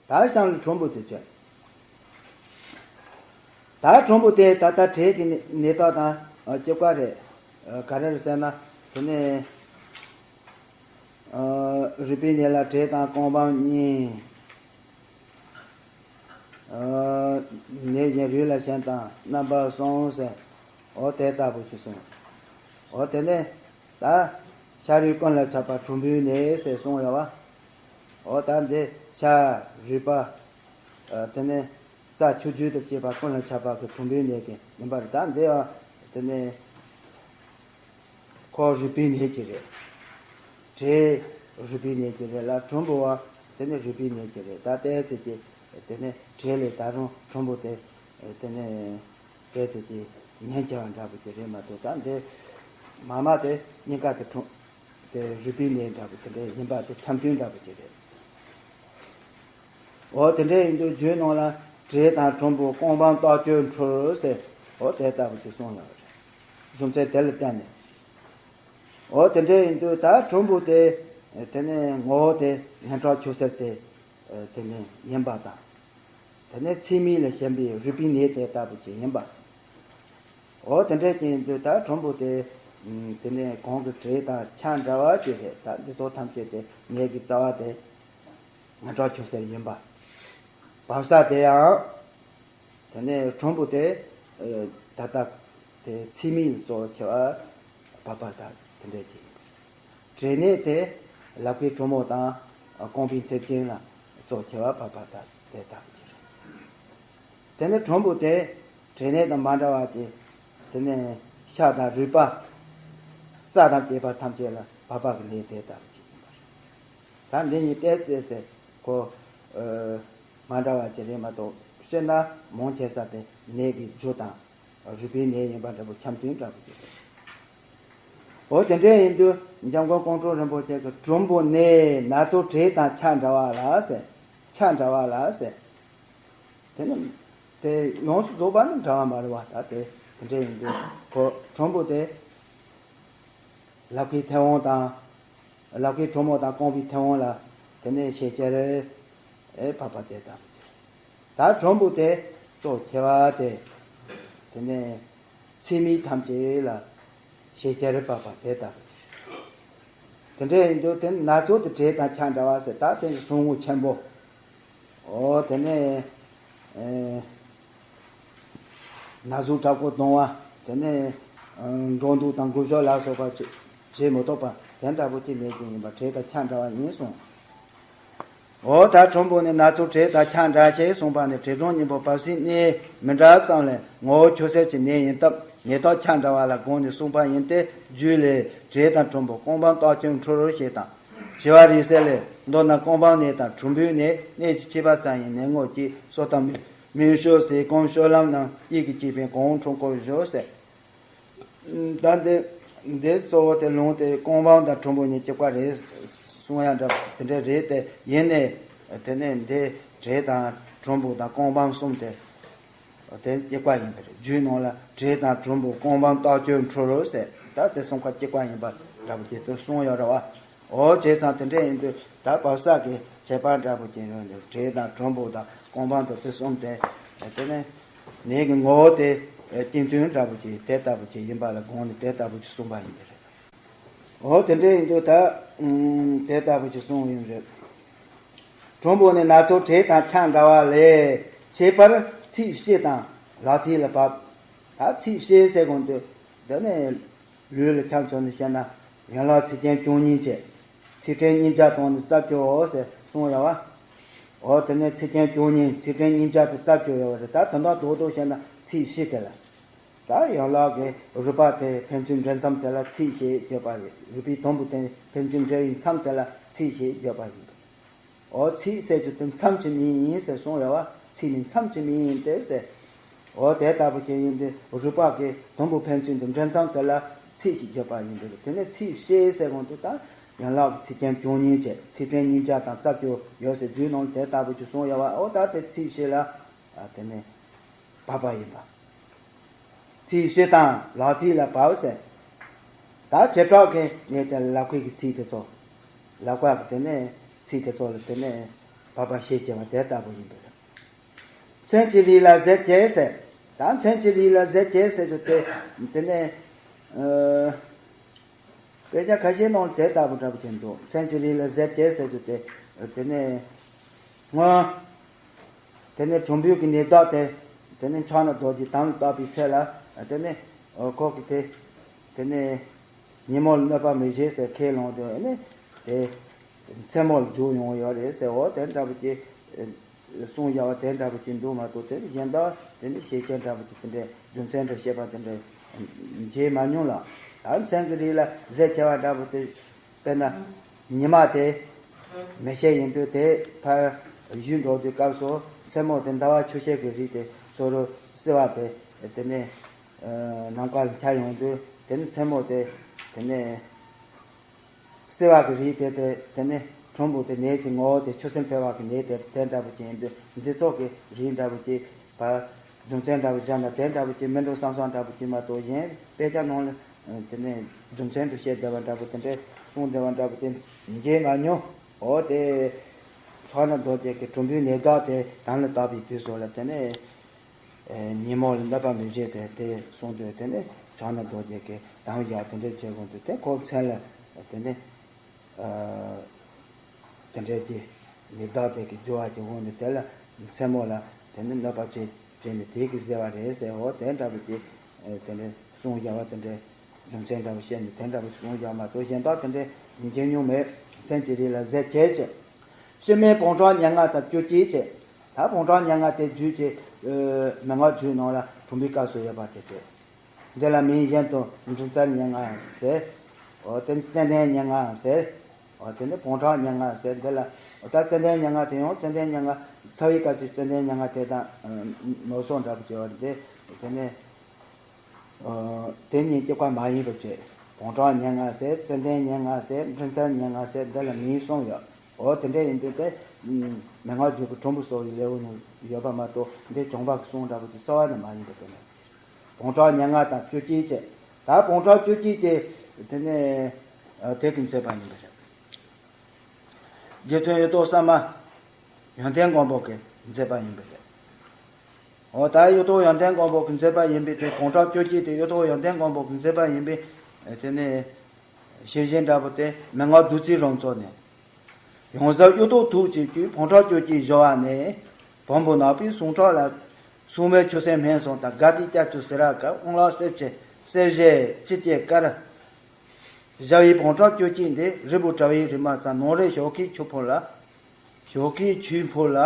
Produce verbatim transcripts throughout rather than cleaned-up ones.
ད་ཤངས་ལ་གྲུམ་བུ་དེ་བྱས། ད་གྲུམ་བུ་དེ་ད་ལྟ་དྲེད་ཀྱི་ནད་རྟགས་དང་གཅིག་པ་རེད། ག་རེ་རེད་ཟེར་ན། དེ་ནས་རུས་པའི་ནད་ལ་དྲེད་དང་རྐང་བམ་གཉིས། ནད་གཞན་རུས་ལ་གཞན་དང་རྣམ་པ་གསུམ་ཟེར། འོ་དེ་ལྟ་བུ་ཅིག་གསུངས། འོ་དེ་ནས་ད་ཤ་རུས་ཀུན་ལ་ཁྱབ་པ་གྲུམ་བུའི་ནད་ཟེར་གསུངས་ཡོད་བ། འོ་ད་འདི་ཤ་རུས་པ། དེ་ནས་རྩ་ཆུ་རྒྱུས་དང་བཅས་པ་ཀུན་ལ་ཁྱབ་པ་གི་གྲུམ་བུའི་ནད་དེ་ཡིན་པ་རེད། ད་འདི་ཡང་དེ་ནས་ཁོ་རུས་པའི་ནད་ཅིག་རེད། དྲེད་རུས་པའི་ནད་ཅིག་རེད་ལ། གྲུམ་བུ་བ་དེ་ནི་རུས་པའི་ནད་ཅིག་རེད། ད་ལྟའི་ཚེ་ཀྱི་དེ་ནི་དྲེད་ལས་ད་རུང་གྲུམ་བུ་དེ་དེ་ནི་ལྟའི་ཚེ་ཀྱི་ཉེན་ཆེ་བ་འདྲ་བོ་ཅིག་རེད་མ་གཏོགས། ད་འདི་མ་མ་དེ་གཉིས་ཀ་དེ་གྲུམ་དེ་རུས་པའི་ནད་འདྲ་བོ་དེ་འདྲ་ཡིན་པ་དེ་འཆམ་མཐུན་འདྲ་བོ་ཅིག་རེད། འོ་དེ་འདྲ་ཡིན་དུས་རྒྱུད་ནང་ལ་དྲེད་དང་གྲུམ་བུ་རྐང་བམ་ལྟག་ཅུང་འཁྲུལ་ཟེར། འོ་དེ་ལྟ་བུ་ཅིག་གསུངས་ཡོད་རེད། རྒྱུ་མཚན་དེ་ལ་བརྟེན་ནས། འོ་དེ་འདྲ་ཡིན་དུས་ད་གྲུམ་བུ་དེ་དེ་ནས་ངོ་བོ་དེ་སྙན་གྲགས་ཆུ་སེར་དེ་དེ་ནས་ཡིན་པ་དང་། དེ་ནས་ཚད་མེད་ལ་ཞེན་པའི་རུས་པའི་ནད་དེ་ལྟ་བུ་ཅིག་ཡིན་པ། འོ་དེ་འདྲ་ཅིག་ཡིན་དུས་ད་གྲུམ་བུ་དེ་དེ་ནས་གོང་གི་དྲེད་དང་ཆ་འདྲ་བ་ཅིག་རེད། ད་འདི་ཚོ་ཐམས་ཅད་དེ་ནད་ཀྱི་རྩ་བ་དེ་སྙན་གྲགས་ཆུ་སེར་ཡིན་པ། བབས་ས་དེ་ཡང་དེ་ནས་གྲུམ་བུ་དེ་ད་ལྟ་དེ་ཚད་མེད་གཙོ་ཆེ་བ་བབས་པ་དང་དེ་འདྲ་ཅིག་ཡིན། དྲེད་ནད་དེ་ལག་པའི་གྲུ་མོ་དང་རྐང་པའི་མཐེབ་ཀྱན་ལ་གཙོ་ཆེ་བ་བབས་པ་དང་དེ་ལྟ་བུ་ཅིག་རེད། དེ་ནས་གྲུམ་བུ་དེ་དྲེད་ནད་དང་མ་འདྲ་བ་དེ་དེ་ནས་ཤ་དང་རུས་པ། རྩ་དང་བཅས་པ་ཐམས་ཅད་ལ་བབས་པ་གི་ནད་དེ་ལྟ་བུ་ཅིག་ཡིན་པ་རེད། ད་འདི་གཉིས་ཏོག་ཙམ་ཙམ་ཁོ་མ་འདྲ་བ་ཅིག་རེད་མ་གཏོགས། སྤྱིར་ན་མང་ཆེ་ས་དེ་ནད་ཀྱི་རྒྱུ་དང་རུས་པའི་ནད་ཡིན་པ་འདྲ་པོ་འཆམ་མཐུན་འདྲ་པོ་ཅིག་རེད། འོ་དེ་འདྲ་ཡིན་དུས་འཇམ་མགོན་ཀོང་སྤྲུལ་རིན་པོ་ཆེ་གིས་གྲུམ་བུ་ནད་སྣ་ཚོགས་དྲེད་དང་ཆ་འདྲ་བ་ལ་ཟེར། ཆ་འདྲ་བ་ལ་ཟེར། དེ་ནི་དེ་ཡོངས་སུ་རྫོགས་པ་ནི་འདྲ་བ་མ་རེད་བ། ད་དེ་དེ་འདྲ་ཡིན་དུས་ཁོ་གྲུམ་བུ་དེ་ལག་པའི་མཐེ་བོང་དང་། ལག་པའི་གྲུ་མོ་དང་རྐང་པའི་མཐེ་བོང་ལ་དེ་ནས་ཤས་ཆེར་བབས་པ་དེ་ལྟ་བུ་ཅིག། ད་གྲུམ་བུ་དེ་གཙོ་ཆེ་བ་དེ་དེ་ནས་ཚད་མེད་ཐམས་ཅད་ལ་ཤས་ཆེར་བབས་པ་དེ་ལྟ་བུ་ཅིག། དེ་འདྲ་ཡིན་དུས་དེ་ནི་སྣ་ཚོགས་དེ་དྲེད་དང་ཆ་འདྲ་བ་ཟེར། ད་དེ་ནི་ཟུག་རྔུ་ཆེན་པོ། འོ་དེ་ནས་ཨེ། ན་ཟུག་དྲག་པོ་གདུང་བ། དེ་ནས་ཨ་འགྲོ་འདུག་དང་འགུལ་སྐྱོད་ལ་སོགས་པ་བྱེད་བྱེད་མི་ཐུབ་པ་དེ་འདྲ་པོ་ཅིག་ནད་ཅིག་ཡིན་པ་དྲེད་དང་ཆ་འདྲ་བ་ཡིན་གསུངས། འོ་ད་གྲུམ་བུ་ནི་སྣ་ཚོགས་དྲེད་དང་ཆ་འདྲ་ཞེས་གསུངས་པ་ནི་དྲེད་གྲུམ་གཉིས་པོ་བབས་སའི་གནས་མི་འདྲ་ཙམ་ལས་ངོ་བོ་ཆུ་སེར་གྱི་ནད་ཡིན་སྟབས་ནད་རྟགས་ཆ་འདྲ་བ་ལ་དགོངས་ནས་གསུངས་པ་ཡིན་ཏེ། རྒྱུད་ལས་དྲེད་དང་གྲུམ་བུ་རྐང་བམ་ལྟག་ཅུང་འཁྲུལ་ཞེས་དང་། བྱེ་བ་རིང་བསྲེལ་ལས་མདོར་ན་རྐང་བམ་ནད་དང་གྲུམ་བུའི་ནད། གནད་ཀྱི་ཁྱད་པར་ཙམ་ཡིན་ནད་ངོ་གཅིག། སོ་ཐམ་མི་མིག་ཤོག་ཟས་སྐོམ་སྤྱོད་ལམ་རྣམས་དབྱིབས་ཀྱི་སྐྱེ་ཕན་གང་འཁྲུལ་སྐོར་བཞོ་ཟེར། ད་འདི་འདི་གཙོ་བོ་དེ་ལུང་དེ་རྐང་བམ་དང་གྲུམ་བུ་གཉིས་གཅིག་པ་རེད་གསུང་ཡ་འདྲ་དེ་འདྲ་རེད་དེ། ཡིན་ནའི་དེ་ནས་འདི་དྲེད་དང་གྲུམ་བུ་དང་རྐང་བམ་གསུམ་དེ་དེ་གཅིག་པ་ཡིན་པ་རེད། རྒྱུད་ནང་ལ་དྲེད་དང་གྲུམ་བུ་རྐང་བམ་ལྟག་ཅུང་འཁྲུལ་ཟེར། ད་དེ་གསུམ་ཀ་གཅིག་པ་ཡིན་པ་འདྲ་པོ་ཅིག་ཏུ་གསུང་ཡོད་རེད་བ། འོ་བྱས་ཙང་དེ་འདྲ་ཡིན་དུས་ད་བབས་ས་གི་ཁྱད་པར་འདྲ་པོ་ཅིག་ཡོད་འདུག། དྲེད་དང་གྲུམ་བུ་དང་རྐང་བམ་དང་དེ་གསུམ་དེ། དེ་ནས་ནད་ཀྱི་ངོ་བོ་དེ་གཅིག་མཐུན་འདྲ་པོ་ཅིག་དེ་ལྟ་བུ་ཅིག་ཡིན་པ་ལ་དགོངས་ནས་དེ་ལྟ་བུ་ཅིག་གསུངས་པ་ཡིན་པ་རེད། འོ་དེ་འདྲ་ཡིན་དུས་ད་ཨུམ་དེ་ལྟ་བུ་ཅིག་གསུངས་ཡིན་རེད། གྲུམ་བུ་ནི་སྣ་ཚོགས་དྲེད་དང་ཆ་འདྲ་བ་ལས་ཁྱད་པར་ཚིགས་བཞི་དང་ལག་མཐིལ་ལ་བབས། ད་ཚིགས་བཞི་ཟེར་དགོས་འདུག། འདི་ནི་ལུས་ལ་ཁྱབ་ཚུལ་ནས་བཤད་ན་ཡན་ལག་ཚིགས་བརྒྱད་བཅུ་གཉིས་བཅས་ཚིགས་ཕྲན་གཉིས་བརྒྱ་དང་ནི་རྩ་བཅུའོ་ཟེར་གསུངས་ཡོད་བ། འོ་དེ་ནས་ཚིགས་བརྒྱད་བཅུ་གཉིས་ཚིགས་ཕྲན་གཉིས་བརྒྱ་དང་རྩ་བཅུ་ཡོད་བ་རེད། ད་དོན་དག་རྡོག་རྡོག་བཤད་ན་ཚིགས་བཞི་དེ་ལ། ད་ཡན་ལག་གི་རུས་པ་དེ་ཕན་ཚུན་འབྲེལ་མཚམས་དེ་ལ་ཚིགས་ཞེས་བརྗོད་པ་རེད། རུས་པའི་དུམ་བུ་དེ་ཕན་ཚུན་འབྲེལ་བའི་མཚམས་དེ་ལ་ཚིགས་ཞེས་བརྗོད་པ་ཡིན། འོ་ཚིགས་ཟེར་རྒྱུ་དེ་མཚམས་ཀྱི་མིང་ཡིན་ཟེར་གསུངས་ཡོད་བ། ཚིགས་ནི་མཚམས་ཀྱི་མིང་ཡིན་ཏེ་ཟེར། འོ་དེ་ལྟ་བུ་ཅིག་ཡིན་ཏེ་རུས་པ་གི་དུམ་བུ་ཕན་ཚུན་དུ་འབྲེལ་མཚམས་དེ་ལ་ཚིགས་ཞེས་བརྗོད་པ་ཡིན་ཏེ། དེ་ནས་ཚིགས་བཞི་ཟེར་གོང་དུ་ད་ཡན་ལག་གི་ཚིགས་བརྒྱད་བཅུ་གཉིས་བཅས་ཚིགས་ཕྲན་ཉིས་བརྒྱ་དང་རྩ་བཅུ་ཡོད་ཟེར་རྒྱུད་ནང་དེ་ལྟ་བུ་ཅིག་གསུངས་ཡོད་བ། འོ་ད་དེ་ཚིགས་བཞི་ལ་དེ་ནས་བབས་པ་ཡིན་པ། ཚིགས་བཞི་དང་ལག་མཐིལ་ལ་བབས་ཟེར། ད་བྱེ་བྲག་གི་ངས་དེ་ལ་ལག་པའི་གི་ཚིགས་དེ་ཚོ། ལག་པ་གི་དེ་ནས་ཚིགས་དེ་ཚོ་ལ་དེ་ནས་ བབས་པ་ཞེས་བྱ་བ་དེ་ལྟ་བུ་ཡིན་པས། མཚན་གྱི་རིགས་ལ་ཟེར་བྱས་ཟེར། ད་མཚན་གྱི་རིགས་ལ་ཟེར་བྱས་ཟེར་དུས་དེ་དེ་ནས་ཨ། དཔེ་ཆ་ཁ་ཤས་ནང་དེ་ལྟ་བུ་འདྲ་པོ་ཅིག་འདུག་མཚན་གྱི་རིགས་ལ་ཟེར་བྱས་ཟེར་དུས་དེ་དེ་ནས་སྔོན། དེ་ནས་གྲུམ་བུའི་གི་ནད་བདག་དེ། དེ་ནས་ཕྱག་ན་རྡོ་རྗེ་དམ་ལ་བཏགས་པའི་ཚེ་ལ། དེ་ནས་ཁོ་གི་དེ། དེ་ནས་ཉིན་མོ་ལ་གནོད་པ་མི་བྱེད་ཟེར་ཁས་བླངས་དུས་ནས་དེ། མཚན་མོ་ལ་རྒྱུག་ཡོང་ཡོད་རེད་ཟེར། འོ་དེ་འདྲ་པོ་ཅིག་གསུང་བཞག་པ་དེ་འདྲ་པོ་ཅིག་འདུག་མ་གཏོགས་དེ་གཞན་དག་དེ་ནི་ཤེས་བྱ་འདྲ་པོ་ཅིག་དེ་འདྲའི་རྒྱུ་མཚན་འདྲ་བཤད་པ་དེ་འདྲ་མཇལ་མ་མྱོང་ལ། ད་མཚན་གྱི་རིགས་ལ་ཟེར་བྱ་བ་འདྲ་པོ་དེ། དཔེར་ན། ཉི་མ་དེ། མེ་ཤེལ་ཡིན་དུས་དེ་ཕར་བཞུད་འགྲོ་དུས་སྐབས་སུ་མཚན་མོ་དེ་ཟླ་བ་ཆུ་ཤེལ་གྱི་རིགས་དེ་སོ་རུ་བསིལ་བ་དེ། དེ་ནས། ནམ་མཁའ་ལ་འཆར་ཡོང་དུས་དེ་ནི་མཚན་མོ་དེ། དེ་ནས། བསིལ་བ་གི་རིགས་དེ་དེ་དེ་ནི་གྲུམ་བུ་དེ་ནད་ཀྱི་ངོ་བོ་དེ་ཆུ་སྲིན་འཕེལ་བ་གི་ནད་དེ་དེ་འདྲ་པོ་ཅིག་ཡིན་དུས་འདི་ཚོ་གི་རིགས་འདྲ་པོ་ཅིག་བ། རྒྱུ་མཚན་འདྲ་པོ་སྦྱར་ན་དེ་འདྲ་པོ་ཅིག་མི་འགྲོ་བསམ་བསམ་འདྲ་པོ་ཅིག་མ་གཏོགས་གཞན་དཔེ་ཆ་ནང་ལ་དེ་ནས་རྒྱུ་མཚན་དུ་བཤད་བསྡད་པ་འདྲ་པོ་དེ་འདྲས་གསུངས་བསྡད་པ་འདྲ་པོ་དེ་མཇལ་མ་མྱོང་། འོ་དེ། ཕྱག་ན་རྡོ་རྗེ་གི་གྲུམ་བུའི་ནད་བདག་དེ་དམ་ལ་བཏགས་པའི་དུས་སུ་ལ་དེ་ནས། ཉིན་མོ་ལ་གནོད་པ་མི་བྱེད་ཟེར་དེ་གསུངས་དུས་དེ་ནས་ཕྱག་ན་རྡོ་རྗེ་གི་དམ་བཞག་དེ་འདྲས་བྱེད་དགོས་དུས་དེ་ཁོ་མཚན་ལ་དེ་ནས་དེ་འདྲས་ཀྱི་ནི་བདག་དེ་གི་སྦྱོར་བ་གྱི་དབང་དུ་དེ་ལ་མཚན་མོ་ལ་དེ་ནས་གནོད་པ་བྱེད་བྱེད་ནས་དེ་གི་ཟེར་བ་རེད་ཟེར། འོ་དེ་འདྲ་པོ་ཅིག་དེ་འདྲས་གསུངས་བཞག་པ་དེ་འདྲས་རྒྱུ་མཚན་འདྲ་པོ་བཤད་ནས་དེ་འདྲ་པོ་གསུངས་བཞག་མ་གཏོགས་གཞན་དག་དེ་འདྲས་མཇལ་མྱོང་མེད། མཚན་གྱི་རིགས་ལ་ཟེར་བྱས་ཀྱི། ཕྱི་མའི་བོང་ཁྲ་ཉེར་ལྔ་དང་བཅུ་གཅིག་བཅས། ད་བོང་ཁྲ་ཉེར་ལྔ་དེ་རྒྱུད་ཀྱི་མན་ངག་རྒྱུད་ནང་ལ་གྲུབ་པའི་སྐབས་སུ་ཡོད་པ་དེ་སྟེ། འདི་ལ་མིང་གཞན་དུ་མགྲིན་བཙན་ཉེར་ལྔ་ཟེར། འོ་དེ་ཙནྡན་ཉེར་ལྔ་ཟེར། འོ་དེ་ནི་བོང་ཁྲ་ཉེར་ལྔ་ཟེར། འདི་ལ་འོ་ད་ཙནྡན་ཉེར་ལྔ་དེ་ཡང་ཙནྡན་ཉེར་ལྔ་ཚ་བའི་སྐབས་ཀྱི་ཙནྡན་ཉེར་ལྔ་དེ་དང་ནོར་སོགས་འདྲ་པོ་བྱས་པ་རེད་དེ། དེ་ནི། དེ་གཉིས་གཅིག་པ་མ་ཡིན་པ་བྱས། བོང་ཁྲ་ཉེར་ལྔ་ཟེར། ཙནྡན་ཉེར་ལྔ་ཟེར། མགྲིན་བཙན་ཉེར་ལྔ་ཟེར། འདི་ལ་མིང་གསུམ་ཡོད། འོ་དེ་འདྲ་ཡིན་དུས་དེ། མན་ངག་རྒྱུད་ཀྱི་གྲུབ་པ་སོགས་ཀྱི་ལེའུ་ནང་ཡོད་པ་མ་གཏོགས་འདི་བྱུང་བ་གི་གསུང་འདྲ་པོ་དེ་རྩ་བ་ནས་མ་ཡིན་པ་དེ་ནས། བོང་ཁྲ་ཉེར་ལྔ་དང་བཅུ་གཅིག་བཅས། ད་བོང་ཁྲ་བཅུ་གཅིག་དེ། དེ་ནས། དེ་གི་མཛད་པ་ཡིན་པ་རེད། རྗེ་བཙུན་གཡུ་ཐོག་གསར་མ་ཡོན་ཏན་མགོན་པོ་གི་མཛད་པ་ཡིན་པ་རེད། འོ་ད་གཡུ་ཐོག་ཡོན་ཏན་མགོན་པོ་གི་མཛད་པ་ཡིན་པའི་དེ་བོང་ཁྲ་བཅུ་གཅིག་དེ་གཡུ་ཐོག་ཡོན་ཏན་མགོན་པོ་གི་མཛད་པ་ཡིན་པའི་དེ་ནས་ཞེས་བཞིན་འདྲ་པོ་དེ་མན་ངག་བདུད་རྩིའི་རོལ་མཚོ་ནས། ཡང་ཟབ་གཡུ་ཐོག་ཐུགས་བསྐྱེད་ཀྱིས་བོང་ཁྲ་བཅུ་གཅིག་བཞུ་བ་ནས། བོན་པོ་ནག་པོའི་གསུང་ཁྲག་ལ། སྲུང་མའི་ཆུ་སེར་སྨན་གསུམ་དང་དགའ་བདེའི་སྐྱབས་སུ་ཟེར་ར་དཀར་དབང་ལག་གསེར་ཕྱེ་གསེར་ཞལ་ཅི་སྐྱེས་དཀར། བཞག་པའི་བོང་ཁྲ་བཅུ་གཅིག་འདི་རིལ་བུ་དྲ་བའི་རིལ་མ་ཟ་ནོར་རེ་ཞོག་ཁའི་ཆུ་ཕོར་ལ། ཞོག་ཁའི་ཆུ་ཕོར་ལ་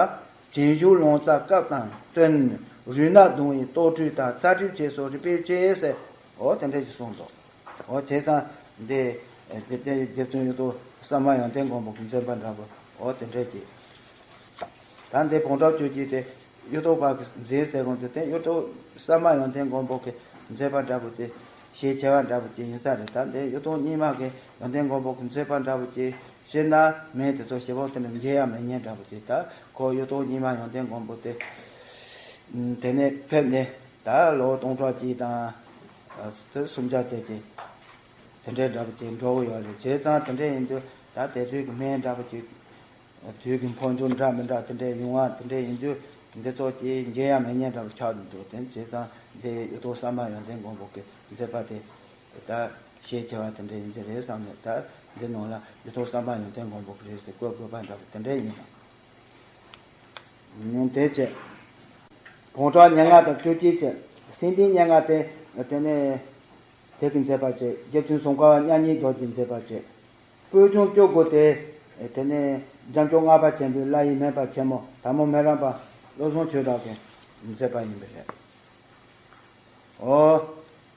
བྱིན་བཞུགས་ལོང་ཙཱ་སྐབས་དང་བསྟུན། རུས་ནག་བརྡུང་བའི་ལྟོ་འཕྲུལ་དང་ཚ་འཕྲུལ་བཅས་སོགས་རིག་པའི་ལྕེ་ཟེར། འོ་དེ་འདྲ་ཞིག་གསུངས་འདུག་འོ་བྱས་ཙང་འདི་འདི་ལྟའི་རྗེ་བཙུན་གཡུ་ཐོག་གསར་མ་ཡོན་ཏན་མགོན་པོ་གི་མཛད་པ་འདྲ་པོ་འོ་དེ་འདྲ་ཅིག་ད་འདི་བོང་ཁྲ་བཅུ་གཅིག་དེ་གཡུ་ཐོག་པ་གི་མཛད་ཟེར་གོང་དུ་བསྟན། གཡུ་ཐོག་གསར་མ་ཡོན་ཏན་མགོན་པོ་གི་མཛད་པ་འདྲ་པོ་དེ་ཞེས་བྱ་བ་འདྲ་པོ་ཅིག་ཡིན་ས་རེད། ད་འདི་གཡུ་ཐོག་རྙིང་མ་གི་ཡོན་ཏན་མགོན་པོ་གི་མཛད་པ་འདྲ་པོ་ཅིག་བཤད་ན་མིང་དེ་ཚོ་ཞེ་པོ་དེ་འདྲ་མཇལ་ཡང་མི་ཉན་འདྲ་པོ་ཅིག་ད་ཁོ་གཡུ་ཐོག་རྙིང་མ་ཡོན་ཏན་མགོན་པོ་དེ་དེ་ནས་ཕེབས་ནས་ད་ལོ་སྟོང་ཕྲག་གཅིག་དང་དེ་སུམ་བརྒྱ་ཙམ་ཅིག་དེ་འདྲའི་འདྲ་པོ་ཅིག་འགྲོ་གི་ཡོད་རེད། བྱས་ཙང་དེ་འདྲ་ཡིན་དུས་ད་དེ་དུས་ཀྱི་སྨན་འདྲ་པོ་ཅིག་དུས་ཀྱི་འཕོ་འགྱུར་འདྲ་མི་འདྲ་དེ་འདྲའི་ཡོང་བ་དེ་འདྲ་ཡིན་དུས་འདི་ཚོ་ཅིག་མཇལ་ཡང་མི་ཉན་འདྲ་པོ་ཆགས་འདུག་དེ་བྱས་ཙང་འདི་གཡུ་ཐོག་གསར་མ་ཡོན་ཏན་མགོན་པོ་གི་མཛད་པ་དེ་ད་ཞེས་བྱ་བ་དེ་འདྲ་ཡིན་གྱི་རེད་བསམ་ནས། ད་འདི་ནང་ལ་གཡུ་ཐོག་གསར་མ་ཡོན་ཏན་མགོན་པོ་གི་རེད་ཟེར་བཀོད་དགོས་པ་འདྲ་པོ་དེ་འདྲ་ཡིན་ནོ། དེ་བྱས། བོང་ཁྲ་ཉེར་ལྔ་དང་བཅུ་གཅིག་བཅས། སེང་ལྡེང་ཉེར་ལྔ་དེ་དེ་ནས་དེ་གི་མཛད་པ་བཅས། རྗེ་བཙུན་སུམ་མཁར་བ་མཉམ་ཉིད་རྡོ་རྗེའི་མཛད་པ་བཅས། པོད་ཆུང་བཅུ་དགུ་དེ་དེ་ནས་འཇམ་མགོན་ལྔ་པ་ཆེན་པོའི་བླ་ཡི་སྨན་པ་ཆེན་མོ་དར་མོ་སྨན་རམས་པ་བློ་བཟང་ཆོས་གྲགས་ཀྱི་མཛད་པ་ཡིན་པ་རེད། འོ།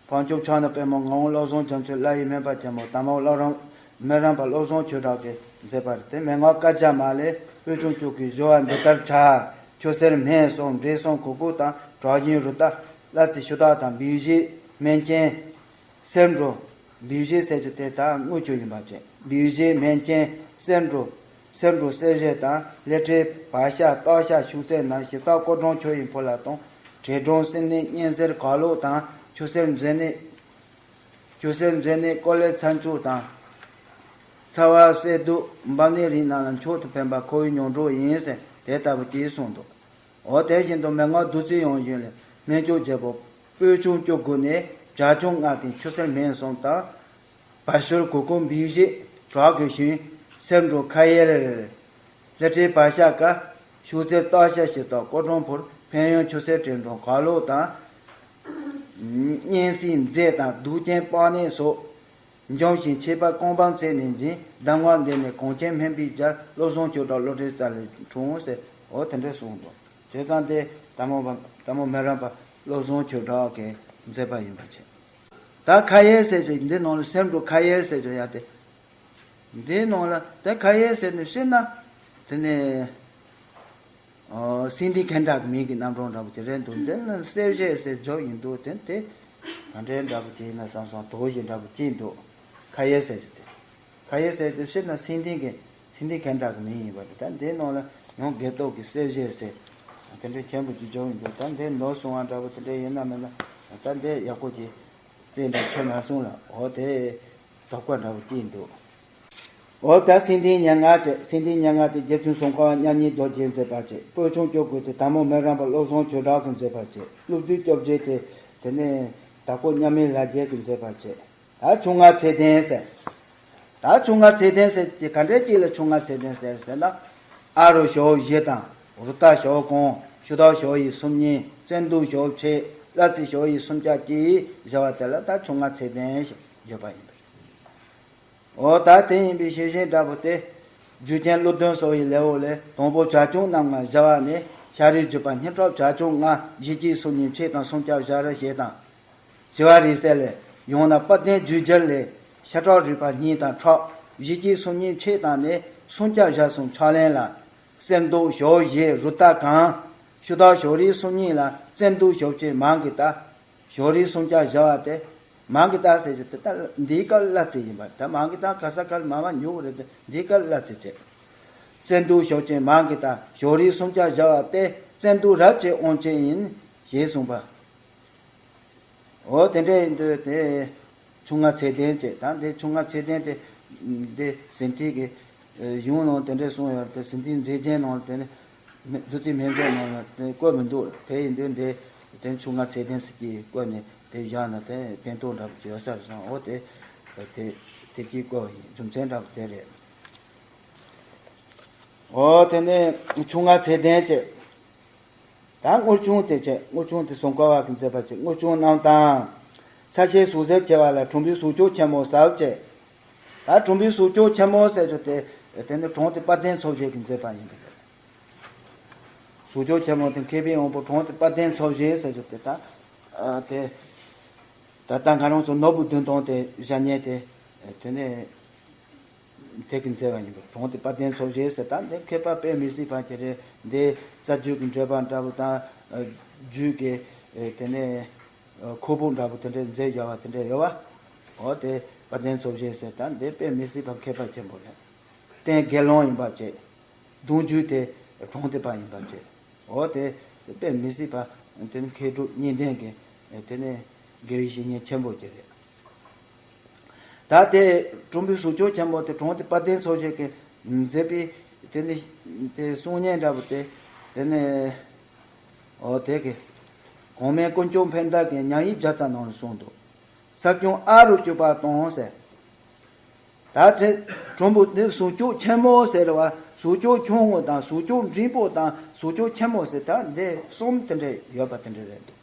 བྱང་ཆུབ་ཕྱག་ན་པདྨོ་ངག་དབང་བློ་བཟང་རྒྱ་མཚོའི་བླ་ཡི་སྨན་པ་ཆེན་མོ་དར་མོ་བླ་རམས་སྨན་རམས་པ་བློ་བཟང་ཆོས་གྲགས་ཀྱི་མཛད་པ་རེད། དེ་མན་ངག་བཀའ་རྒྱ་མ་ལས་པོད་ཆུང་བཅུ་དགུའི་བཞུ་བ་འདི་ལྟར་བྱ། ཆུ་སེར་སྨན་གསུམ་འབྲས་གསུམ་གོས་བགོ་དང་བྲག་སྙིང་རུ་རྟ་གླ་རྩི་ཆུ་དར་དང་འབུལ་བཞེས་སྨན་ཅན། སེར་འབྲུ། འབུལ་བཞེས་ཟེར་རྒྱུ་དེ་ད་དངུལ་ཆུ་ཡིན་པ་བྱས། འབུལ་བཞེས་སྨན་ཅན་སེར་འབྲུ། སེར་འབྲུ་སེར་བཞད་དང་ལེ་ཁྲེ་བ་ཤ་སྟག་ཤ་ཤུག་ཚད་རྣམས་ཞིབ་བརྟག་སྐོར་སྦྱོང་ཆུ་ཡི་ཕུ་ལ་གཏོང་། དྲེད་སྦྱོང་སྲིན་ནད་གཉན་གཟེར་གག་ལྷོག་དང་ཆུ་སེར་མཛེ་ནད། ཆུ་སེར་མཛེ་ནད་ཀོ་ལེ་ཚ་འཇུག་དང་། ཚ་བ་གསེར་མདོག་འབབ་ནས་རིགས་རྣམས་ལ་མཆོག་ཏུ་ཕན་པ་ཁོ་བོའི་མྱོང་གྲོལ་ཡིན་ཟེར་དེ་ལྟ་བུ་ཅིག་གསུངས་འདུག་འོ་དེ་བཞིན་དུ་མན་ངག་བདུད་རྩི་ཡང་ཞུན་ལས་སྨན་ལྕོག་བརྒྱད་པོ་སྤོས་ཆུང་བཅུ་དགུ་ནས་བྱ་ཆུང་ལྔ་སྟེང་ཆུ་སེར་སྨན་གསུམ་དང་། བ་ཤུར་གུར་གུམ་འབིགས་བྱེད་བྲག་གི་ཞུན། སེར་འབྲུ་ཁ་ཡེར། ལི་ཁྲིའི་བ་ཤ་ཀ་ཤུག་རྩེ་སྟག་ཤ་ཞིག་དང་སྐོར་གྲོང་ཕུར་ཕན་ཡོན་ཆུ་སེར་དྲིལ་འབྲོང་ག་ལོག་དང་། གཉན་སྲིན་མཛེ་དང་དུག་ཅན་པགས་ནད་སོགས། འཇོམས་ཤིང་མཆེད་པ་རྐང་བམ་རྩེ་ནས་འབྱིན། གདམས་ངག་འདི་ནི་གངས་ཅན་སྨན་པའི་རྒྱལ། བློ་བཟང་ཆོས་གྲགས་བློ་གྲོས་རྩ་ལས་འཁྲུངས་ཟེར། འོ་དེ་འདྲ་གསུངས་འདུག་བྱས་ཙང་དེ་དར་མོ་དར་མོ་སྨན་རམས་པ་བློ་བཟང་ཆོས་གྲགས་ཀྱིས་མཛད་པ་ཡིན་པ་བྱས། ད་ཁ་ཡེར་ཟེར་ཅིག་འདི་ནང་ལ་སེམས་འགྲོ་ཁ་ཡེར་ཟེར་ཅིག་ཡ་དེ། འདིའི་ནང་ལ་དེ་ཁ་ཡེར་ཟེར་ནས་བཤད་ན། དེ་ནས་སེང་ལྡེང་ཁ་འདྲ་གི་མིང་གི་རྣམ་གྲངས་འདྲ་པོ་དེ་རེད་འདུག་འདི་ནི་གསེར་བཞེས་ཟེར་བརྗོད་ཡིན་འདུག་དེ་དེ་ག་འདྲའི་འདྲ་པོ་ཅིག་ཡིན་ན་བསམ་སོང་། དོ་ཞིག་འདྲ་པོ་ཅིག་འདུག་ཁ་ཡེར་ཟེར་རྒྱུ་དེ། ཁ་ཡེར་ཟེར་དེ་བཤད་ན་སེང་ལྡེང་གི་སེང་ལྡེང་ཁ་འདྲ་གི་མིང་ཡིན་པ་རེད། ད་འདིའི་ནང་ལ་ཡང་དགེ་སྟོབས་ཀྱི་གསེར་བཞེས་ཟེར་དེ་འདྲའི་མཁན་པོ་ཅིག་བརྗོད་ཡིན་འདུག་ད་འདི་ནོར་སོང་བ་འདྲ་པོ་དེ་འདྲ་ཡིན་ན་མིན་ན་ད་འདི་ཡག་པོ་ཅིག་རྩིས་འདྲ་ཁྱོན་མ་སོང་ལ། འོ་དེ་དོགས་པ་འདྲ་པོ་སྐྱེས་འདུག་འོ་ད་སེང་ལྡེང་སྙན་ངག་བཅས། སེང་ལྡེང་སྙན་ངག་དེ་རྗེ་བཙུན་ཙོང་ཁ་པ་མཉམ་ཉིད་རྡོ་རྗེས་མཛད་པ་བཅས། སྤོས་ཆུང་བཅུ་དགུ་དེ་དར་མོ་སྨན་རམས་པ་བློ་བཟང་ཆོས་གྲགས་ཀྱིས་མཛད་པ་བཅས། ཀླུ་བདུད་བཅོ་བརྒྱད་དེ་དེ་ནས་དྭགས་པོ་མཉམ་མེད་ལྷ་རྒྱལ་གྱིས་མཛད་པ་བཅས། ད་ཆུ་ལྔ་ཚེ་བརྟན་ཟེར། ད་ཆུ་ལྔ་ཚེ་བརྟན་ཟེར་གྱི་ག་འདྲའི་སྐྱེས་ལ་ཆུ་ལྔ་ཚེ་བརྟན་ཟེར་ཟེར་ན། ཨ་རུ་ཞོ་བཞི་དང་། རུ་ཏ་ཞོ་གང་། ཤུ་དག་ཞོ་ཡི་སུམ་གཉིས། བཙན་དུག་ཞོ་ཕྱེད། གླ་རྩི་ཞོ་ཡི་སུམ་ཆ་གཅིག་བཞག་པ་དེ་ལ་ད་ཆུ་ལྔ་ཚེ་བརྟན་ཞེས་བརྗོད་པ་ཡིན་པ་རེད། འོ་ད་དེ་ཡིན་པའི་ཤེས་བཞིན་འདྲ་པོ་དེ། རྒྱུ་རྐྱེན་ཀླུ་གདོན་སོགས་ཡི་ལེའུ་ལས་དང་པོ་བྱ་ཁྱུང་རྣམས་ལ་བཞག་པ་ནས་ཤ་རུས་བརྒྱུད་པ་སྙིང་ཁྲག་བྱ་ཁྱུང་ལྔ་བཞི་གཅིག་སུམ་གཉིས་ཕྱེད་དང་སུམ་ཆ་བཞག་ར་ཞེས་དང་། བྱི་བ་རིགས་གསལ་ལས་ཡང་ན་དཔལ་ལྡན་རྒྱུད་རྒྱལ་ལས་ཤ་ཁྲག་རུས་པ་སྙིང་དང་ཁྲག་བཞི་གཅིག་སུམ་གཉིས་ཕྱེད་དང་ནས་སུམ་ཆ་བཞག་གསུམ་ཕྱག་ལེན་ལ། གསེར་མདོག་ཞོ་བཞི་རུ་ཏ་གང་། ཤུ་དག་ཞོ་རིགས་སུམ་གཉིས་ལ་བཙན་དུག་ཞོ་བཅས་མང་གི་ལྟ། ཞོ་རིགས་སུམ་ཆ་བཞག་པ་སྟེ། མང་གི་ལྟ་ཟེར་རྒྱུ་དེ་ད་འདིའི་སྐབས་གླ་རྩི་ཡིན་པ་ད་མང་གི་ལྟ་ག་ས་ག་ལ་མང་བ་ཉུང་བ་རེད་དེ་འདིའི་སྐབས་གླ་རྩི་བྱེད། བཙན་དུག་ཞོ་བཅས་མང་གི་ལྟ་ཞོ་རིགས་སུམ་ཆ་བཞག་པ་སྟེ་བཙན་དུག་རབ་ཀྱི་དབང་བྱེད་ཡིན། ཞེས་གསུངས་པ། འོ་དེ་འདྲ་ཡིན་དུས་དེ། ཆུ་ལྔ་ཚེ་བརྟན་བཅས་དང་དེ་ཆུ་ལྔ་ཚེ་བརྟན་དེ། འདི་ཟིན་བྲིས་ཀྱི་གཞུང་ནང་དེ་འདྲ་གསུངས་ཡོད་དེ་ཟིན་བྲིས་མཛེས་རྒྱན་ནང་དེ་ནི་བདུད་རྩི་སྨན་མཛོད་ནང་ལ་དེ་བཀོད་མི་འདུག་དེ་ཡིན་དུས་འདི་དེ་ཆུ་ལྔ་ཚེ་བརྟན་ཟེར་གྱིས་བཀོད་ནས་དེ་བཞག་ན་དེ་ཕན་ཐོགས་འདྲ་པོ་ཡོད་ས་རེད་བསམ། འོ་དེ་དེ་དེ་གྱིས་བཀོད་ཡིན། རྒྱུ་མཚན་འདྲ་པོ་དེ་རེད། འོ་དེ་ནས་ཆུ་ལྔ་ཚེ་བརྟན་བཅས། ད་དངུལ་ཆུང་དེ་བྱས། དངུལ་ཆུང་དེ་ཙོང་ཁ་པ་གིས་མཛད་པ་བྱས། དངུལ་ཆུང་རྣམས་དང་། ཚ་ཤའི་ཟུག་གཟེར་ཆེ་བ་ལ་གྲུམ་བུའི་ཟུག་སྐྱོགས་ཆེན་མོ་ཟ་བྱས། ད་གྲུམ་བུའི་ཟུག་སྐྱོགས་ཆེན་མོ་ཟེར་རྒྱུ་དེ། དེ་ནི་གྲོང་སྡེ་དཔལ་ལྡན་ཚོ་བཞི་གིས་མཛད་པ་ཡིན་པས། ཟུག་སྐྱོགས་ཆེན་མོ་དེ་མཁས་པའི་དབང་པོ་གྲོང་སྡེ་དཔལ་ལྡན་ཚོ་བཞི་ཟེར་རྒྱུ་དེ་ད། ཨ་དེ། ད་ལྟ་ང་རང་ཚོ་ནོར་བུ་བདུན་སྟོང་དེ་བཞག་མཁན་དེ། དེ་ནི། དེ་གིས་མཛད་པ་ཡིན་པས། གྲོང་སྡེ་དཔལ་ལྡན་ཚོ་བཞི་ཟེར་ད་འདི་མཁས་པ་དཔེ་མི་སྲིད་པ་ཅིག་རེད། འདི་རྩ་རྒྱུད་ཀྱི་འགྲེལ་པ་འདྲ་པོ་དང་། རྒྱུད་ཀྱི་དེ་ནས་ཁོག་པ་འདྲ་པོ་དེ་འདྲ་མཛད་བཞག་པ་དེ་འདྲ་ཡོད་པ། འོ་དེ་དཔལ་ལྡན་ཚོ་བཞི་ཟེར་ད་འདི་དཔེ་མི་སྲིད་པ་མཁས་པ་ཆེན་པོ་རེད། རྟེན་དགེ་སློང་ཡིན་པ་བཅས། གདུང་རྒྱུད་དེ་གྲོང་སྡེ་པ་ཡིན་པ་བཅས། འོ་དེ་དཔེ་མི་སྲིད་པ། དེ་ནི་མཁས་གྲུབ་གཉིས་ལྡན་གྱི་དེ་ནི་དགེ་བའི་བཤེས་གཉེན་ཆེན་པོ་ཅིག་རེད། ད་དེ་གྲུམ་བུའི་ཟུག་སྐྱོགས་ཆེན་པོ་དེ་གྲོང་སྡེ་དཔལ་ལྡན་ཚོ་བཞི་གིས་མཛད་པའི་དེ་ནི་དེ་གསུང་སྙན་འདྲ་པོ་དེ། དེ་ནི་འོ་དེ་གི་གོང་མའི་དཀོན་མཆོག་འཕན་བདག་གིས་མཉམ་ཡིག་བརྒྱ་རྩ་ནང་ལ་གསུངས་འདུག་ཚབས་ཆུང་ཨ་རུ་བཅུ་པ་དང་ཟེར། ད་དེ་གྲུམ་བུ་འདི་ཟུག་སྐྱོགས་ཆེན་མོ་ཟེར་བ་ཟུག་སྐྱོགས་ཆུང་ངུ་དང་ཟུག་སྐྱོགས་འབྲིང་པོ་དང་ཟུག་སྐྱོགས་ཆེན་མོ་ཟེར་ད་འདི་གསུམ་དེ་འདྲ་ཡོད་པ་དེ་འདྲ་རེད་འདུག་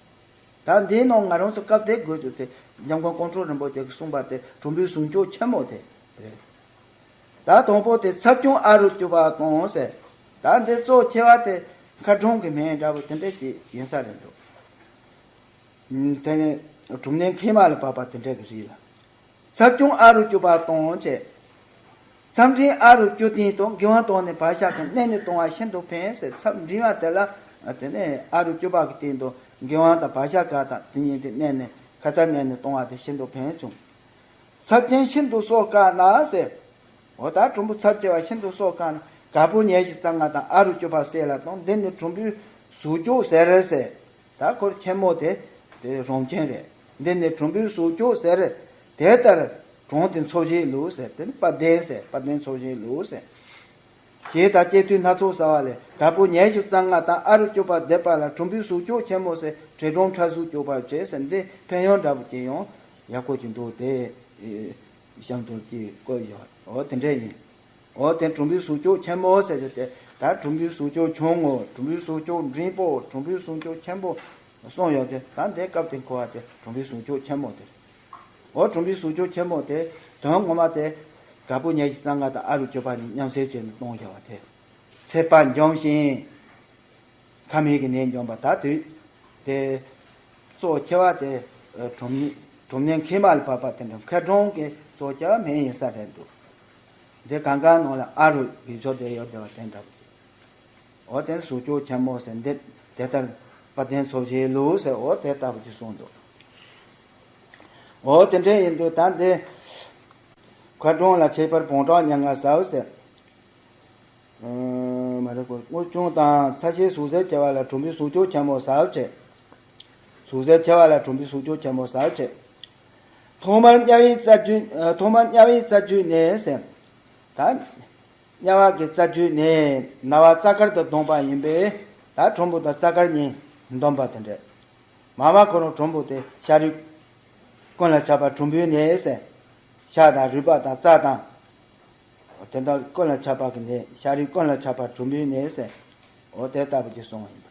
ད་འདིའི་ནང་ང་རང་ཚོ་སྐབས་དེ་དགོས་རྒྱུ་དེ་འཇམ་མགོན་ཀོང་སྤྲུལ་རིན་པོ་ཆེ་གིས་གསུངས་པ་དེ་གྲུམ་བུའི་ཟུག་སྐྱོགས་ཆེན་མོ་དེ་རེད། ད་དང་པོ་དེ་ཚབས་ཆུང་ཨ་རུ་བཅུ་པ་དང་ཟེར། ད་འདི་གཙོ་ཆེ་བ་དེ་མཁར་གྲོང་གི་མིང་འདྲ་པོ་དེ་འདྲ་ཅིག་ཡིན་ས་རེད་འདུག་དེ་ནས་གྲུམ་ནས་མཁལ་མ་ལ་བབས་པ་དེ་འདྲ་གི་རིགས་ལ། ཚབས་ཆུང་ཨ་རུ་བཅུ་པ་དང་བཅས། མཚམས་འབྲིང་ཨ་རུ་བཅུ་སྟེང་དུ་མགྲིན་དབང་བཏང་ནས་བག་ཆགས་ཀྱིས་མནན་ནས་གཏོང་བ་ཤིན་ཏུ་ཕན་ཟེར། མཚམས་འབྲིང་བ་དེ་ལ་དེ་ནས་ཨ་རུ་བཅུ་པ་གི་སྟེང་དུ་མགྲིན་དབང་དང་བག་ཆགས་གང་དང་དེ་གཉིས་དེ་མནན་ནས་ཁ་ཚ་མནན་ནས་གཏོང་བ་དེ་ཤིན་ཏུ་ཕན་བྱུང་། ཚབས་ཆེན་ཤིན་ཏུ་སྲོག་དཀའ་ན་ཟེར། འོ་ད་གྲུམ་བུ་ཚབས་ཆེ་བ་ཤིན་ཏུ་སྲོག་དཀའ་ན་ག་པུར་ཉེར་བཞི་རྩ་ལྔ་དང་ཨ་རུ་བཅུ་པ་བསྲེས་ལ་གཏོང་། འདི་ནི་གྲུམ་བུའི་ཟུག་སྐྱོགས་ཟེར་ཟེར། ད་འཁོར་ཆེན་མོ་དེ་དེ་རང་ཁྱིམ་རེད། འདི་ནི་གྲུམ་བུའི་ཟུག་སྐྱོགས་ཟེར། དེ་ལྟར་ གྲོང་དེ་འཚོ་བྱེད་ལུགས་ཟེར། དེ་ནི་དཔལ་ལྡན་ཟེར། དཔལ་ལྡན་འཚོ་བྱེད་ལུགས་ཟེར། གཞས་དང་སྐྱེས་དུས་སྣ་ཚོགས་ཟ་བ་ལས། དྭགས་པོ་ཉི་ཤུ་རྩ་ལྔ་དང་། ཨ་རུ་སྐྱོབ་པ་བདེ་བ་ལ། གྲུམ་བུའི་ཟུག་གཅོག་ཆེན་མོ་ཟེར། བྲེ་སྒྲོམ་ཁྲག་ཟུག་སྐྱོབ་པར་བྱེད་ཟེར། འདི་ཕན་ཡོན་འདྲ་པོ་ཅིག་ཡང་ཡག་པོ་ཅིག་འདུག་སྟེ། གཤམ་དུ་ཅིག་བཀོད་ཡོད། འོ་དེ་འདྲ་ཡིན། འོ་དེ་གྲུམ་བུའི་ཟུག་གཅོག་ཆེན་མོ་ཟེར་རྒྱུ་དེ། ད་གྲུམ་བུའི་ཟུག་གཅོག་ཆུང་ངུ། གྲུམ་བུའི་ཟུག་གཅོག་འབྲིང་པོ། གྲུམ་བུའི་ཟུག་གཅོག་ཆེན་པོ་གསུངས་ཡོད་དེ། ད་འདི་སྐབས་དེར་གོ་བ་དེ་གྲུམ་བུའི་ཟུག་གཅོག་ཆེན་མོ་དེ་རེད། འོ་གྲུམ་བུའི་ཟུག་གཅོག་ཆེན་མོ་དེ་དོན་ངོ་མ་དེ་དྭགས་པོ་ཉི་ཤུ་རྩ་ལྔ་དང་ཨ་རུ་སྐྱོབ་པ་གཉིས་མཉམ་བསྲེས་བྱས་ནས་གཏོང་བཞག་པ་དེ། ཚད་པ་འཇོམས་ཤིང་། ཁ་མིག་གི་ནད་འཇོམས་པ། ད་དུས་དེ་གཙོ་ཆེ་བ་དེ་གྲུམ་གྲུམ་ནད་མཁལ་མ་ལ་བབས་པ་དེ་འདྲ། མཁལ་གྲུམ་གྱི་གཙོ་ཆེ་བ་སྨན་ཡིན་ས་རེད་འདུག་འདི་གང་གང་ནང་ལ་ཨ་རུ་གི་ཕྱོགས་དེ་ཡོད་བསྡད་པ་དེ་འདྲ་པོ་ཅིག་འོ་དེ་ཟུག་གཅོག་ཆེན་མོ་ཟེར། འདི་དེ་ལྟར་དཔལ་ལྡན་འཚོ་བྱེད་ལུགས་ཟེར། འོ་དེ་ལྟ་བུ་ཅིག་གསུངས་འདུག་འོ་དེ་འདྲ་ཡིན་དུས་ད་འདི་མཁལ་གྲུམ་ལ་ཁྱད་པར་བོང་ཁྲག་ཉེར་ལྔ་ཟ་བ་ཟེར། ཨ། མ་རེད་གོ། རྔུལ་ཆུང་དང་ཚ་ཤའི་ཟུག་གཟེར་ཆེ་བ་ལ་གྲུམ་བུའི་ཟུག་གཅོག་ཆེན་མོ་ཟ་བྱེད། ཟུག་གཟེར་ཆེ་བ་ལ་གྲུམ་བུའི་ཟུག་གཅོག་ཆེན་མོ་ཟ་བྱེད། ཐོག་མར་དམྱལ་བའི་རྩ་རྒྱུས། ཨ། ཐོག་མར་དམྱལ་བའི་རྩ་རྒྱུས་ནས་ཟེར། ད་དམྱལ་བ་གི་རྩ་རྒྱུས་ནས་ན་བ་རྩ་དཀར་དུ་ལྡོངས་པ་ཡིན་པས། ད་གྲུམ་བུ་དང་རྩ་དཀར་གཉིས་བསྡོམས་པ་དེ་འདྲ། མ་མ་ཁོ་རང་གྲུམ་བུ་དེ་ཤ་རུས་ཀུན་ལ་ཁྱབ་པ་གྲུམ་བུའི་ནད་ཟེར། ཤ་དང་རུས་པ་དང་རྩ་དང་། དེ་དག་ཀུན་ལ་ཁྱབ་པ་གི་ནད། ཤ་རུས་ཀུན་ལ་ཁྱབ་པ་གྲུམ་བུའི་ནད་ཟེར། འོ་དེ་ལྟ་བུ་ཅིག་གསུངས་པ་ཡིན་པ།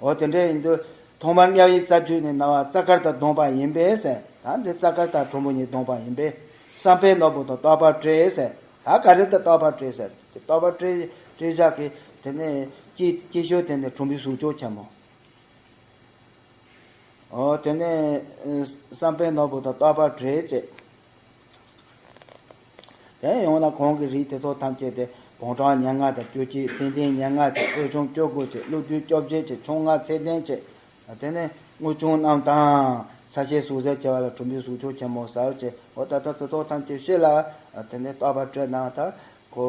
འོ་དེ་འདྲ་ཡིན་དུས་ཐོག་མར་དམྱལ་བའི་རྩ་རྒྱུས་ནས་ན་བ་རྩ་དཀར་དུ་ལྡོངས་པ་ཡིན་པས་ཟེར། ད་འདི་རྩ་དཀར་དང་གྲུམ་བུ་གཉིས་བསྡོངས་པ་ཡིན་པས། བསམ་པའི་ནོར་བུ་དང་རྟོགས་པ་སྤྲད་ཟེར། ད་ག་རེ་དང་རྟོགས་པ་སྤྲད་ཟེར། རྟོགས་པ་སྤྲད་སྤྲད་བཞག་གི། དེ་ནས་སྐྱེ་སྐྱེ་ཤོས་དེ་ནས་གྲུམ་བུའི་ཟུག་གཅོག་ཆེན་མོ། འོ་དེ་ནས་བསམ་པའི་ནོར་བུ་དང་རྟོགས་པ་སྤྲད་བྱེད། དེ་ཡང་ན་གོང་གི་རིགས་དེ་ཚོ་ཐམས་ཅད་དེ་བོང་ཁྲག་ཉེར་ལྔ་དང་བཅུ་གཅིག་སེང་ལྡེང་ཉེར་ལྔ་བྱེད། དབུལ་ཕྱུག་བཅོ་དགུ་བྱེད། ཀླུ་བདུད་བཅོ་བརྒྱད་བྱེད། ཁྱུང་ལྔ་ཚེ་ལྡན་བྱེད། དེ་ནས་རྔུལ་ཆུང་རྣམས་དང་ཚ་ཤའི་ཟུག་གཟེར་ཆེ་བ་ལ་གྲུམ་བུའི་ཟུག་གཅོག་ཆེན་མོ་ཟ་བྱེད། འོ་ད་ལྟ་དེ་ཚོ་ཐམས་ཅད་ཕྱི་ལ་དེ་ནས་རྟོགས་པ་སྤྲད་ན་ད་ཁོ་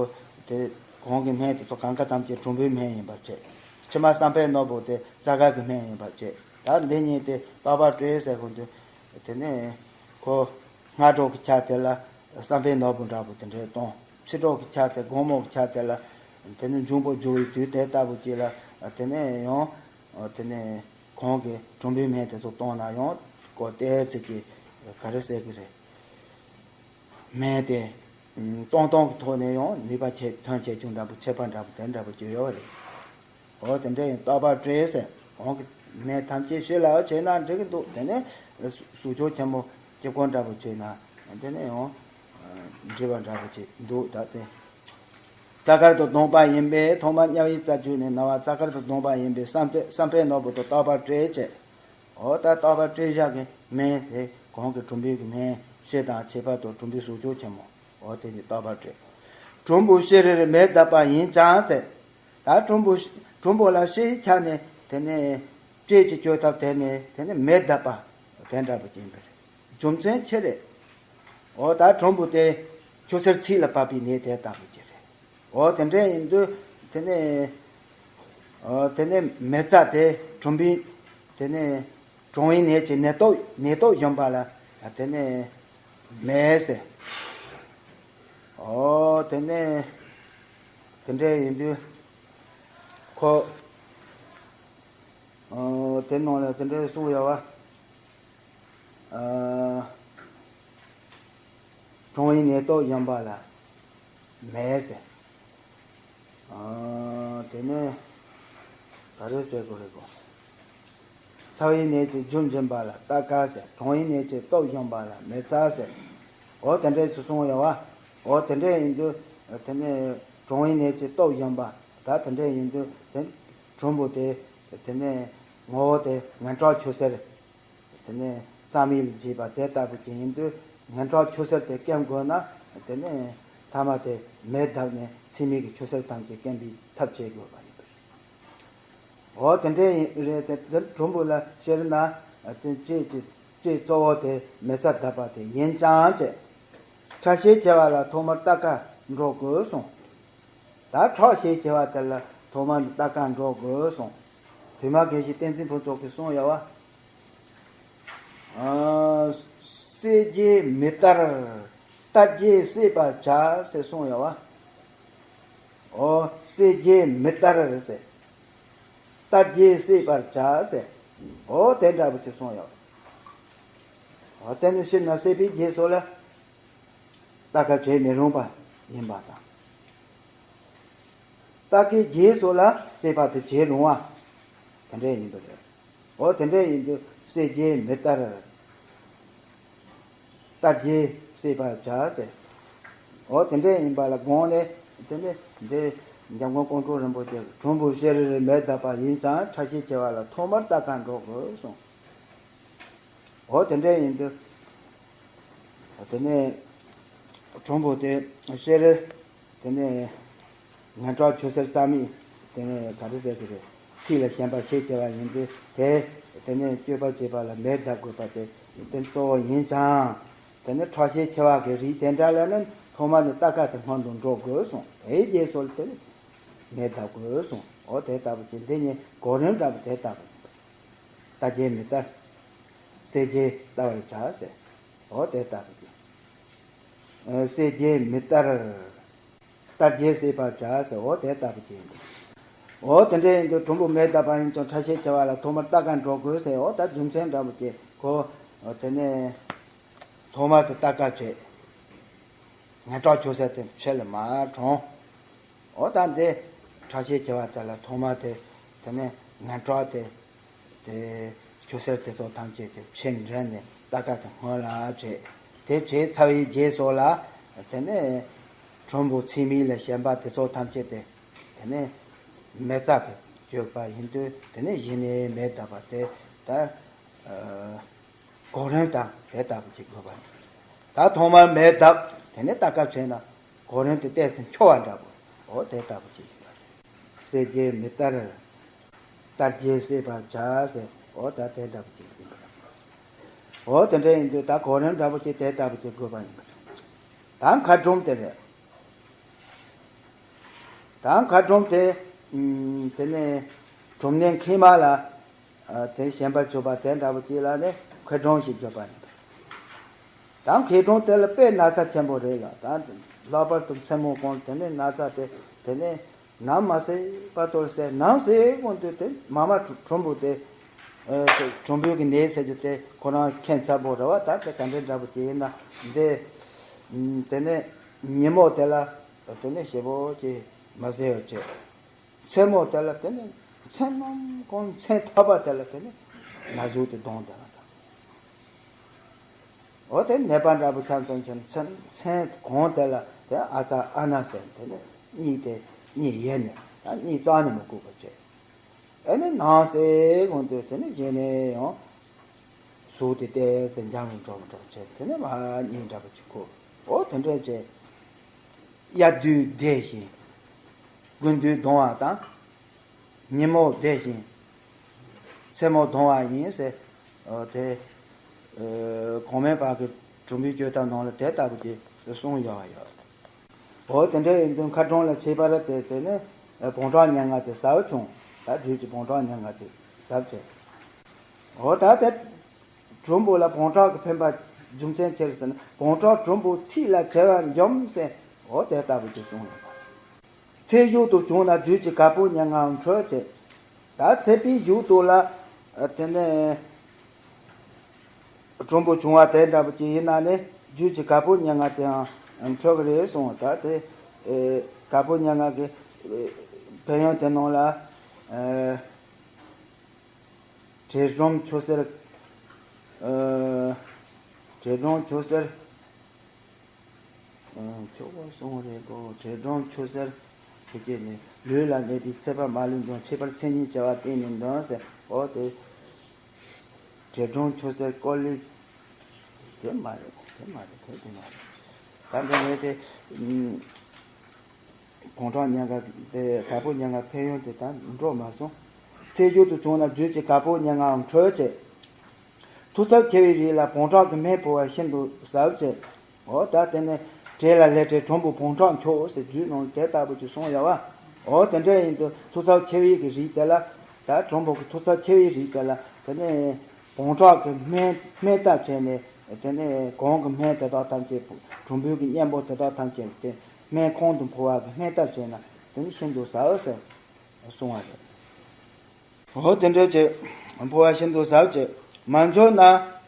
དེ་གོང་གི་སྨན་དེ་ཚོ་གང་ག་ཐམས་ཅད་གྲུམ་བུའི་སྨན་ཡིན་པར་བྱེད། ཕྱི་མ་བསམ་པའི་ནོར་བུ་དེ་རྩ་དཀར་གྱི་སྨན་ཡིན་པར་བྱེད། ད་འདི་གཉིས་དེ་རྟོགས་པ་སྤྲད་ཟེར་གོ་དུས། དེ་ནས་ཁོ་སྔ་དྲོ་གི་ཆ་དེ་ལ་བསམ་པའི་ནོར་བུ་འདྲ་པོ་དེ་འདྲས་གཏོང་། ཕྱི་དྲོ་གི་ཆ་དེ་དགོང་མོ་གི་ཆ་དེ་ལ་དེ་ནས་འབྱུང་པོ་རྒྱུ་བའི་དུས་དེ་ལྟ་བུ་ཅིག་ལ་དེ་ནས་ཡང་དེ་ནས་གོང་གི་གྲུམ་བུའི་སྨན་དེ་ཚོ་གཏོང་ན་ཡང་ཁོ་ཏོག་ཙམ་གྱིས་ག་རེ་ཟེར་གི་རེད། སྨན་དེ་གཏོང་སྟངས་ཀྱི་ཐོག་ནས་ཡང་ནུས་པ་ཆེ་ཐོན་ཆེ་ཆུང་འདྲ་པོ་ཁྱད་པར་འདྲ་པོ་དེ་འདྲ་པོ་ཅིག་ཡོད་རེད། འོ་དེ་འདྲ་ཡིན། རྟོགས་པ་སྤྲད་ཟེར། གོང་གི་སྨན་ཐམས་ཅད་ཕྱི་ལ་བྱས་ན་འགྲིག་གི་འདུག་དེ་ནས་ཟུག་གཅོག་ཆེན་མོ་སྐྱེ་སྐོར་འདྲ་པོ་བྱས་ན་དེ་ནས་ཡང་འགྲིག་པ་འདྲ་པོ་ཅིག་འདུག་ད་དེ་རྩ་དཀར་དུ་ལྡོངས་པ་ཡིན་པས། ཐོག་མར་དམྱལ་བའི་རྩ་རྒྱུས་ནས་ན་བ་རྩ་དཀར་དུ་ལྡོངས་པ་ཡིན་པས། བསམ་པའི་བསམ་པའི་ནོར་བུ་དང་རྟོགས་པ་སྤྲད་བྱས། འོ་ད་རྟོགས་པ་སྤྲད་བཞག་གི་སྨན་དེ་གོང་གི་གྲུམ་བུའི་གི་སྨན་ཕྱི་དང་ཁྱད་པར་དུ་གྲུམ་བུའི་ཟུག་གཅོག་ཆེན་མོ། འོ་དེ་ནི་རྟོགས་པ་སྤྲད། གྲུམ་བུ་ཤི་རིར་མེ་བརྡབས་པ་ཡིན་ཀྱང་ཟེར། ད་གྲུམ་བུ་གྲུམ་བུ་ལ་ཤི་ཡི་ཆ་ནས་དེ་ནས་སྤྲད་ཀྱི་བཅོས་ཐབས་དེ་ནས་དེ་ནས་མེ་བརྡབས་པ་དེ་འདྲ་པོ་ཅིག་ཡིན་པ་རེད། རྒྱུ་མཚན་ཅི་རེད། འོ་ད་གྲུམ་བུ་དེ་ཆུ་སེར་ཚིགས་ལ་བབས་པའི་ནད་དེ་ལྟ་བུ་ཅིག་རེད། འོ་དེ་འདྲ་ཡིན་དུས་དེ་ནས་འོ་དེ་ནས་མེ་བཙའ་དེ་གྲུམ་བུའི་དེ་ནས་གྲང་བའི་ནད་ཀྱི་ནད་སྟོབས་ནད་སྟོབས་གཞོམ་པ་ལ་དེ་ནས་མེ་ཟེར། འོ་དེ་ནས་དེ་འདྲ་ཡིན་དུས་ཁོ་འོ་དེ་ནང་ལ་དེ་འདྲ་གསུངས་ཡོད་པ། ཨ། གྲང་བའི་ནད་སྟོབས་གཞོམ་པ་ལ་མེ་ཟེར། ཨ། དེ་ནས་ག་རེ་ཟེར་དགོས་རེད་གོ། ཚ་བའི་ནད་ཀྱི་རྒྱུ་འབྱིན་པ་ལ་རྟ་ཁ་ཟེར། གྲང་བའི་ནད་ཀྱི་སྟོབས་གཞོམ་པ་ལ་མེ་བཙའ་ཟེར། འོ་དེ་འདྲས་སུ་གསུངས་ཡོད་པ། འོ་དེ་འདྲས་ཡིན་དུས་དེ་ནས་གྲང་བའི་ནད་ཀྱི་སྟོབས་གཞོམ་པ། ད་དེ་འདྲས་ཡིན་དུས་དེ་གྲུམ་བུ་དེ་དེ་ནས་ངོ་བོ་དེ་སྔོན་འགྲོ་ཆུ་སེར། དེ་ནས་རྩ་མེད་ལ་བྱེད་པ་དེ་ལྟ་བུ་ཅིག་ཡིན་དུས་སྔོན་འགྲོ་ཆུ་སེར་དེ་སྐེམ་དགོས་ན་དེ་ནས་ཐ་མ་དེ་མེ་བརྡབས་ནས་ཚད་མེད་ཀྱི་ཆུ་སེར་ཐམས་ཅད་སྐེམ་པའི་ཐབས་བྱེད་དགོས་པ་ཡིན་པ་རེད། འོ་དེ་འདྲ་ཡིན་རེད་དེ། དེ་གྲུམ་བུ་ལ་ཤི་ན་དེ་སྤྲད་ཀྱི་སྤྲད་གཙོ་བོ་དེ་མེ་བཙའ་བརྡབས་པ་དེ་ཡིན་ཀྱང་བྱས། ཁྲག་ཤས་ཆེ་བ་ལ་ཐོག་མར་རྟ་ཁ་འགྲོ་དགོས་གསུངས། ད་ཁྲག་ཤས་ཆེ་བ་དེ་ལ་ཐོག་མར་རྟ་ཁ་འགྲོ་དགོས་གསུངས། དེ་མ་གལ་ཞིག་བསྟན་འཛིན་ཕུན་ཚོགས་ཀྱིས་གསུངས་ཡོད་པ། ཨ། གསེར་གྱི་མེ་ལྟར་ ལྟ་བརྒྱད་བསད་པར་བྱ་ཟེར་གསུངས་ཡོད་བ། ཨོ། བསད་བགྱིས་མི་ལྟར་ཟེར། ལྟ་བརྒྱད་བསད་པར་བྱ་ཟེར། ཨོ་དེ་འདྲ་བོ་ཅིག་གསུངས་ཡོད། ཨོ་དེ་ནི་ཕྱིར་ན་བསད་པའི་རྗེས་སུ་ལ་ལྟ་ག་བྱེད་མི་རུང་བ་ཡིན་པ་དང་། ལྟ་གའི་རྗེས་སུ་ལ་བསད་པ་དེ་བྱེད་རུང་བ་དེ་འདྲ་ཡིན་པ་རེད། ཨོ་དེ་འདྲ་ཡིན་དུས་བསད་བགྱིས་མི་ལྟར། ལྟ་བརྒྱད་བསད་པར་བྱ་ཟེར། འོ་དེ་འདྲ་ཡིན་པ་ལ་དགོངས་ནས་དེ་ནས་འདི་འཇམ་མགོན་ཀོང་སྤྲུལ་རིན་པོ་ཆེ་གིས་དྲོན་པོ་ཤེས་རིག་མེ་བཏབ་པ་ཡིན་ཙང་ཁྲ་ཤེས་ཆེ་བ་ལ་ཐོག་མར་ལྟ་ག་འགྲོ་དགོས་གསུངས། འོ་དེ་འདྲ་ཡིན་དུས་དེ་ནས་དྲོན་པོ་དེ་ཤེས་རིག་དེ་ནས་ངན་གྲགས་ཆོས་གསེར་རྩ་མེད་དེ་ནས་ག་རེ་ཟེར་གི་རེད། ཚིག་ལ་ཞེན་པ་ཤས་ཆེ་བ་ཡིན་དུས་དེ་དེ་ནས་སྤྱོད་པ་བྱེད་པ་ལ་མེ་བཏབ་དགོས་པ་དེ་དེ་གཙོ་བོ་ཡིན་ཙང་། དེ་ནས་ཁྲག་ཤས་ཆེ་བ་གི་རིགས་དེ་འདྲ་ལ་ནི་ཐོག་མ་ནས་ལྟ་ག་དེ་སྔོན་དུ་འགྲོ་དགོས་གསུངས། དེའི་རྗེས་སུ་དེ་ནས་མེ་བཏབ་དགོས་གསུངས། འོ་དེ་ལྟ་བུ་ཅིག་འདི་ནི་གོ་རིམ་འདྲ་བོ་དེ་ལྟ་བུ་ཡིན་པ། ལྟ་བརྒྱད་མི་ལྟར། བསད་བགྱིས་ལྟ་བར་བྱ་ཟེར། འོ་དེ་ལྟ་བུ་ཅིག་ཨ། བསད་བགྱིས་མི་ལྟར། ལྟ་བརྒྱད་བསད་པར་བྱ་ཟེར། འོ་དེ་ལྟ་བུ་ཅིག་ཡིན། འོ་དེ་འདྲ་ཡིན་དུས་དྲོན་པོ་མེ་བཏབ་པ་ཡིན་ཀྱང་ཁྲ་ཤས་ཆེ་བ་ལ་ཐོག་མར་ལྟ་ག་འགྲོ་དགོས་ཟེར། འོ་ད་རྒྱུ་མཚན་འདྲ་བོ་ཅིག་གོ། འོ་དེ་ནས་ཐོག་མར་དུ་ལྟ་ག་བྱེད། ངན་གྲགས་ཆོས་གསེར་དེ་ཕྱི་ལ་མར་དྲངས། འོ་ད་འདི་ཁྲག་ཤས་ཆེ་བ་དེ་ལ་ཐོག་མ་དེ་དེ་ནས་ངན་གྲགས་དེ་དེ་ཆོས་གསེར་དེ་ཚོ་ཐམས་ཅད་དེ་ཕྱིར་འདྲེན་ནས་ལྟ་ག་དེ་སྔོན་ལ་བྱས། དེ་བྱས་ཚར་བའི་རྗེས་སུ་ལ་དེ་ནས་དྲོན་པོ་ཚིག་མིག་ལ་ཞེན་པ་དེ་ཚོ་ཐམས་ཅད་དེ་དེ་ནས་མེ་བཏབ་པའི་སྤྱོད་པ་ཡིན་དུས་དེ་ནས་གཞི་ནས་མེ་བཏབ་པ་དེ་ད་ཨ། གོ་རིམ་དང་དེ་ལྟ་བུ་ཅིག་དགོས་པ་ཡིན། ད་ཐོག་མར་མེ་བཏབ་དེ་ནས་ལྟ་ག་བྱས་ན་གོ་རིམ་དེ་ཏོག་ཙམ་འཁྱོར་བ་འདྲ་པོ། འོ་དེ་ལྟ་བུ་ཅིག་ཡིན་པ་རེད། བསད་བགྱིས་མི་ལྟར། ལྟ་བརྒྱད་བསད་པར་བྱ་ཟེར། འོ་ད་དེ་འདྲ་པོ་ཅིག་ཡིན་པ་རེད། འོ་དེ་འདྲ་ཡིན་དུས་ད་གོ་རིམ་འདྲ་པོ་ཅིག་དེ་ལྟ་བུ་ཅིག་དགོས་པ་ཡིན་པ་རེད། ད་མཁའ་སྒྲོམ་དེ་རེད། ད་མཁའ་སྒྲོམ་དེ་ཨུམ། དེ་ནས་སྒྲོམ་གནས་མཁལ་མ་ལ་ཨ། དེ་ཞེན་པ་བྱུག་པ་དེ་འདྲ་པོ་ཅིག་ལ་ནི་མཁའ་སྒྲོམ་ཞེས་བརྗོད་པ་ཡིན། ད་མཁའ་སྒྲོམ་དེ་ལ་དཔེ་ན་ཚ་ཆེན་པོ་རེད་ལ། ད་ལྷག་པར་དུ་མཚན་མོ་གང་དེ་ནས་ན་ཚ་དེ་དེ་ནས་ནམ་མ་བསད་བར་དུ་བསད། ནམ་བསད་གོང་དུ་དེ་མ་མ་དྲོན་པོ་དེ་ཨ། དྲོན་པོའི་གི་ནད་ཟེར་རྒྱུ་དེ་ཁོ་རང་ཁྱད་མཚར་པོ་རེད་བ། ད་དེ་ག་འདྲ་འདྲ་པོ་ཅིག་ཡིན་ན་འདི་ཨུམ། དེ་ནས་ཉིན་མོ་དེ་ལ་དེ་ནས་ཞེ་པོ་ཅིག་མ་བཟས་པ་བྱས། མཚན་མོ་དེ་ལ་དེ་ནས་མཚན་ནམ་གང་མཚན་ཐོབ་པ་དེ་ལ་དེ་ནས་ན་ཟུག་དེ་གདོང་དེ་ལ་དང་། འོ་དེ་ནད་པ་འདྲ་པོ་ཆ་ཚང་ཁྱོད་མཚན་མཚན་གང་དེ་ལ་དེ་ཨ་ཙ་ཨ་ན་ཟེར་དེ་ནས་གཉིད་དེ་གཉིད་ཡེར་ནས་ད་གཉིད་རྩ་ནས་མི་ཁུག་པ་བྱས། ཨ་ནི་ནང་གསེས་གོང་དུ་དེ་ནས་གཞི་ནས་ཡང་ཟུག་དེ་ཏོག་ཙམ་འཇམ་རུ་འགྲོ་མི་འགྲོ་བྱས། དེ་ནས་མར་གཉིད་འདྲ་པོ་ཅིག་ཁུག། འོ་དེ་འདྲ་བྱས། དབྱར་དུས་བདེ་ཞིང་། དགུན་དུས་གདུང་བ་དང་། ཉིན་མོ་བདེ་ཞིང་། མཚན་མོ་གདུང་བ་ཡིན་ཟེར། འོ་དེ་ཨ། གོང་མའི་བར་གྱི་དྲུང་པའི་བཅོས་ཐབས་ནང་ལ་དེ་ལྟ་བུ་ཅིག་གསུངས་ཡོད་པ་ཡོད། འོ་དེ་འདྲ་ཡིན་དུས་མཁའ་སྒྲོམ་ལ་ཆས་པར་དེ་དེ་ནས་བོང་ཁྲག་མྱ་ངན་དེ་ཟ་བྱུང་། ད་རྒྱུད་ཀྱི་བོང་ཁྲག་མྱ་ངན་དེ་ཟ་བྱས། འོ་ད་དེ་དྲོན་པོ་ལ་བོང་ཁྲག་གིས་ཕན་པ་རྒྱུ་མཚན་ཅི་རེད་ཟེར་ན། བོང་ཁྲག་དྲོན་པོ་ཚིག་ལ་བྱ་བ་འཇོམས་ཟེར། འོ་དེ་ལྟ་བུ་ཅིག་གསུངས་ཡོད་པ། ཚེ་མཇུག་ཏུ་བྱུང་ན་རྒྱུད་ཀྱི་ག་པུ་ཉ་ང་འ་འཕྲོད་ཅེས། ད་ཚེ་འདིའི་མཇུག་ཏུ་ལ་ཨ། དེ་ནས་དྲོན་པོ་བྱུང་བ་དེ་འདྲ་པོ་ཅིག་ཡིན་ན་ནི་རྒྱུད་ཀྱི་ག་པུ་ཉ་ང་དེའང་འཕྲོད་ཀྱི་རེད་གསུངས། ད་དེ་ཨེ། ག་པུ་ཉ་ང་གི་ཨེ། ཕན་ཡོན་དེ་ནང་ལ་ཨེ། བྲེ་སྒྲོམ་ཆུ་སེར། ཨེ། བྲེ་སྒྲོམ་ཆུ་སེར། ཨེ། ཆོག་པ་གསུངས་རེད་གོ། བྲེ་སྒྲོམ་ཆུ་སེར། ཁྱེད་ཀྱིས་ནི་ལུས་ལ་གནས་པའི་ཚེ་བར་མ་ལུས་འབྱུང་། ཁྱད་པར་མཚན་ཉིད་བྱ་བ་བསྟན་ནས་འདོན་ཟེར། འོ་དེ། བྲེ་སྒྲོམ་ཆུ་སེར་ཀོ་ལི། དེ་མ་རེད། དེ་མ་རེད། དེ་དེ་མ་རེད། ད་འདི་ནས་དེ་ཨུམ། བོང་ཁྲག་མྱ་ངན་དེ་ག་པུ་ཉ་ང་ཕན་ཡོན་དེ་ད་འགྲོ་མ་སོང་། ཚེ་མཇུག་ཏུ་བྱུང་ན་རྒྱུད་ཀྱི་ག་པུ་ཉ་ང་འ་འཕྲོད་ཅེས། མཐུ་རྩལ་ཆེ་བའི་རིགས་ལ་བོང་ཁྲག་གི་སྨན་ཕོག་པ་ཤིན་ཏུ་ཟབ་ཅེས། འོ་ད་དེ་ནས་བྲེ་ལ་ལས་བྲེ་དྲོན་པོ་བོང་ཁྲག་མཆོག་ཟེར་རྒྱུད་ནང་དེ་ལྟ་བུ་ཅིག་གསུངས་ཡོད་པ། འོ་དེ་འདྲ་ཡིན་དུས་མཐུ་རྩལ་ཆེ་བའི་གི་རིགས་དེ་ལ། ད་དྲོན་པོ་གི་མཐུ་རྩལ་ཆེ་བའི་རིགས་དེ་ལ་དེ་ནས་བོང་ཁྲག་གི་སྨན་སྨན་ལྟ་བྱས་ནས་ དེ་ནས་གོང་གི་སྨན་དེ་དག་ཐམས་ཅད་གྲུམ་བུའི་གི་གཉེན་པོ་དེ་དག་ཐམས་ཅད་དེ་སྨན་ཁོང་དུ་འཕོ་བ་གི་སྨན་ལྟར་བྱས་ན་དེ་ནི་ཤིན་ཏུ་ཟབ་ཟེར་གསུང་བ་རེད། འོ་དེ་འདྲ་བྱས་འཕོ་བ་ཤིན་ཏུ་ཟབ་བྱས་མ་འབྱོར་ན་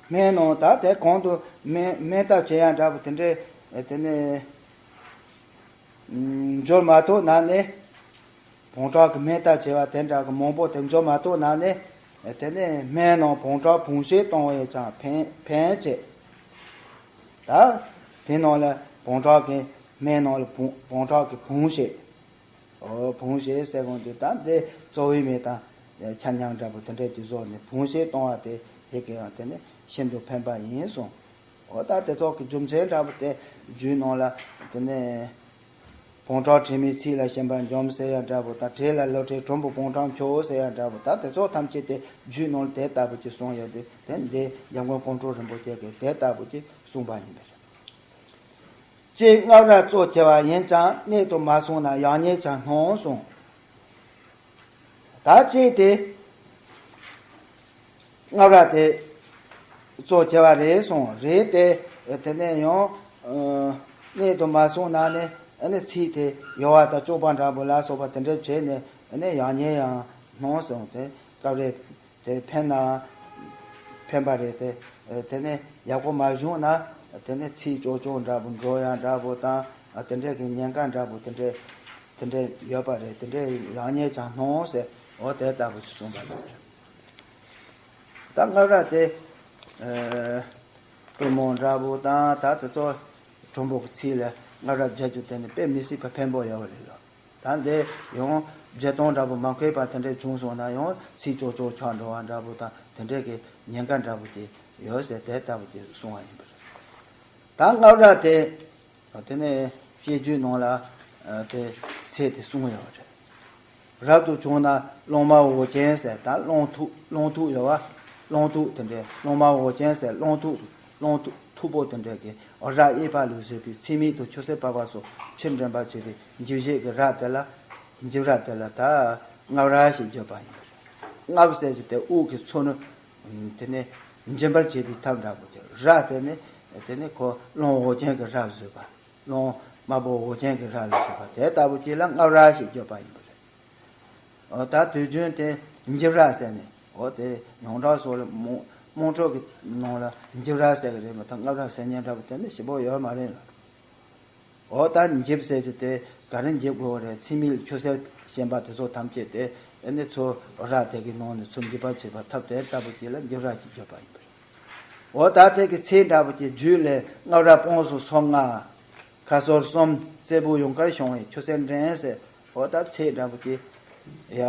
སྨན་ནང་ད་དེ་གོང་དུ་སྨན་སྨན་ལྟར་བྱེད་ཡ་འདྲ་པོ་དེ་འདྲས་དེ་ནས། འབྱོར་མ་ཐུབ་ན་ནི། བོང་བྲག་གི་སྨན་ལྟར་བྱེད་པ་དེ་འདྲ་གི་མང་པོ་དེ་འབྱོར་མ་ཐུབ་ན་ནི། དེ་ནས་སྨན་ནང་བོང་བྲག་བུང་ཤེད་གཏོང་བས་ཀྱང་ཕན་ཕན་བྱེད། ད། དེ་ནང་ལ་བོང་བྲག་གི་སྨན་ནང་ལ་བོང་བོང་བྲག་གི་བུང་ཤེད། འོ་བུང་ཤེད་ཟེར་གོང་དུ་ད་འདི་གཙོ་བོའི་མེ་དང་ཆ་མཉམ་འདྲ་པོ་དེ་འདྲས་ཀྱི་བཟོ་ནས་བུང་ཤེད་གཏོང་བ་དེ་དེ་གི་ཡང་དེ་ནི་ཤིན་ཏུ་ཕན་པ་ཡིན་གསུངས། འོ་ད་དེ་ཚོགས་ཀྱི་རྒྱུ་མཚན་འདྲ་པོ་དེ་རྒྱུད་ནང་ལ་དེ་ནས་བོང་བྲག་དྲི་མེད་ཚིག་ལ་ཞེན་པ་འཇོམས་ཟེར་ཡ་འདྲ་པོ་དང་དྲི་ལ་བློ་བྲལ་གྲུམ་བུ་བོང་བྲག་མཆོག་ཟེར་ཡ་འདྲ་པོ་ད་དེ་ཚོགས་ཐམས་ཅད་དེ་རྒྱུད་ནང་ལ་དེ་ལྟ་བུ་ཅིག་གསུངས་ཡོད་དུས་དེ་འདི་འཇམ་མགོན་ཀོང་སྤྲུལ་རིན་པོ་ཆེ་གིས་དེ་ལྟ་བུ་ཅིག་གསུངས་པ་ཡིན་པས། ཅེས་སྔགས་རབ་གཙོ་ཆེ་བ་ཡིན་ཀྱང་གནད་དུ་མ་སོང་ན་ཡག་ཉེས་ཀྱང་སྣང་གསུངས། ད་ཅེས་དེ། སྔགས་རབ་དེ་གཙོ་ཆེ་བ་རེད་གསུངས་རེད་དེ། དེ་ནས་ཡང་གནད་དུ་མ་སོང་ན་ནི་ཨ་ནི་ཚིག་དེ་ཡོལ་བ་དང་གཅོད་པ་འདྲ་པོ་ལ་སོགས་པ་དེ་འདྲ་བྱས་ནས་ཨ་ནི་ཡག་ཉེས་ཡང་སྣང་གསུངས་ཏེ་སྐབས་རེ་དེ་ཕན་ན་ཕན་པ་རེད་དེ། དེ་ནས་ཡག་པོ་མ་བྱུང་ན་དེ་ནས་ཚིག་གཅོད་གཅོད་འདྲ་པོ་འགྲོ་ཡ་འདྲ་པོ་དང་དེ་འདྲ་གི་ཉེན་ཁ་འདྲ་པོ་དེ་འདྲ་དེ་འདྲ་ཡོད་པ་རེད། དེ་འདྲའི་ཡག་ཉེས་ཀྱང་སྣང་ཟེར་འོ་དེ་ལྟ་བུ་ཞིག་གསུངས་པ་རེད། ད་སྔགས་རབ་དེ། ཨ། པུས་མོ་འདྲ་པོ་དང་ད་དེ་ཚོ་གྲུམ་བུ་གི་ཚིག་ལ་སྔགས་རབ་བརྒྱད་ཅུ་དེ་ནི་དཔེ་མི་སྲིད་པ་ཕན་པོ་ཡོད་པ་རེད་ལ། ད་འདི་ཡང་བརྒྱད་སྟོང་འདྲ་པོ་མ་མཁས་པ་དེ་འདྲས་བྱུང་སོང་ན་ཡང་ཚིག་ཅོག་ཅོག་ཆག་འགྲོ་བ་འདྲ་པོ་དང་དེ་འདྲས་ཀྱི་ཉེན་ཁ་འདྲ་པོ་ཅིག་ཡོད་ཟེར་དེ་ལྟ་བུ་ཅིག་གསུང་བ་ཡིན་པ་རེད། ད་སྔགས་རབ་དེ། དེ་ནས་བཤད་རྒྱུད་ནང་ལ་དེ་ཚེ་དེ་གསུངས་ཡོད་རེད། རབ་ཏུ་བྱུང་ན་སློབ་མ་འོ་ཅན་ཟེར་ད་སློང་ཐུག་སློང་ཐུག་ཡོད་བ། སློང་ཐུག་དེ་འདྲའི་སློབ་མ་འོ་ཅན་ཟེར་སློང་ཐུག་སློང་ཐུག་མཐུག་པོ་དེ་འདྲའི་གི་ར་གཡས་པ་ལ་བཟོས་པའི་ཚེ་མིག་དང་ཆུ་སེར་པགས་པ་སོགས་ཕྱིར་འདྲེན་པར་བྱེད་པའི་འཇིབ་བྱེད་ཀྱི་ར་དེ་ལ་འཇིབ་ར་དེ་ལ་ད་སྔགས་ར་ཞེས་བརྗོད་པ་ཡིན། སྔགས་ཟེར་གྱི་དེ་དབུགས་ཀྱི་ཚུལ་ནི། དེ་ནས་འབྱིན་པར་བྱེད་པའི་ཐབས་འདྲ་པོ་དེ་ར་ཟེར་ནས་དེ་ནས་ཁོ་སློང་འོ་ཅན་གྱི་ར་བཟོས་པ། སློང་དམར་པོ་འོ་ཅན་གྱི་ར་ལ་བཟོས་པ་དེ་ལྟ་བུ་ཅིག་ལ་སྔགས་ར་ཞེས་བརྗོད་པ་ཡིན་པ་རེད། འོ་ད་དུས་རྒྱུན་དེ་འཇིབ་ར་ཟེར་ནས་འོ་དེ་ཡོངས་གྲགས་སོགས་ལ་དམངས་དམངས་ཁྲོད་ཀྱི་ནང་ལ་འཇིབ་ར་ཟེར་གི་རེད་མ་གཏོགས་སྔགས་ར་ཟེར་མཁན་འདྲ་པོ་དེ་ནི་ཞིབ་པོ་ཡོད་མ་རེད་ལ། འོ་ད་འཇིབ་ཟེར་གྱི་དེ་ག་རེ་འཇིབ་དགོས་རེད། ཚེ་མིག་ལ་ཆུ་སེར་ཞེན་པ་དེ་ཚོ་ཐམས་ཅད་དེ་ཨ་ནི་ཚུར་ར་དེ་གི་ནང་ནས་ཚུར་འཇིབ་པར་བྱེད་པ་ཐབས་དེ་ལྟ་བུ་ཅིག་ལ་འཇིབ་ར་ཞེས་བརྗོད་པ་ཡིན་པ་རེད། འོ་ད་དེ་གི་ཚེ་འདྲ་པོ་ཅིག་རྒྱུད་ལས་སྔགས་ར་སྤོང་གསུམ་སོར་ལྔ། ཁ་སོར་གསུམ་རྩེ་ཕུད་ཡུངས་ཀར་ཤོང་བའི་ཆུ་སེར་འདྲེན་ཟེར། འོ་ད་ཚེ་འདྲ་པོ་ཅིག་ཡ།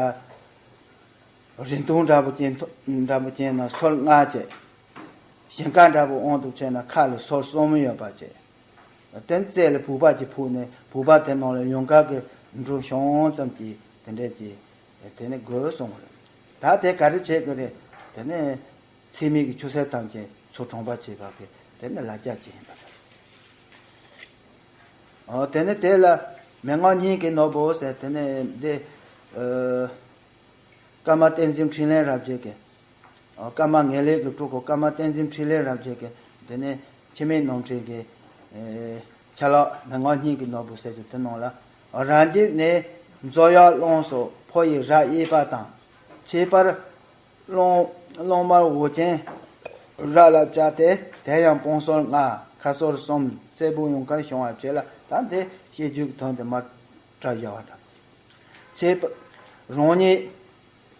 རིང་ཐུང་འདྲ་པོ་ཅན་ཐུ་འདྲ་པོ་ཅན་ན་སོར་ལྔ་བྱས། ཞིང་ཁ་འདྲ་པོ་དབང་དུ་བྱས་ན་ཁ་ལ་སོར་གསུམ་ཡོད་པ་བྱས། དེ་རྩེ་ལ་བུག་པ་ཅིག་ཕུབ་ནས་བུག་པ་དེ་ནང་ལ་ཡུངས་ཀར་གྱི་འབྲུ་ཤོང་ཙམ་གྱིས་དེ་འདྲས་ཀྱིས་དེ་ནས་དགོས་གསུངས་པ་རེད། ད་དེ་ག་རེ་བྱེད་དགོས་རེད། དེ་ནས་ཚེ་མིག་གི་ཆུ་སེར་ཐམས་ཅད་ཚུར་གྲོངས་པ་བྱེད་པ་གི་དེ་ནས་ལག་རྒྱགས་ཅིག་ཡིན་པ་རེད། འོ་དེ་ནས་དེ་ལ་མན་ངག་སྙིང་གི་ནོར་བུ་ཟེར་དེ་ནས་འདི། ཨ། ཀརྨ་བསྟན་འཛིན་འཕྲིན་ལས་རབ་རྒྱས་ཀྱི། ཨ། ཀརྨ་ངེས་ལེགས་ཀྱི་སྤྲུལ་སྐུ་ཀརྨ་བསྟན་འཛིན་འཕྲིན་ལས་རབ་རྒྱས་ཀྱི་དེ་ནས་འཆི་མེད་ནོར་འཁྲུལ་གྱི། ཨེ། ཆ་ལག་མན་ངག་སྙིང་གི་ནོར་བུ་ཟེར་གྱི་དེ་ནང་ལ། རང་རྒྱུད་ནས་མཛོ་གཡོག་སློང་སོགས་ཕོ་ཡི་ར་གཡས་པ་དང་། ཁྱད་པར། སློང་སློང་དམར་འོ་ཅན་ར་ལ་བཅའ་སྟེ་དེ་ཡང་སྤོང་སོར་ལྔ། ཁ་སོར་གསུམ། རྩེ་ཕུད་ཡུངས་ཀར་ཤོང་བ་བཅས་ལ་ད་འདི་བཤད་རྒྱུད་ཀྱི་དོན་དེ་མར་བཀྲལ་བཞག་པ་འདྲ། ཚེ་རང་ཉིད་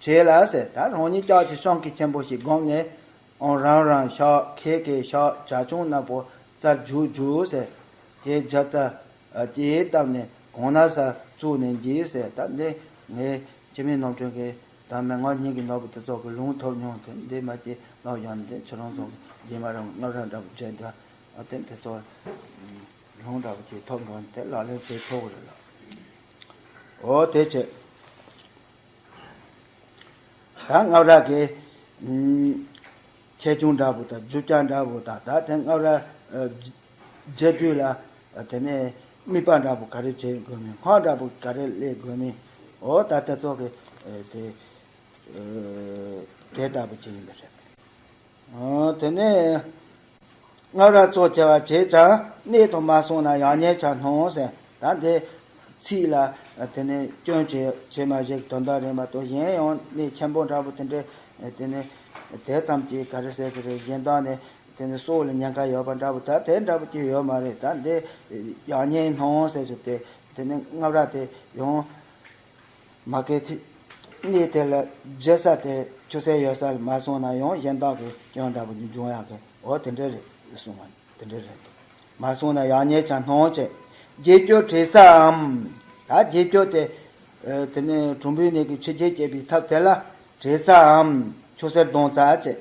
བྱས་ལ་ཟེར། ད་རང་ཉིད་ལྕགས་ཀྱི་ཤིང་གི་ཆེན་པོ་ཞིག་བསྒོམས་ནས་ཨང་རང་རང་ཤག་ཁལ་ཁལ་ཤག་བྱ་ཁྱུང་ནག་པོ་རྩར་རྒྱུག་རྒྱུག་ཟེར། དེ་བརྒྱ་རྩ་ཨ་ཅེས་བཏབ་ནས་གང་ན་ས་བཙུགས་ནས་འགྱེལ་ཟེར། ད་འདི་ངས་འཆི་མེད་ནོར་འཁྲུལ་གྱི་ད་མན་ངག་སྙིང་གི་ནོར་བུ་དེ་ཚོ་གི་ལུང་ཐོབ་མྱོང་གི་འདི་མ་ཅི་ལོག་ཡོང་འདི་ཁྱེད་རང་ཚོ་གི་རྗེས་མ་རང་སྔགས་ར་འདྲ་པོ་བྱས་འདི་ཨ་དེ་དེ་ཚོ་ལུང་འདྲ་པོ་ཅིག་ཐོབ་འགྲོ་འདི་ལག་ལེན་བྱེད་ཆོག་གི་རེད་ལ། འོ་དེ་བྱས། ད་སྔགས་ར་གི་ཨུམ་ཆེ་ཆུང་འདྲ་པོ་དང་རྒྱུ་ཆ་འདྲ་པོ་དང་ད་དེ་སྔགས་ར་ཨ་རྒྱས་བསྡུས་ལ་ཨ་དེ་ནས་དམིགས་པ་འདྲ་པོ་ག་རེ་བྱེད་དགོས་མིན་སྔགས་འདྲ་པོ་ག་རེ་ཀློག་དགོས་མིན་འོ་ད་དེ་ཚོ་གི་ཨ་དེ་ཨ་དེ་ལྟ་བུ་ཅིག་ཡིན་པ་རེད། ཨ་དེ་ནས། སྔར་ར་གཙོ་ཆེ་བ་བྱས་ཀྱང་གནས་དང་མ་སོང་ན་ཡང་ཉེས་ཆ་སྣང་ཟེར། ད་འདི་ཚིག་ལ་དེ་ནས་སྐྱོན་བྱེད་བྱེད་མ་བྱེད་དོན་དག་རེད་མ་གཏོགས། གཞན་ཡང་གནས་ཆེན་པོ་འདྲ་པོ་དེ་འདྲས་དེ་ནས་དེ་ཙམ་གྱིས་ག་རེ་ཟེར་གི་རེད། གཞན་དག་ནས་དེ་ནས་སྲོག་ལ་ཉེན་ཁ་ཡོད་པ་འདྲ་པོ་ད་དེ་འདྲ་པོ་ཅིག་ཡོད་མ་རེད། ད་འདི་ཡང་ཉེས་སྣང་ཟེར་གྱི་དེ་དེ་ནས་སྔར་ར་དེ་ཡང་། མ་གི་ཐི་གནས་དེ་ལ་བརྗེད་ས་དེ་ཆུད་ཟོས་ཡོད་ས་ལ་མ་སོང་ན་ཡང་གཞན་དག་གི་སྐྱོན་འདྲ་པོ་འབྱུང་ཡག་གི། འོ་དེ་འདྲ་རེད་གསུང་བ་དེ་འདྲ་རེད་འདུག་མ་སོང་ན་ཡང་ཉེས་ཆ་སྣང་བྱེད། བརྗེད་སྐྱོ་བྲལ་སའམ། ད་བརྗེད་སྐྱོ་དེ་དེ་ནས་གྲུམ་བུའི་གནས་ཀྱི་ཆུ་བརྗེད་བྱེད་པའི་ཐབས་དེ་ལ་བྲལ་སའམ་ཆུད་ཟོས་གདོང་རྩ་བྱེད།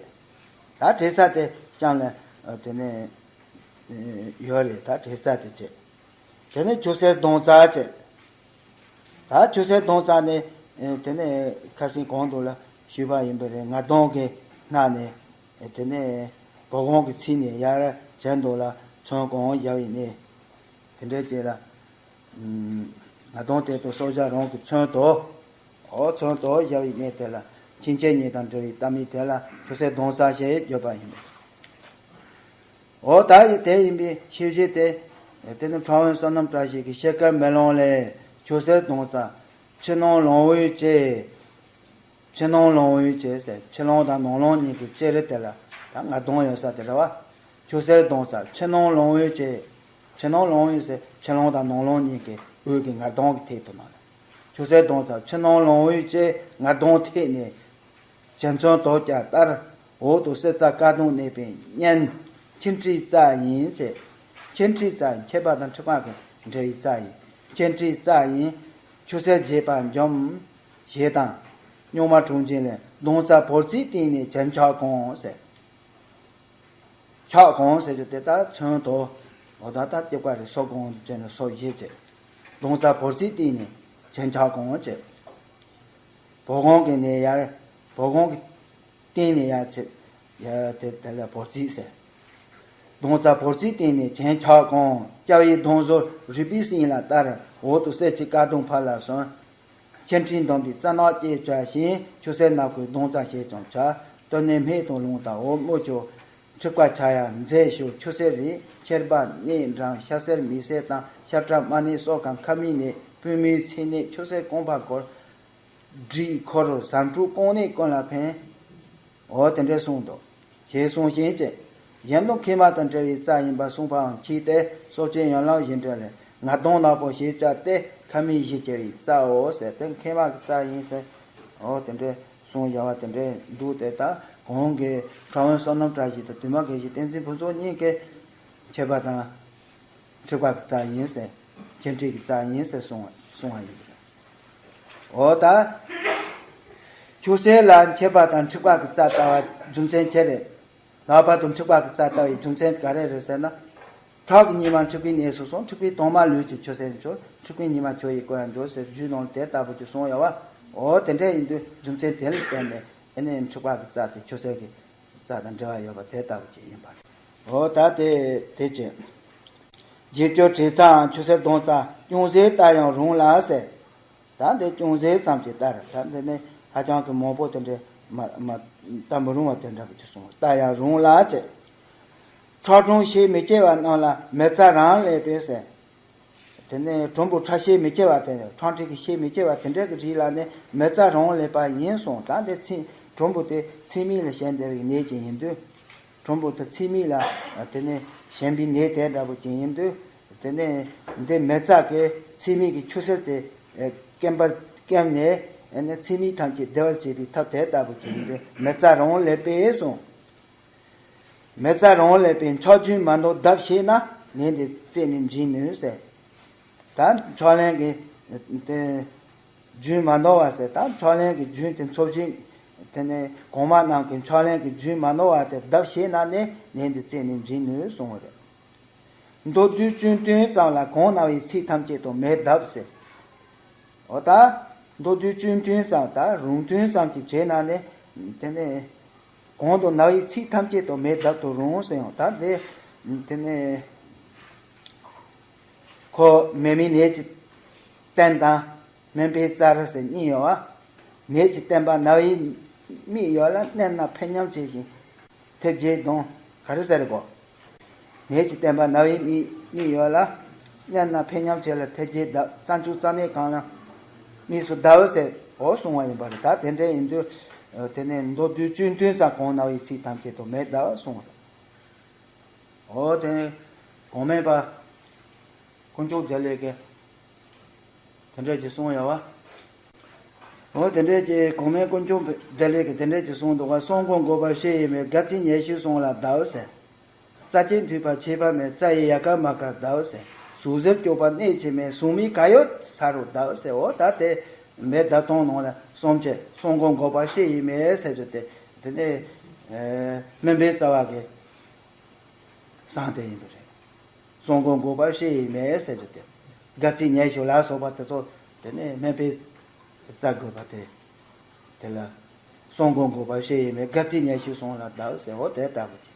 ད་བྲལ་ས་དེ་ཅང་ལ་དེ་ནས་ཡོད་རེད། ད་བྲལ་ས་དེ་བྱེད། དེ་ནས་ཆུད་ཟོས་གདོང་རྩ་བྱེད། ད་ཆུད་ཟོས་གདོང་རྩ་ནས་དེ་ནས་ཁ་སང་གོང་དུ་ལ་ཞུས་པ་ཡིན་པ་རེད། ང་གདོང་གི་སྣ་ནས་དེ་ནས་བོ་གོང་གི་ཚིགས་ནས་ཡར་གྱེན་དུ་ལ་ཚོན་གང་བཞག་ཡིན་ནས་དེ་འདྲའི་དེ་ལ་ང་གདོང་དེ་དང་སྲོག་ཆགས་རང་གི་ཚོན་དུ་འོ་ཚོན་དུ་བཞག་ཡིན་ནས་དེ་ལ་ཕྱིན་ཆད་ཉིད་དང་འབྲེལ་བའི་རྟགས་མི་དེ་ལ་ཆུད་ཟོས་གདོང་རྩ་ཞེས་བརྗོད་པ་ཡིན་པས། འོ་ད་ཡི་དེ་ཡིན་པའི་ཤེས་བྱེད་དེ། དེ་ནི་ཕྲ་བོན་བསོད་ནམས་བཀྲ་ཤིས་ཀྱི་ཤེལ་དཀར་མེ་ལོང་ལས་ཆུད་ཟོས་གདོང་རྩ། ཕྱི་ནང་ལོང་བུའི་ལྕེ། ཕྱི་ནང་ལོང་བུའི་ལྕེ་ཟེར་ཕྱི་ལོང་དང་ནང་ལོང་གཉིས་ཀྱི་ལྕེ་རེད། དེ་ལ་ད་ང་གདོང་ཡོད་ས་དེ་རེད་བ། ཆུད་ཟོས་གདོང་རྩ་ཕྱི་ནང་ལོང་བུའི་ལྕེ། ཕྱི་ནང་ལོང་བུའི་ཟེར་ཕྱི་ལོང་དང་ནང་ལོང་གཉིས་ཀྱི་དབུས་ཀྱི་ང་གདོང་གི་ཐད་དུ་ན་ལ། ཆུད་ཟོས་གདོང་རྩ་ཕྱི་ནང་ལོང་བུའི་ལྕེ་ང་གདོང་ཐད་ནས། གྱེན་ཚོན་དོ་རྒྱ་ལྟར། འོག་ཏུ་གསེར་རྩ་དཀར་གདུང་གནས་པའི་གཉེན། མཆིན་དྲིའི་རྩ་ཡིན་ཟེར། མཆིན་དྲིའི་རྩ་ཡིན་མཆེད་པ་དང་མཁྲིས་པ་གི་འབྲེལ་བའི་རྩ་ཡིན། མཆིན་དྲིའི་རྩ་ཡིན། ཆུད་ཟོས་བརྗེད་པ་འཇོམས། ཞེས་དང་། རྙིང་མ་གྲུབ་ཆེན་ལས་གདོང་རྩ་བོར་རྩིས་སྟེང་ནས་གྱེན་འཁྱག་གང་ཟེར། འཁྱག་གང་ཟེར་རྒྱུ་དེ་ལྟར་ཚོན་དོ། འོ་ད་ལྟ་སྐྱེ་བ་རེ་སོ་གང་དུ་བྱས་ནས་སོ་བཞི་བྱས། གདོང་རྩ་བོར་རྩིས་སྟེང་ནས་གྱེན་འཁྱག་གང་བྱས། བོ་གོང་གི་ནས་ཡར་བོ་གོང་གི་སྟེང་ནས་ཡར་ཆེ། ཡ་དེ་དེ་ལ་བོར་རྩིས་ཟེར། གདོང་རྩ་བོར་རྩིས་སྟེང་ནས་གྱེན་འཁྱག་གང་། སྐྱ་བའི་གདོང་ཟུར་རུས་པའི་སྲིན་ལ་ལྟར་འོག་ཏུ་གསེར་གྱི་དཀར་གདུང་ཕར་ལ་སོན། མཆིན་དྲིས་འདོམས་པའི་རྩ་ནག་སྐྱེས་བྱ་ཞིང་ཆུ་སེར་ནག་པོའི་གདོང་རྩ་ཞེས་ཀྱང་བྱ། སྟོད་ནས་སྨད་དུ་རླུང་དང་འོ་སྨོས་ཀྱང་། མཁྲིས་པ་ཆགས་ཡང་མཛེས་ཤོས་ཆུ་སེར་རིགས། མཆེར་པ་གནས་འགྲམ་ཤ་སེར་མིག་སེར་དང་ཤ་ཁྲག་རྨ་ནད་སོགས་ཀྱང་ཁ་མིག་ནད་པུས་མོའི་ཚིགས་ནད་ཆུ་སེར་རྐང་པ་འཁོར། སྒྲིག་འཁོར་ཟམ་དྲུག་རྐང་གནས་ཀུན་ལ་ཕན། འོ་དེ་འདྲས་གསུངས་འདུག་ཞེས་གསུངས་ཤིང་བཅས། གཞན་དུ་མཁལ་མ་དང་འབྲེལ་བའི་རྩ་ཡིན་པར་གསུངས་པའང་མཆིས་ཏེ་གསོ་དཔྱད་ཡན་ལག་བཞི་འགྲེལ་ལས་ང་གདོང་ནག་པོ་ཞེས་བྱ་སྟེ་ཁ་མིག་བཞི་སྐྱེ་བའི་རྩའོ་ཟེར་ཏེ་མཁལ་མ་གི་རྩ་ཡིན་ཟེར། འོ་དེ་འདྲས་གསུངས་བཞག་པ་དེ་འདྲས་འདུག་དེ་ལྟར་གོང་གི་ཕྲ་བོན་བསོད་ནམས་བཀྲ་ཤིས་དང་དུ་མ་དགེ་བཤེས་བསྟན་འཛིན་ཕུན་ཚོགས་གཉིས་ཀྱིས་མཆེད་པ་དང་། མཁྲིས་པ་གི་རྩ་ཡིན་ཟེར། མཁྱེན་དྲིས་ཀྱི་རྩ་ཡིན་ཟེར་གསུང་བ་གསུང་བ་ཡིན། འོ་ད། ཆུ་སེར་ལ་མཁྱེན་པ་དང་མཁྲིས་པ་གི་རྩ་ལྟ་བ་རྒྱུ་མཚན་ཅི་རེད། ལྷག་པར་དུ་མཁྲིས་པ་གི་རྩ་ལྟ་བའི་རྒྱུ་མཚན་ག་རེ་རེད་ཟེར་ན། ཁྲག་གི་ཉི་མ་མཁྲིས་པའི་གནས་སུ་སོང་མཁྲིས་པའི་དྭངས་མ་ལུས་ཀྱི་ཆུ་སེར་འབྱུང་མཁྲིས་པའི་ཉི་མ་ཆུ་ཡི་སྐོར་ཡང་འབྱུང་ཟེར་རྒྱུད་ནང་དེ་ལྟ་བུ་ཅིག་གསུངས་ཡོད་བ། འོ་དེ་འདྲ་ཡིན་དུས་རྒྱུ་མཚན་དེ་ལ་བརྟེན་ནས་ཨེ་ནས་མཁྲིས་པ་གི་རྩ་དེ་ཆུ་སེར་གི་རྩ་དང་འབྲེལ་བ་ཡོད་པ་དེ་ལྟ་བུ་ཅིག་ཡིན་པ་རེད། འོ་ད་དེ་དེ་ཅི། བརྗེད་སྐྱོ་བྲལ་རྩའང་ཆུ་སེར་གདོང་རྩ་ཅུང་ཟད་ལྟ་ཡང་རུང་ལ་ཟེར། ད་འདི་ཅུང་ཟད་ཙམ་ཅིག་ལྟར་ད་འདི་ནི་ཧ་ཅང་གི་མང་པོ་དེ་འདྲ་མ་མ་ལྟ་མི་རུང་བ་དེ་འདྲ་གི་ཅིག་གསུངས་ལྟ་ཡང་རུང་ལ་ཟེར། ཁྲག་དྲོན་ཤས་མི་སྐྱེ་བ་རྣམས་ལ་མེ་བཙའ་རང་ལས་པས་ཟེར། དེ་ནས་གྲུམ་བུ་ཁྲག་ཤས་མི་སྐྱེ་བ་དེ་ཁྲག་མཁྲིས་ཀྱི་ཤས་མི་སྐྱེ་བ་དེ་འདྲ་གི་རིགས་ལ་ནི་མེ་བཙའ་རང་ལས་པ་ཡིན་གསུངས། ད་འདི་ཚིག་གྲུམ་བུ་དེ་ཚིགས་མིག་ལ་ཞེན་བསྡད་པའི་ནད་ཅིག་ཡིན་དུས། གྲུམ་བུ་དེ་ཚིགས་མིག་ལ་དེ་ནས་ཞེན་པའི་ནད་དེ་འདྲ་པོ་ཅིག་ཡིན་དུས། དེ་ནས་འདི་མེ་བཙའ་གི་ཚིགས་མིག་གི་ཆུ་སེར་དེ་སྐེམ་པར་སྐེམ་ནས་ཚིགས་མིག་ཐམས་ཅད་བདེ་བར་བྱེད་པའི་ཐབས་དེ་ལྟ་བུ་ཅིག་ཡིན་དུས་མེ་བཙའ་རང་ལས་པས་གསུངས། མེ་བཙའ་རང་ལས་པས་མཆོག་རྒྱུན་མ་འདང་གདབ་ཤེས་ན་ནད་འདི་རྩད་ནས་འབྱིན་ནུས་ཟེར། ད་མཆོག་ལན་གྱི་དེ་རྒྱུན་མ་འདང་བ་ཟེར། ད་མཆོག་ལན་གྱི་རྒྱུན་དེ་འཚོ་བཞིན་དེ་ནས་གོང་མ་རྣམས་ཀྱི་མཆོག་ལན་གྱི་རྒྱུན་མ་འདང་བ་དེ་གདབ་ཤེས་ན་ནི་ནད་འདི་རྩད་ནས་འབྱིན་ནུས་གསུངས་པ་རེད། མདོར་བསྡུས་གཅུང་ཐུན་ཙམ་ལ་གང་ན་བའི་ཚིགས་ཐམས་ཅད་དུ་མེ་གདབ་ཟེར། འོ་ད། མདོར་བསྡུས་གཅུང་ཐུན་ཙམ་ད་རུང་ཐུན་ཙམ་གྱི་བྱས་ན་ནི། དེ་ནས། གང་དུ་ན་བའི་ཚིགས་ཐམས་ཅད་དུ་མེ་གདབ་ཏུ་རུང་ཟེར་ཡང་ད་དེ། དེ་ནས། ཁོ་མེ་མི་ནད་ཀྱི་རྟེན་དང་། སྨན་པའི་རྩ་རུ་ཟེར་གཉིས་ཡོད་བ། ནད་ཀྱི་བསྟན་པ་ན་བའི་མིག་ཡོད་ལ་མནན་ན་ཕན་སྙམ་བྱེད་ཞིང་། ཐེབས་རྗེས་གདོང་ག་རེ་ཟེར་གོ། ནད་ཀྱི་བསྟན་པ་ན་བའི་མིག་མིག་ཡོད་ལ། མནན་ན་ཕན་སྙམ་བྱེད་ལ་ཐལ་གྱིས་བརྡབ། རྩ་འཇུག་རྩ་གནད་གང་ལ་དམིགས་སུ་བརྡབ་ཟེར་འོ་གསུང་བ་ཡིན་པ་རེད། ད་དེ་འདྲ་ཡིན་དུས་དེ་ནས་མདོར་བསྡུས་བཅུད་མཐུན་ས་གང་ན་བའི་ཚིག་ཐམས་ཅད་དུ་མེ་བརྡབ་གསུང་བ་རེད། འོ་དེ་ནས་གོང་མའི་པ་དཀོན་མཆོག་རྒྱལ་ལས་ཀྱི། དེ་འདྲ་ཅིག་གསུངས་ཡོད་བ། འོ་དེ་འདྲ་ཅིག་གོང་མའི་དཀོན་མཆོག་བདེ་ལེགས་ཀྱིས་དེ་འདྲ་ཅིག་གསུངས་འདུག་ག་གསོན་དགོས་འགོག་པ་བཤད་ཡོད་མེད། དགའ་ཚིག་ཉེར་བཞི་གསུང་ལ་བརྡབ་ཟེར། རྩ་ཆེན་མཐུད་པ་ཁྱད་པར་མེད། རྩ་ཡི་ཡལ་ག་མ་དཀར་བརྡབ་ཟེར། ཟུག་གཟེར་སྐྱོབ་པ་གནད་ཆེན་མེད། ཟུག་མིག་ག་ཡོད་ས་རུ་བརྡབ་ཟེར། འོ་ད་དེ་མེ་བརྡབ་སྟངས་ནང་ལ་གསུམ་བྱས། གསོན་དགོས་འགོག་པ་བཤད་ཡོད་མེད་ཟེར་རྒྱུ་དེ། དེ་ནས་སྨན་པའི་རྩ་བ་གི་གསང་དེ་ཡིན་པ་རེད། གསོན་དགོས་འགོག་པ་བཤད་ཡོད་མེད་ཟེར་རྒྱུ་དེ། དགའ་ཚིག་ཉེར་བཞི་ལ་སོགས་པ་དེ་ཚོ་དེ་ནས་སྨན་པས་བཙལ་དགོས་པ་དེ། དེ་ལ་གསོན་དགོས་འགོག་པ་བཤད་ཡོད་མེད། དགའ་ཚིག་ཉེར་བཞི་གསུང་ལ་བརྡབ་ཟེར། འོ་དེ་ལྟ་བུ་ཅིག་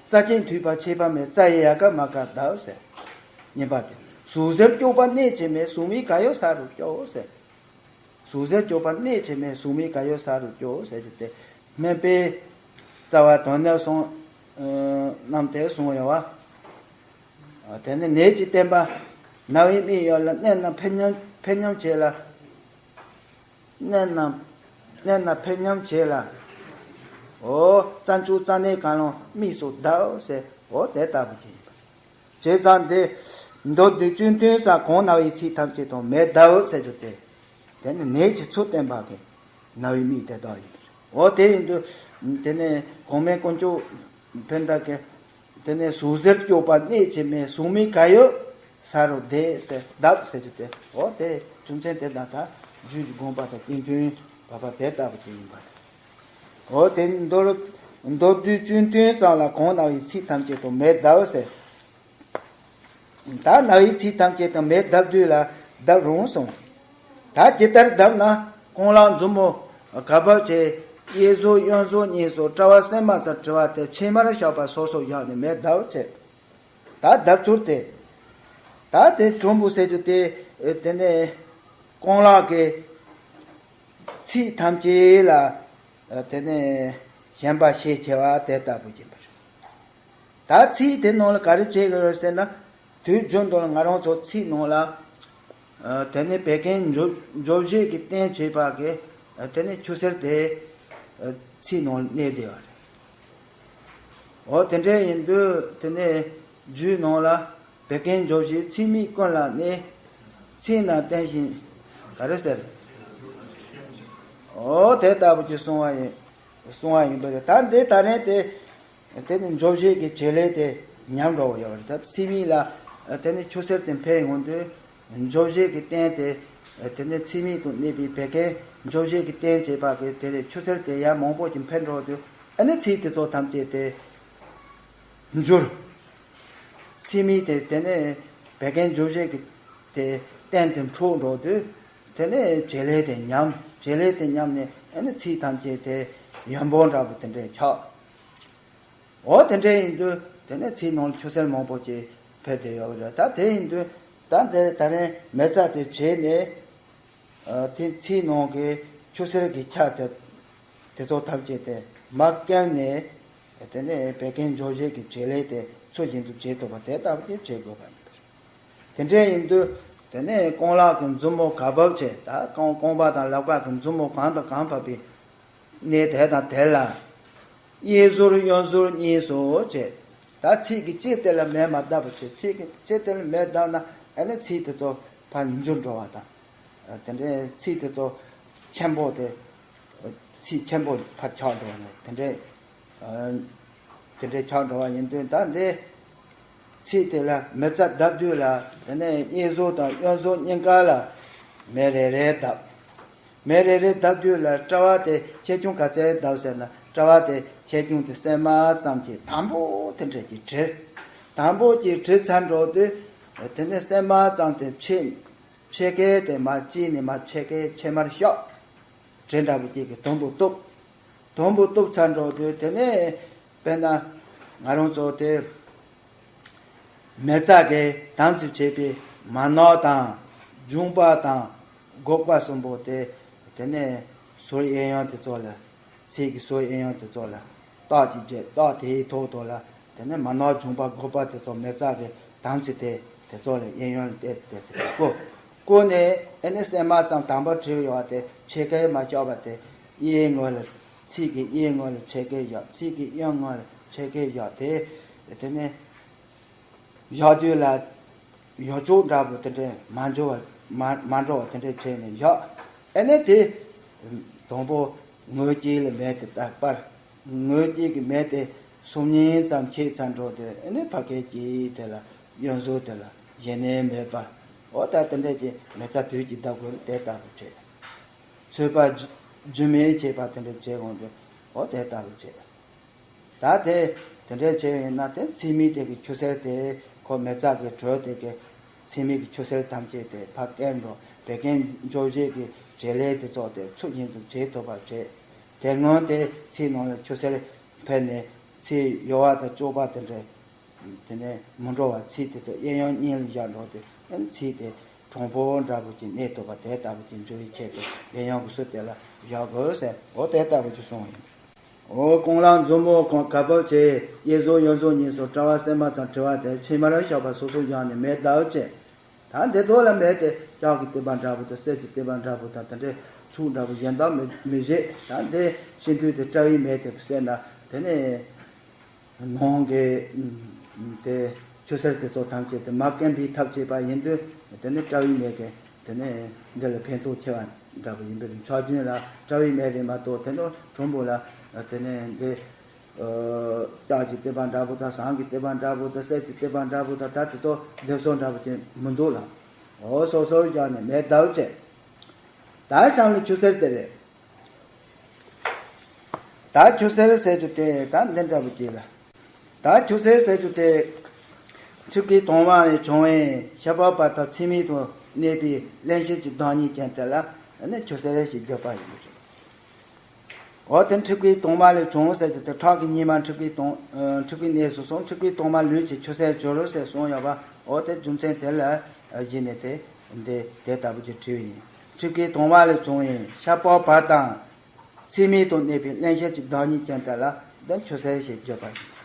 རྩ་ཆེན་མཐུད་པ་ཁྱད་པར་མེད། རྩ་ཡི་ཡལ་ག་མ་དཀར་བརྡབ་ཟེར། གཉིས་པ་དེ། ཟུག་གཟེར་སྐྱོབ་པ་གནད་ཆེན་མེད། ཟུག་མིག་ག་ཡོད་ས་རུ་སྐྱོབ་ཟེར། ཟུག་གཟེར་སྐྱོབ་པ་གནད་ཆེན་མེད། ཟུག་མིག་ག་ཡོད་ས་རུ་སྐྱོབ་ཟེར་གྱི་དེ། སྨན་པའི་རྩ་བ་དོན་གནད་གསུང་རྣམས་དེ་གསུངས་ཡོད་བ། དེ་ནས་ནད་ཀྱི་བསྟན་པ་ན་བའི་མིག་ཡོད་ལ། མནན་ན་ཕན་སྙམ་ཕན་སྙམ་བྱེད་ལ། མནན་ན་མནན་ན་ཕན་སྙམ་བྱེད་ལ། འོ་རྩ་འཇུག་རྩ་གནད་གང་ལ་དམིགས་སུ་བརྡབ་ཟེར། འོ་དེ་ལྟ་བུ་ཅིག་ཡིན་པ། བྱས་ཙང་འདི་མདོར་བསྡུས་བཅུད་མཐུན་ས་གང་ན་བའི་ཚིག་ཐམས་ཅད་དང་མེ་བརྡབ་ཟེར་རྒྱུ་དེ། དེ་ནི་ནད་ཀྱི་ཚུལ་བསྟན་པ་གི་ན་བའི་མིག་དེ་དག་ཡིན་པ་རེད། འོ་དེ་ཡིན་དུས་དེ་ནས་གོང་མའི་དཀོན་མཆོག་ཕན་བདག་གི་དེ་ནས་ཟུག་གཟེར་སྐྱོབ་པ་གནད་ཆེན་མེད། ཟུག་མིག་ག་ཡོད་ས་རུ་བརྡབ་ཟེར། བརྡབ་ཟེར་རྒྱུ་དེ། འོ་དེ་རྒྱུ་མཚན་དེ་དང་ད་རྒྱུད་ཀྱི་དགོངས་པ་དང་སྐྱེ་མཐུན་བབ་པ་དེ་ལྟ་བུ་དེ་ཡིན་པ་རེད། འོ་དེ་མདོར་མདོར་བསྡུས་བཅུད་མཐུན་ཙམ་ལ་གང་ན་བའི་ཚིག་ཐམས་ཅད་དང་མེ་བརྡབ་ཟེར། ད་ན་བའི་ཚིག་ཐམས་ཅད་དང་མེ་བརྡབ་དུས་ལ་བརྡབ་རུང་གསུངས། ད་ཇི་ལྟར་བརྡབ་ན། རྐང་ལག་མཛུབ་མོ་ག་བབ་བྱས། གཡས་ཟུར་གཡོན་ཟུར་གཉིས་སུ་དཔྲལ་བ་སྲན་མ་ཙམ་བྲི་བ་དེ་ཕྱེ་མར་བཞག་པ་སོ་སོར་བཞག་ནས་མེ་བརྡབ་བྱས། ད་བརྡབ་ཚུལ་དེ། ད་དེ་གྲུམ་བུ་ཟེར་རྒྱུ་དེ། དེ་ནས་རྐང་ལག་གི་ཚིགས་ཐམས་ཅད་ལ་དེ་ནས་ཞེན་པ་ཤས་ཆེ་བ་དེ་ལྟ་བུ་ཡིན་པ་རེད། ད་ཚིགས་དེ་ནང་ལ་ག་རེ་བྱེད་དགོས་རེད་ཟེར་ན། དུས་རྒྱུན་དུ་ལ་ང་རང་ཚོ་ཚིགས་ནང་ལ་དེ་ནས་བད་ཀན་འཇོ་འཇོ་བྱེད་ཀྱི་རྟེན་བྱེད་པ་གི་དེ་ནས་ཆུ་སེར་དེ་ཚིགས་ནང་ལ་གནས་བསྡད་པ་རེད། འོ་དེ་འདྲ་ཡིན་དུས་དེ་ནས་རྒྱུད་ནང་ལ་བད་ཀན་འཇོ་བྱེད་ཚིགས་མིག་ཀུན་ལ་གནས། ཚིགས་ན་བརྟེན་ཞིང་། ག་རེ་ཟེར། འོ་དེ་ལྟ་བུ་ཅིག་གསུང་བ་ཡིན། གསུང་བ་ཡིན་པ་རེད། ད་འདི་ད་རེས་དེ་དེ་ནི་འཇོ་བྱེད་ཀྱི་བྱེད་ལས་དེ་ཉམས་འགྲོ་བ་ཡོད་རེད། ད་ཚིགས་མིག་ལ་དེ་ནི་ཆུ་སེར་དེ་འཕེལ་ཡོང་དུས། འཇོ་བྱེད་ཀྱི་རྟེན་དེ། དེ་ནས་ཚིགས་མིག་ཏུ་གནས་པའི་བད་ཀན་འཇོ་བྱེད་ཀྱི་རྟེན་བྱེད་པ་གི་དེ་ནས་ཆུ་སེར་དེ་ཡར་མང་པོ་ཞིག་འཕེལ་འགྲོ་དུས། ཨ་ནི་ཚིགས་དེ་ཚོ་ཐམས་ཅད་དེ་འགྱུར། ཚིགས་མིག་དེ་དེ་ནས་བད་ཀན་འཇོ་བྱེད་ཀྱི་དེ་རྟེན་དེ་འཁྲུགས་འགྲོ་དུས། དེ་ནས་བྱེད་ལས་དེ་ཉམས། བྱེད་ལས་དེ་ཉམས་ནས་ཨ་ནི་ཚིགས་ཐམས་ཅད་དེ་ཡོན་པོ་འདྲ་པོ་དེ་འདྲས་ཆགས། འོ་དེ་འདྲ་ཡིན་དུས་དེ་ནས་ཚིགས་ནང་ལ་ཆུ་སེར་མང་པོ་ཅིག་འཕེལ་བསྡད་ཡོད་རེད། ད་དེ་ཡིན་དུས་ད་འདི་ད་རེས་མེ་བཙའ་དེ་བྱས་ནས། ཨ་དེ་ཚིགས་ནང་གི་ཆུ་སེར་གྱི་ཆ་དེ་དེ་ཚོ་ཐམས་ཅད་དེ་མར་བཀལ་ནས། དེ་ནས་བད་ཀན་འཇོ་བྱེད་ཀྱི་བྱེད་ལས་དེ་ཚུལ་བཞིན་དུ་བྱེད་ཐུབ་པ་དེ་ལྟ་བུ་དེ་བྱེད་དགོས་པ་ཡིན། དེ་འདྲ་ཡིན་དུས་དེ་ནས་རྐང་ལག་གི་མཛུབ་མོ་ག་བབ་བྱས། ད་རྐང་རྐང་པ་དང་ལག་པ་གི་མཛུབ་མོ་གང་དང་གང་བབས་པའི་གནས་དེ་དང་དེ་ལ། གཡས་ཟུར་གཡོན་ཟུར་གཉིས་སུ་བྱས། ད་ཚིགས་ཀྱི་ལྕེ་དེ་ལ་མེ་མ་བརྡབས་པ་བྱས། ཚིགས་ཀྱི་ལྕེ་དེ་ལ་མེ་བརྡབས་ན་ཨ་ནི་ཚིགས་དེ་ཚོ་ཕར་འགྱུར་འགྲོ་བ་དང་། དེ་འདྲའི་ཚིགས་དེ་ཚོ་ཆེན་པོ་དེ། ཚིགས་ཆེན་པོ་ཕར་ཆགས་འགྲོ་བ་ནི་དེ་འདྲའི། དེ་འདྲའི་ཆགས་འགྲོ་བ་ཡིན་དུས། ད་འདི་ཚིགས་དེ་ལ་མེ་བཙའ་བརྡབ་དུས་ལ། དེ་ནས་གཡས་ཟུར་དང་གཡོན་ཟུར་གཉིས་ཀ་ལ་མེ་རེ་རེ་བརྡབ། མེ་རེ་རེ་བརྡབ་དུས་ལ་དཔྲལ་བ་དེ་ཆེ་ཆུང་ག་ཚད་བརྡབ་ཟེར་ན། དཔྲལ་བ་དེ་ཆེ་ཆུང་དེ་སྲན་མ་ཙམ་གྱིས་དམ་པོ་དེ་འདྲ་གྱིས་བྲི། དམ་པོ་གྱིས་བྲི་ཚར་འགྲོ་དུས། དེ་ནས་སྲན་མ་ཙམ་དེ་ཕྱེ། ཕྱེད་ཀས་དེ་མར་བཅད་ནས་མར་ཕྱེད་ཀས་ཕྱེ་མར་བཤགས། བྲེ་འདྲ་པོ་གཅིག་གིས་དུམ་བུ་གཏུབ། དུམ་བུ་གཏུབ་ཚར་འགྲོ་དུས་དེ་ནས་དཔེར་ན་ང་རང་ཚོ་དེ་མེ་བཙའ་གི་དམ་ཚིག་བྱེད་པའི་མར་ནག་དང་། འབྱུང་པ་དང་། སྒོག་པ་གསུམ་པོ་དེ། དེ་ནས་ཟུར་གཡས་གཡོན་དེ་ཚོ་ལ། ཚིགས་ཀྱི་ཟུར་གཡས་གཡོན་དེ་ཚོ་ལ་རྟགས་ཀྱིས་བརྒྱན། རྟགས་དེའི་ཐོག་ཏུ་ལ་ དེ་ནས་མར་ནག་འབྱུང་པ་དགུ་པ་དེ་ཚོ་མེ་བཙའ་གི་དམ་ཚིག་དེ་དེ་ཚོ་ལ་གཡས་གཡོན་ལ་བལྟས་ཚེ་བལྟས་ཚེ་བཀོད། བཀོད་ནས་ཨེ་ནི་སྲན་མ་ཙམ་དམ་པར་བྲིས་ཡོད་པ་དེ་ཕྱེད་ཀས་མ་བཅག་པ་དེ་གཡས་ངོས་ལ་ཚིགས་ཀྱི་གཡས་ངོས་ལ་ཕྱེད་ཀས་བཞག་ཚིགས་ཀྱི་གཡོན་ངོས་ལ་ཕྱེད་ཀས་བཞག་དེ་དེ་ནས་བཞག་དུས་ལ་ཡོ་ཅོག་འདྲ་པོ་དེ་འདྲས་མ་འགྲོ་བ་མ་མ་འགྲོ་བ་དེ་འདྲས་བྱས་ནས་བཞག་ཨེ་ནས་དེ་དང་པོ་ངོས་དཀྱིལ་ལ་མེ་དེ་ད་སྤར། ངོས་དཀྱིལ་གྱི་མེ་དེ་སུམ་གཉིས་ཙམ་ཁྱེད་ཚ་འགྲོ་དེ་ཨེ་ནས་ཕ་གའི་དཀྱིལ་དེ་ལ་གཡོན་ཟུར་དེ་ལ་གཞན་ནས་མེ་སྤར། འོ་ད་དེ་འདྲས་ཀྱི་མེ་བཙའ་དུས་ཀྱི་བརྡབ་དགོས་དེ་ལྟ་བུ་བྱས། ཚོས་པ་རྒྱུ་རྒྱུ་མེད་བྱས་པ་དེ་འདྲས་བྱས་འོང་དུས་འོ་དེ་ལྟ་བུ་བྱས། ད་དེ་དེ་འདྲས་བྱས་ཡིན་ན་དེ་ཚིགས་མིག་དེ་གི་ཆུ་སེར་དེ་ཁོ་མེ་བཙའ་གི་དྲོད་དེ་གི་ཚིགས་མིག་གི་ཆུ་སེར་ཐམས་ཅད་དེ་ཕར་བསྐྱལ་འགྲོ་བད་ཀན་འཇོ་བྱེད་ཀྱི་བྱེད་ལས་དེ་ཚོ་དེ་ཚུལ་བཞིན་དུ་བྱེད་ཐུབ་པ་བྱེད། དེ་སྔོན་དེ་ཚིགས་ནང་ལ་ཆུ་སེར་འཕེལ་ནས་ཚིགས་གཡོ་བ་དང་གཅོད་པ་དེ་འདྲས། དེ་ནས་མི་འགྲོ་བ་ཚིགས་དེ་ཚོ་གཡས་གཡོན་གཉིས་ལ་བཞག་འགྲོ་དུས་ཨེ་ཚིགས་དེ་གྲུང་པོ་འདྲ་པོ་ཅིག་གནས་ཐུབ་པ་དེ་ལྟ་བུ་ཅིག་འཇུ་བའི་ཆེད་དུ་གཡས་གཡོན་གྱི་ཟུར་དེ་ལ་བཞག་དགོས་ཟེར་འོ་དེ་ལྟ་བུ་ཅིག་གསུངས་ཡིན། འོ་རྐང་ལག་མཛུབ་མོ་གང་ག་བབ་བྱས་གཡས་ཟུར་གཡོན་ཟུར་གཉིས་སུ་དཔྲལ་བ་སེན་མ་ཚང་དྲི་བ་དེ་ཕྱི་མར་བཞག་པ་སོ་སོ་བཞག་ནས་མེ་བརྡབ་བྱས། ད་འདི་ཚོ་ལ་མེ་དེ་ལྕགས་ཀྱི་ཐིགས་པ་འདྲ་པོ་དང་གསེར་གྱི་ཐིགས་པ་འདྲ་པོ་དང་དེ་འདྲའི་ཚུགས་འདྲ་པོ་གཞན་དག་མི་མི་བཞེད། ད་འདི་ཤིན་ཏུ་དེ་དཔྲལ་བའི་མེ་དེ་བསད་ན་དེ་ནས། ནང་གི་དེ་ཆུ་སེར་དེ་ཚོ་ཐམས་ཅད་དེ་མ་སྐེམ་པའི་ཐབས་བྱས་པ་ཡིན་དུས་དེ་ནི་དཔྲལ་བའི་མེ་གི་དེ་ནི་འདི་ལ་ཕན་ཐོགས་ཆེ་བ་འདྲ་པོ་ཡིན་པས་ཆོས་རྒྱུན་ལ་དཔྲལ་བའི་མེ་རེད་མ་གཏོགས་དེ་ནི་གྲུང་པོ་ལ་དེ་ནི་འདི་ལྕགས་ཀྱི་ཐིགས་པ་འདྲ་པོ་དང་ཟངས་ཀྱི་ཐིགས་པ་འདྲ་པོ་དང་གསེར་གྱི་ཐིགས་པ་འདྲ་པོ་དང་ད་དེ་ཚོ་སྡེབ་གསོག་འདྲ་པོ་ཅན་མི་འདུག་ལ། འོ་སོ་སོར་བཞག་ནས་མེ་བརྡབ་བྱས། ད་གཤམ་ལ་ཆུ་སེར་དེ་རེད། ད་ཆུ་སེར་ཟེར་རྒྱུ་དེ་ད་འདི་འདྲ་པོ་ཅིག་ལ། ད་ཆུ་སེར་ཟེར་རྒྱུ་དེ་མཁྲིས་པའི་དྭངས་མ་ལས་བྱུང་བའི་ཤ་པགས་བར་དང་ཚིགས་མིག་ཏུ་གནས་པའི་རླན་གཤེར་གྱི་བདག་ཉིད་ཅན་དེ་ལ་ནི་ཆུ་སེར་ཞེས་བརྗོད་པ་ཡིན་པ་རེད། འོ་དེ་མཁྲིས་པའི་དྭངས་མ་ལས་བྱུང་ཟེར་རྒྱུ་དེ་ཁྲག་གི་སྙིགས་མ་མཁྲིས་པའི་དྭངས་མཁྲིས་པའི་གནས་སུ་སོང་མཁྲིས་པའི་དྭངས་མ་ལུས་ཀྱི་ཆུ་སེར་གྱུར་ཟེར་གསུངས་ཡོད་པ་འོ་དེ་རྒྱུ་མཚན་དེ་ལ་གཞིགས་ནས་དེ་འདི་དེ་ལྟ་བུ་ཅིག་བྲིས་པ་ཡིན། མཁྲིས་པའི་དྭངས་མ་ལས་བྱུང་བའི་ཤ་པགས་བར་དང་། ཚིགས་མིག་ཏུ་གནས་པའི་རླན་གཤེར་གྱི་བདག་ཉིད་ཅན་དེ་ལ་འདི་ཆུ་སེར་ཞེས་བརྗོད་པ་ཡིན།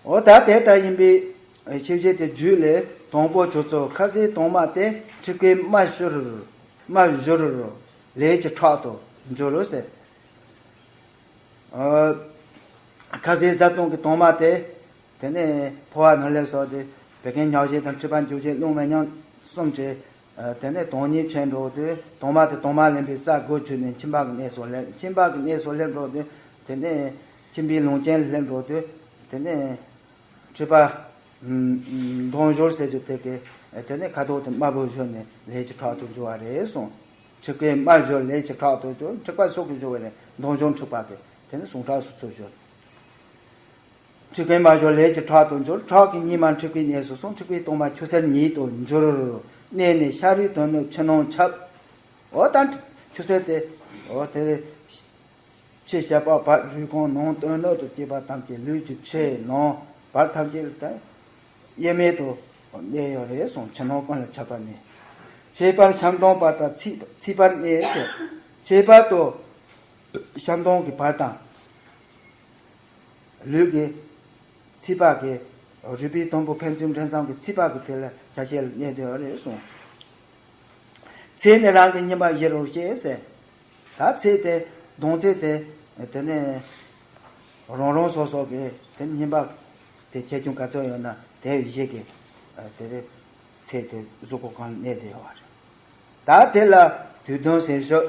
འོ་ད་དེ་ལྟར་ཡིན་པའི་ཤེས་བྱེད་དེ་རྒྱུད་ལས་དང་པོ་ཆུ་ཚོད་ཁ་ཟས་དྭངས་མ་སྟེ་མཁྲིས་པའི་རྨ་བཞུར་རྨ་བཞུར་ལས་ཀྱི་ཁྲག་ཏུ་འགྱུར་རོ་ཟེར། ཁ་ཟས་བཟའ་བཏུང་གི་དྭངས་མ་དེ། དེ་ནས་ཕོ་བ་ནོར་ལས་སོགས་ཏེ་བད་ཀན་ཉག་བཞི་དང་མཁྲིས་པ་འཇུ་བྱེད་རླུང་མེ་མཉམ་གསུམ་གྱིས། དེ་ནས་དྭངས་སྙིགས་ཕྱེ་འགྲོ་དུས་དྭངས་མ་དེ་དྭངས་མ་ལེན་པའི་རྩ་སྒོ་བརྒྱུད་ནས་མཆིན་པ་གི་གནས་སུ་སླེབས། མཆིན་པ་གི་གནས་སུ་སླེབས་འགྲོ་དུས་དེ་ནས་མཆིན་པའི་ལུང་ཆེན་ལ་སླེབས་འགྲོ་དུས་དེ་ནས་མཁྲིས་པ་མདངས་བཞུར་ཟེར་རྒྱུ་དེ་གས་དེ་ནས་ཁ་དོག་དེ་དམར་པོ་བཞུར་ནས་ལས་ཀྱི་ཁྲག་ཏུ་འགྱུར་བ་རེད་གསུངས། མཁྲིས་པའི་རྨ་བཞུར་ལས་ཀྱི་ཁྲག་ཏུ་འགྱུར། མཁྲིས་པ་སོགས་ཀྱིས་བཞུར་བ་ལས་མདངས་བཞུར་མཁྲིས་པ་གས་དེ་ནས་ཟུངས་ཁྲག་སོགས་ཚུར་བཞུར། མཁྲིས་པའི་རྨ་བཞུར་ལས་ཀྱི་ཁྲག་ཏུ་འགྱུར། ཁྲག་གི་སྙིགས་མ་མཁྲིས་པའི་གནས་སུ་སོང་། མཁྲིས་པའི་དྭངས་མ་ཆུ་སེར་ཉིད་དུ་འགྱུར། གནས་ནས་ཤ་རུས་དོན་སྣོད་ཕྱི་ནང་ཁྱབ། འོ་ད་ཆུ་སེར་དེ་འོ་དེ་ཕྱི་ཤ་པགས་བར་རུས་ཁུང་ནང་དོན་སྣོད་དུ་སྐྱེས་པ་ཐམས་ཅད་ལུས་ཀྱི་ཕྱི་ནང་བར་ཐམས་ཅད་ལ་དབྱེར་མེད་དུ་གནས་ཡོད་རེད་གསུངས། ཕྱི་ནང་ཀུན་ལ་ཁྱབ་པ་ནས། ཁྱད་པར་ཤ་མདངས་བར་དང་ཚིགས་ཚིགས་བར་གནས་ཟེར། ཁྱད་པར་དུ་ཤ་མདངས་ཀྱི་བར་དང་། ལུས་ཀྱི་ཚིགས་པ་གི་རུས་པའི་དུམ་བུ་ཕན་ཚུན་འདྲེས་མཚམས་ཀྱི་ཚིགས་པ་གི་དེ་ལ་ཆ་ཤས་ལ་གནས་བསྡད་ཡོད་རེད་གསུངས། ཚེ་ནི་རང་གི་སྙིམ་པ་བཞི་རུ་ཤེས་ཟེར། ད་ཚེ་དེ་གདུང་ཚེ་དེ་དེ་ནས་རང་རང་སོ་སོ་གི་དེ་སྙིམ་པ་དེ་ཁྱད་ཆོས་ག་ཚོད་ཡོད་ན་དེ་བཞི་གི་དེ་རེད། ཚེ་དེ་གཟུགས་པོ་གང་ལ་གནས་བསྡད་ཡོད་རེད། ད་དེ་ལ་དུས་གདོན་ཟེར་ཤོག་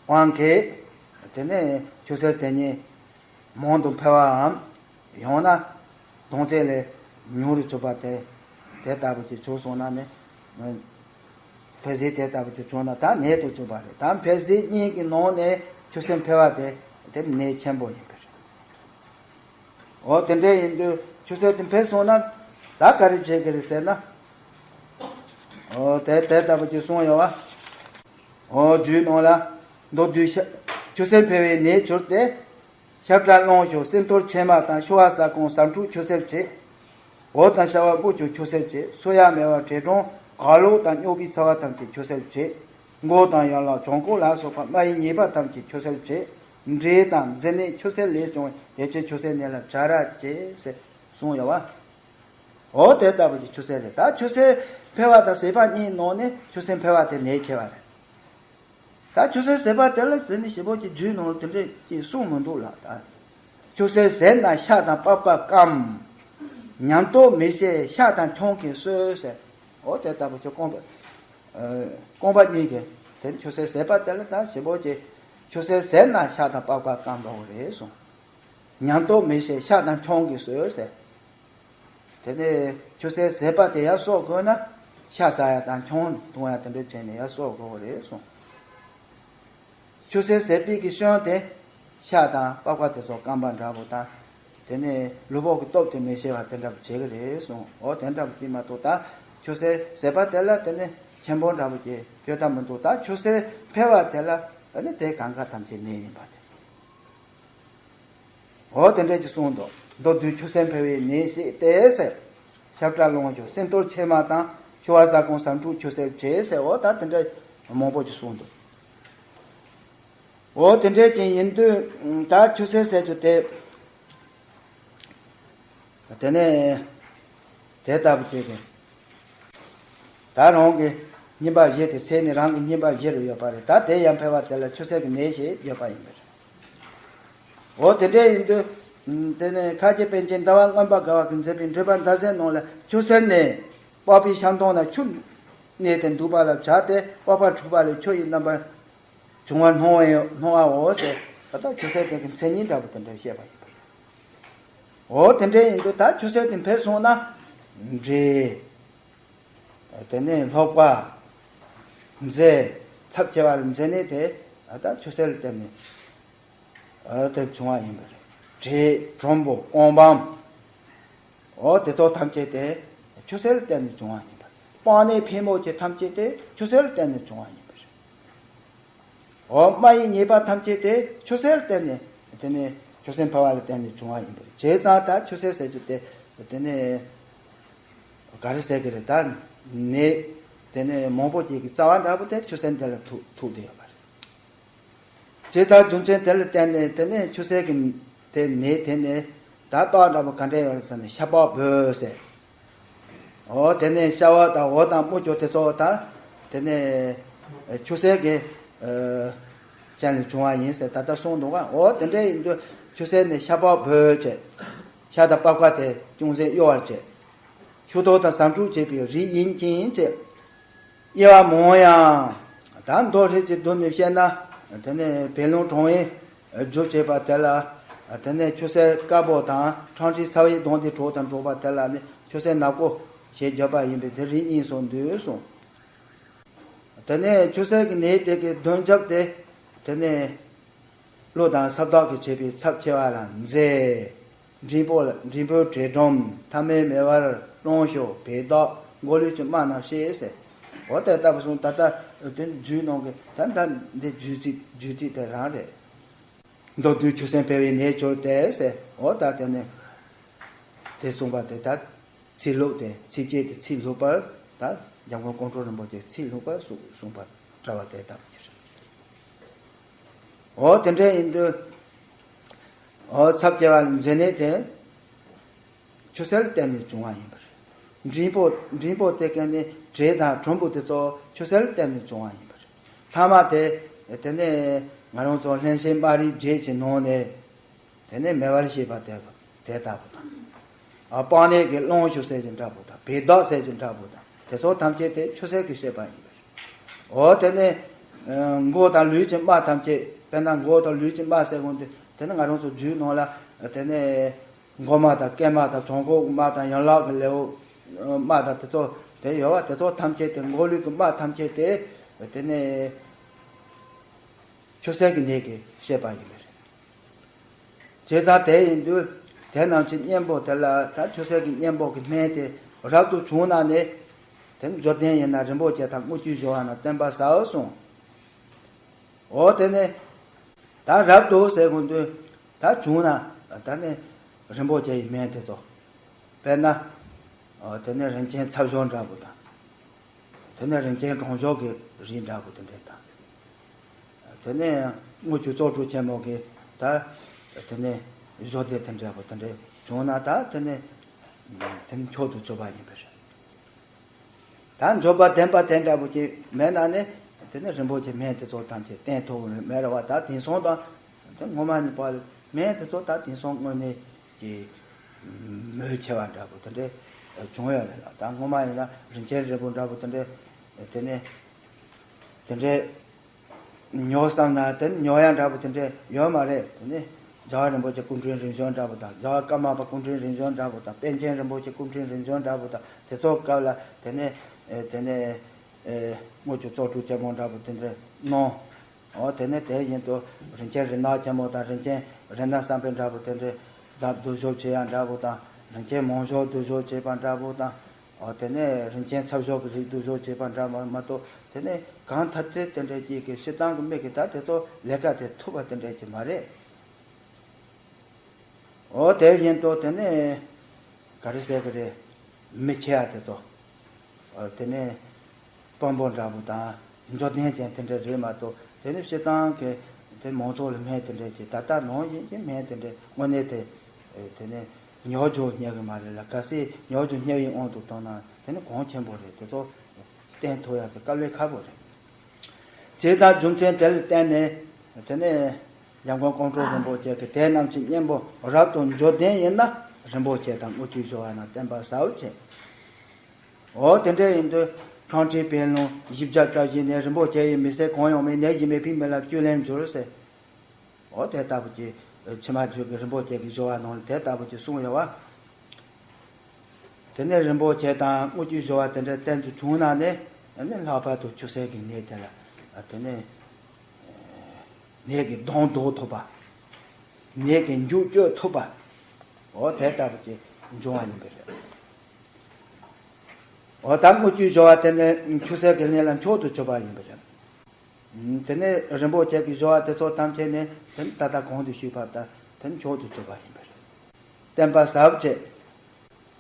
དབང་གིས་དེ་ནས་ཆུ་སེར་དེ་ཉིད་མང་དུ་འཕེལ་བའམ། ཡང་ན་གདུང་ཚད་ལས་ཉུང་རུ་གྱུར་པ་དེ་དེ་ལྟ་བུ་ཅིག་བྱུང་སོང་ན་ནི། འཕེལ་ཟད་དེ་ལྟ་བུ་ཅིག་བྱུང་ན་ད་ནད་དུ་གྱུར་པ་རེད། ད་འཕེལ་ཟད་གཉིས་ཀྱི་ནང་ནས་ཆུ་སེར་འཕེལ་བ་དེ་དེ་ནད་ཆེན་པོ་ཡིན་པ་རེད། འོ་དེ་འདྲ་ཡིན་དུས་ཆུ་སེར་དེ་འཕེལ་སོང་ན་ད་ག་རེ་བྱེད་ཀྱི་རེད་ཟེར་ན། འོ་དེ་དེ་ལྟ་བུ་ཅིག་གསུངས་ཡོད་བ། འོ་རྒྱུད་ནང་ལ་མདོར་བསྡུས་ཤ་ཆུ་སེར་འཕེལ་བའི་ནད་གྱུར་ཏེ། ཤ་བཀྲ་རླུང་ཞུ་སེམས་གཏོར་མཆིལ་མ་དང་ཤུ་བ་ཟ་ཁང་ཟ་འཕྲུག་ཆུ་སེར་བྱེད། འོ་དང་ཤ་བ་སྤུ་གྱུར་ཆུ་སེར་བྱེད། སོ་ཡ་མེ་བ་བྲེ་གྲང་གག་ལོག་དང་སྨྱུག་པའི་ཚ་བ་ཐམས་ཅད་ཆུ་སེར་བྱེད། མགོ་དང་ཡན་ལག་བྱང་ཁོག་ལ་སོགས་པ་རྨ་ཡི་ཉེས་པ་ཐམས་ཅད་ཆུ་སེར་བྱེད། འབྲས་དང་མཛེ་ནད་ཆུ་སེར་ལས་བྱུང་བའི་དེ་ཚེ་ཆུ་སེར་ནད་ལ་བྱ་ར་བྱེད་ཟེར་གསུངས་ཡོད་བ། འོ་དེ་ལྟ་བུ་གྱི་ཆུ་སེར་རེད། ད་ཆུ་སེར་འཕེལ་བ་དང་ཟད་པ་གཉིས་ནང་ནས་ཆུ་སེར་འཕེལ་བ་དེ་ནད་ཁྱེར་བ་རེད། ད་ཆུ་སེར་ཟད་པ་དེ་ལ་དེ་ནི་ཞེ་པོ་ཅིག་རྒྱུད་ནང་ལ་དེ་འདྲས་ཅིག་གསུངས་མི་འདུག་ལ། ད་ཆུ་སེར་ཟད་ན་ཤ་དང་པགས་པ་སྐམ། ཉམས་རྟོགས་མི་ཤེས་ཤ་དང་ཆང་གིས་གསོས་ཟེར། འོ་དེ་ལྟ་བུ་ཆུ་རྐང་པ་ཨ་རྐང་པ་གཉིས་ཀྱི་དེ་ཆུ་སེར་ཟད་པ་དེ་ལ་ད་ཞེ་པོ་ཅིག་ཆུ་སེར་ཟད་ན་ཤ་དང་པགས་པ་སྐམ་པའོ་རེད་གསུངས། ཉམས་རྟོགས་མི་ཤེས་ཤ་དང་ཆང་གིས་གསོས་ཟེར། དེ་ནས་ཆུ་སེར་ཟད་པ་དེ་ཡར་གསོ་དགོས་ན་ཤ་ཟ་ཡ་དང་ཆང་འཐུང་ཡ་དེ་འདྲ་བྱས་ནས་ཡར་གསོ་དགོས་རེད་གསུངས། ཆུ་སེར་ཟད་པའི་གི་སྐྱོན་དེ་ཤ་དང་པགས་པ་དེ་ཚོ་སྐམ་པ་འདྲ་པོ་དང་། དེ་ནས་ལུས་པོ་གི་སྟོབས་དེ་མི་ཤེས་པ་དེ་འདྲ་པོ་བྱེད་ཀྱི་རེད་གསུངས། འོ་དེ་འདྲ་པོ་དེ་མ་གཏོགས་ད་ཆུ་སེར་ཟད་པ་དེ་ལ་དེ་ནས་ཆེན་པོ་འདྲ་པོ་ཅིག་སྐྱོན་ད་མི་འདུག་ད་ཆུ་སེར་འཕེལ་བ་དེ་ལ་དེ་ནས་དེ་གང་ག་ཐམས་ཅད་ནད་ཡིན་པ་དེ། འོ་དེ་འདྲས་ཀྱི་གསུངས་འདུག་མདོར་བསྡུས་ཆུ་སེར་འཕེལ་བའི་ནད་ཞེས་ཏེ་ཟེར། ཤ་བཀྲ་ལོང་ཞོ་སེན་ཏོར་ཕྱེ་མ་དང་ཤུ་བ་ཟ་ཁང་ཟ་འབྲུ་ཆུ་སེར་བྱེད་ཟེར། འོ་ད་དེ་འདྲས་མང་པོ་ཅིག་གསུངས་འདུག་འོ་དེ་འདྲས་ཀྱི་ཡིན་དུས་ད་ཆུ་སེར་ཟེར་རྒྱུ་དེ། དེ་ནས་དེ་ལྟ་བུ་བྱས་ཏེ། ད་རང་གི་སྙིམ་པ་བཞི་དེ་ཚད་ནི་རང་གི་སྙིམ་པ་བཞི་རུ་ཡོད་པ་རེད། ད་དེ་ཡང་འཕེལ་བ་དེ་ལ་ཆུ་སེར་གྱི་ནད་ཞེས་བརྗོད་པ་ཡིན་པས། འོ་དེ་འདྲ་ཡིན་དུས། དེ་ནས་ཁ་ཆེ་པཎ་ཆེན་ཟླ་བ་མངོན་པར་དགའ་བ་གིས་མཛད་པའི་འགྲེལ་པ་མདའ་ཟེར་ནང་ལ་ཆུ་སེར་ནད། པགས་པའི་ཤ་མདོངས་ན་ཆུ་གནས་ཏེ་འདུག་པ་ལ་བྱ་སྟེ་པགས་པ་འཁྲུགས་པ་ལས་ཆུ་ཡི་རྣམ་པར་བྱུང་བ་སྣང་བའོ་སྣང་བའོ་ཟེར། ད་ལྟ་ཆུ་སེར་དེ་གི་མཚན་ཉིད་འདྲ་པོ་དེ་འདྲ་བཤད་པ་ཡིན་པ་རེད། འོ་དེ་འདྲ་ཡིན་དུས་ད་ཆུ་སེར་དེ་འཕེལ་སོང་ན། འབྲས། དེ་ནས་ལྷོག་པ། མཛེ། ཚབས་ཆེ་བ་ལ་མཛེ་ནད་དེ་ད་ཆུ་སེར་ལ་བརྟེན་ནས། ཨ་དེ་བྱུང་བ་ཡིན་པ་རེད། དྲེད་གྲུམ་བུ་སྐོང་བམ། འོ་དེ་ཚོ་ཐམས་ཅད་དེ་ཆུ་སེར་ལ་བརྟེན་ནས་བྱུང་བ་ཡིན་པ་རེད། པགས་ནད་ཕོ་མོ་ཆེ་ཐམས་ཅད་དེ་ཆུ་སེར་ལ་བརྟེན་ནས་བྱུང་བ་ཡིན་པ་རེད། འོ་རྨ་ཡི་ཉེས་པ་ཐམས་ཅད་དེ་ཆུ་སེར་ལ་བརྟེན་ནས་དེ་ནས་ཆུ་སེར་འཕེལ་བ་ལ་བརྟེན་ནས་བྱུང་བ་ཡིན་པ་རེད། བྱས་ཙང་ད་ཆུ་སེར་ཟེར་རྒྱུ་དེ་དེ་ནས་ག་རེ་ཟེར་གི་རེད། ད་ནད་དེ་ནས་མང་པོ་ཅིག་གི་རྩ་བ་འདྲ་པོ་དེ་ཆུ་སེར་འདི་ལ་ཐུག་ཐུག་བསྡད་ཡོད་པ་རེད། ཇི་ལྟར་རྒྱུ་མཚན་དེ་ལ་བརྟེན་ནས་དེ་ནས་ཆུ་སེར་གྱི་དེ་ནད་དེ་ནས་ད་རྟགས་འདྲ་པོ་ག་འདྲ་ཡོད་རེད་ཟེར་ན་ཤ་པགས་བུད་ཟེར། འོ་དེ་ནས་ཤ་བ་དང་འོ་དང་རྨུ་ཅོ་དེ་ཚོ་ད་དེ་ནས་ཆུ་སེར་གྱི་ཨ་ཅན་ལས་བྱུང་བ་ཡིན་ཟེར་ད་ལྟ་གསུངས་འདུག་ག་འོ་དེ་འདྲ་ཡིན་དུས་ཆུ་སེར་ནས་ཤ་པགས་བུད་བྱས། ཤ་དང་པགས་པ་དེ་ཅུང་ཟད་གཡོ་བར་བྱས། ཆུ་ཐོག་དང་ཟ་འབྲུ་བྱེད་པའི་རིགས་ཡིན་ཅིང་བྱས། དབྱེ་བ་མང་ཡང་། ད་མདོ་ཧྲིལ་གྱིས་བསྡུས་ནས་བཤད་ན། དེ་ནས་བད་ལུང་གྲོང་བའི་རྒྱུ་བྱས་པ་དེ་ལ། དེ་ནས་ཆུ་སེར་དཀར་པོ་དང་ཁྲག་མཁྲིས་ཚ་བའི་གདོན་དེ་གྲོགས་དང་འགྲོགས་པ་དེ་ལ་ནི་ཆུ་སེར་ནག་པོ་ཞེས་བརྗོད་པ་ཡིན་པས་དེ་རིགས་གཉིས་སུ་འདུས་གསུངས། དེ་ནས་ཆུ་སེར་གྱི་ནད་དེ་གི་གདོན་རྒྱབ་སྟེ། དེ་ནས། གློ་དང་སྲབ་དོག་གིས་བྱེད་པའི་ཚབས་ཆེ་བ་ལ་མཛེ། འབྲས་བུ་ལ་འབྲས་བུ་དྲེད་གྲུམ་ཐ་མལ་མེ་བར་རློང་ཞོ་བད་དོག་མགོ་ལུས་ཀྱི་རྨ་རྣམས་ཞེས་ཟེར། འོ་དེ་ལྟ་བུ་གསུངས། ད་ལྟ་དེ་རྒྱུད་ནང་གི་ད་ལྟ་འདི་རྒྱུད་ཚིག་རྒྱུད་ཚིག་དེ་རང་རེད། མདོར་བསྡུས་ཆུ་སེར་འཕེལ་བའི་ནད་གྱུར་ཏེ་ཟེར། འོ་ད་དེ་ནས་དེ་གསུངས་པ་དེ་ད། ཚིག་ལྷུག་དེ་ཚིགས་བཅད་དེ་ཚིག་ལྷུག་པར་ད་འཇམ་མགོན་ཀོང་སྤྲུལ་རིན་པོ་ཆེས་ཚིག་ལྷུག་པར་གསུངས་གསུངས་པར་བཀྲལ་བ་དེ་ལྟ་བུ་ཅིག་རེད། འོ་དེ་འདྲ་ཡིན་དུས། འོ་ཚབས་ཆེ་བ་ལ་མཛེ་ནད་དེ་ཆུ་སེར་ལ་བརྟེན་ནས་བྱུང་བ་ཡིན་པ་རེད། འབྲས་བུ་འབྲས་བུ་དེ་ག་ནི་དྲེད་དང་གྲུམ་བུ་དེ་ཚོ་ཆུ་སེར་ལ་བརྟེན་ནས་བྱུང་བ་ཡིན་པ་རེད། ཐ་མ་དེ་དེ་ནས་ང་རང་ཚོ་ལྷན་སྐྱེས་རྨ་རིགས་བརྒྱད་ཀྱི་ནང་ནས། དེ་ནས་མེ་བར་ཤེས་པ་དེ་དེ་ལྟ་བུ་དང་། ཨ་པགས་ནད་ཀྱི་རླུང་ཤུགས་ཟེར་གྱི་འདྲ་པོ་དང་བད་དོག་ཟེར་གྱི་འདྲ་པོ་དང་དེ་ཚོ་ཐམས་ཅད་དེ་ཆུ་སེར་གྱི་བཤད་པ་ཡིན་པ་རེད། འོ་དེ་ནས་མགོ་དང་ལུས་ཀྱི་རྨ་ཐམས་ཅད་དཔེར་ན་མགོ་དང་ལུས་ཀྱི་རྨ་ཟེར་དགོས་འདུག་དེ་ནི་ང་རང་ཚོ་རྒྱུད་ནང་ལ་དེ་ནས་མགོ་རྨ་དང་སྐེ་རྨ་དང་བྲང་ཁོག་གི་རྨ་དང་ཡན་ལག་གི་ལེའུ་རྨ་དང་དེ་ཚོ་དེ་ཡོད་བ། དེ་ཚོ་ཐམས་ཅད་དེ་མགོ་ལུས་ཀྱི་རྨ་ཐམས་ཅད་དེ་དེ་ནས་ཆུ་སེར་གྱི་ནད་ཀྱི་བཤད་པ་ཡིན་པ་རེད། བྱས་ཙང་དེ་ཡིན་དུས་དེ་རྣམས་ཀྱི་གཉེན་པོ་དེ་ལ་ད་ཆུ་སེར་གྱི་གཉེན་པོ་གི་སྨན་དེ་རབ་ཏུ་བྱུང་ན་ནི། དེ་ནི་བཅོམ་ལྡན་ཡིན་ན་རིན་པོ་ཆེ་དང་དངུལ་ཆུ་བཞོ་བ་ན་བསྟེན་པར་བྱའོ་གསུངས། འོ་དེ་ནི་ད་རབ་ཏུ་ཟེར་དགོས་དུས་ད་བྱུང་ན་ད་ནི་རིན་པོ་ཆེ་ཡི་སྨན་དེ་ཚོ་དཔེར་ན། འོ་དེ་ནི་རིན་ཆེན་ཚབ་ཞོ་འདྲ་པོ་དང་། དེ་ནས་རིན་ཆེན་གྲོང་ཞོ་གི་རིགས་འདྲ་པོ་དེ་འདྲས་དང་། དེ་ནས་དངུལ་ཆུ་བཙོག་དྲུག་ཆེན་མོ་གི་ ད་དེ་ནས་གཞོགས་འདེགས་དེ་འདྲ་པོ་དེ་འདྲ་བྱུང་ན་ད་དེ་ནས་དེ་ནི་མཆོག་ཏུ་གྱུར་པ་ཡིན་པ་རེད། ད་འབྱོར་པ་ལྡན་པ་དེ་འདྲ་པོ་ཅིག་མེད་ན་ནི་དེ་ནི་རིན་པོ་ཆེ་སྨན་དེ་ཚོ་ཐམས་ཅད་བསྟེན་ཐུབ་མེད་རེད་བ། ད་དེང་སང་དང་དེ་སྔོན་མ་གཉིས་བར་ལ་སྨན་དེ་ཚོ་ད་དེང་སང་དངོས་གནས་ཀྱི་མོས་ཆེ་བ་འདྲ་པོ་དེ་འདྲ་བྱུང་ཡོད་རེད་ལ། ད་སྔོན་མ་ཡིན་ན་རིན་ཆེན་རིལ་བུ་འདྲ་པོ་དེ་འདྲ་དེ་ནས་དེ་འདྲ་ཉོ་བསམ་ན་དེ་ནི་ཉོ་ཡ་འདྲ་པོ་དེ་འདྲ་ཡོད་མ་རེད། དེ་ནི་རྒྱལ་བ་རིན་པོ་ཆེ་སྐུ་ཕྲེང་རིམ་བྱོན་འདྲ་པོ་དང་རྒྱལ་བ་ཀརྨ་པ་སྐུ་ཕྲེང་རིམ་བྱོན་འདྲ་པོ་དང་པཎ་ཆེན་རིན་པོ་ཆེ་སྐུ་ཕྲེང་རིམ་བྱོན་འདྲ་པོ་དང་དེ་ཚོ་སྐབས་ལ་དེ་ནི་དེ་ནི་དངུལ་གྱི་བཙོག་གྲུབ་ཆེན་མོ་འདྲ་པོ་དེ་འདྲ་གནང་། འོ་དེ་ནས་དེ་བཞིན་དུ་རིན་ཆེན་རིགས་སྣ་ཆེན་མོ་དང་རིན་ཆེན་རིགས་སྣ་བསམ་འཕེལ་འདྲ་པོ་དེ་འདྲའི་བདག་བསྡུ་ཞོག་བྱེད་ཡ་འདྲ་པོ་དང་རིན་ཆེན་མང་ཤོས་བསྡུ་ཞོག་བྱེད་པ་འདྲ་པོ་དང་། འོ་དེ་ནས་རིན་ཆེན་ཚབ་ཞོག་གི་རིགས་བསྡུ་ཞོག་བྱེད་པ་འདྲ་མ་མ་གཏོགས་དེ་ནས་གང་ཐད་དེ་དེ་འདྲའི་ཅིག་གི་སྤྱིར་བཏང་གི་མི་གི་ད་དེ་ཚོ་ལས་ཀ་དེ་ཐུབ་པ་དེ་འདྲའི་ཅིག་མ་རེད། འོ་དེ་བཞིན་དུ་དེ་ནས་ག་རེ་ཟེར་གི་རེད། མི་ཆེ་ཡ་དེ་ཚོ། འོ་དེ་ནས་དཔོན་པོ་འདྲ་པོ་དང་འབྱོར་ལྡན་ཅན་དེ་འདྲ་རེད་མ་གཏོགས་དེ་ནས་སྤྱིར་བཏང་གི་དེ་མང་ཚོགས་ལ་སྨན་དེ་འདྲ་ཅིག་ད་ལྟ་ནང་བཞིན་གྱི་སྨན་དེ་འདྲ་དངོས་གནས་དེ་དེ་ནས་ཉོ་རྒྱུ་རྙེད་གི་མ་རེད་ལ། གལ་སྲིད་ཉོ་རྒྱུ་རྙེད་པའི་དབང་དུ་བཏང་ན་དེ་ནི་གོང་ཆེན་པོ་རེད། དེ་ཚོ་བསྟེན་ཐུབ་ཡ་དེ་དཀའ་ལས་ཁག་པོ་རེད། བྱས་ཙང་རྒྱུ་མཚན་དེ་ལ་བརྟེན་ནས་དེ་ནས་འཇམ་མགོན་ཀོང་སྤྲུལ་རིན་པོ་ཆེ་གིས་དེ་རྣམས་ཀྱི་གཉེན་པོ་རབ་ཏུ་འབྱོར་ལྡན་ཡིན་ན་རིན་པོ་ཆེ་དང་དངུལ་ཆུ་བཞོ་བ་རྣམས་བསྟེན་པར་ཟབ་བྱས། འོ་དེ་འདྲ་ཡིན་དུས་ཁྲང་ཁྲི་པའི་ལུང་བཞི་བརྒྱ་རྩ་བཞི་ནས་རིན་པོ་ཆེ་ཡི་མི་ཚེ་གང་ཡང་མེད་ནད་ཀྱིས་མི་ཕན་མི་ལ་བཅུད་ལེན་འགྱུར་ཟེར། འོ་དེ་ལྟ་བུ་ཅིག་ཕྱི་མ་བརྗོད་པའི་རིན་པོ་ཆེ་གི་བཞོ་བ་ནང་ལ་དེ་ལྟ་བུ་ཅིག་གསུངས་ཡོད་བ། དེ་ནས་རིན་པོ་ཆེ་དང་དངུལ་ཆུ་བཞོ་བ་དེ་འདྲ་བསྟེན་རྒྱུ་བྱུང་ན་ནི་ཨ་ནི་ལྷག་པར་དུ་ཆུ་སེར་གྱི་ནད་དེ་ལ་ཨ་དེ་ནས་ནད་ཀྱི་སྡང་ཟློག་ཐུབ་པ། ནད་ཀྱི་མཇུག་གཅོད་ཐུབ་པ། འོ་དེ་ལྟ་བུ་ཅིག་འབྱུང་བ་ཡིན་པ་རེད། འོ་ད་དངུལ་ཆུ་བཞོ་བ་དེ་ནི་ཆུ་སེར་གྱི་ནད་ལ་མཆོག་ཏུ་གྱུར་པ་ཡིན་པ་རེད། དེ་ནས་རིན་པོ་ཆེ་གི་བཞོ་བ་དེ་ཚོ་ཐམས་ཅད་ནི་དེ་ནི་ད་ལྟ་གོང་དུ་ཞུས་པ་ལྟར་དེ་ནི་མཆོག་ཏུ་གྱུར་པ་ཡིན་པ་རེད། བསྟེན་པ་ཟབ་བྱས།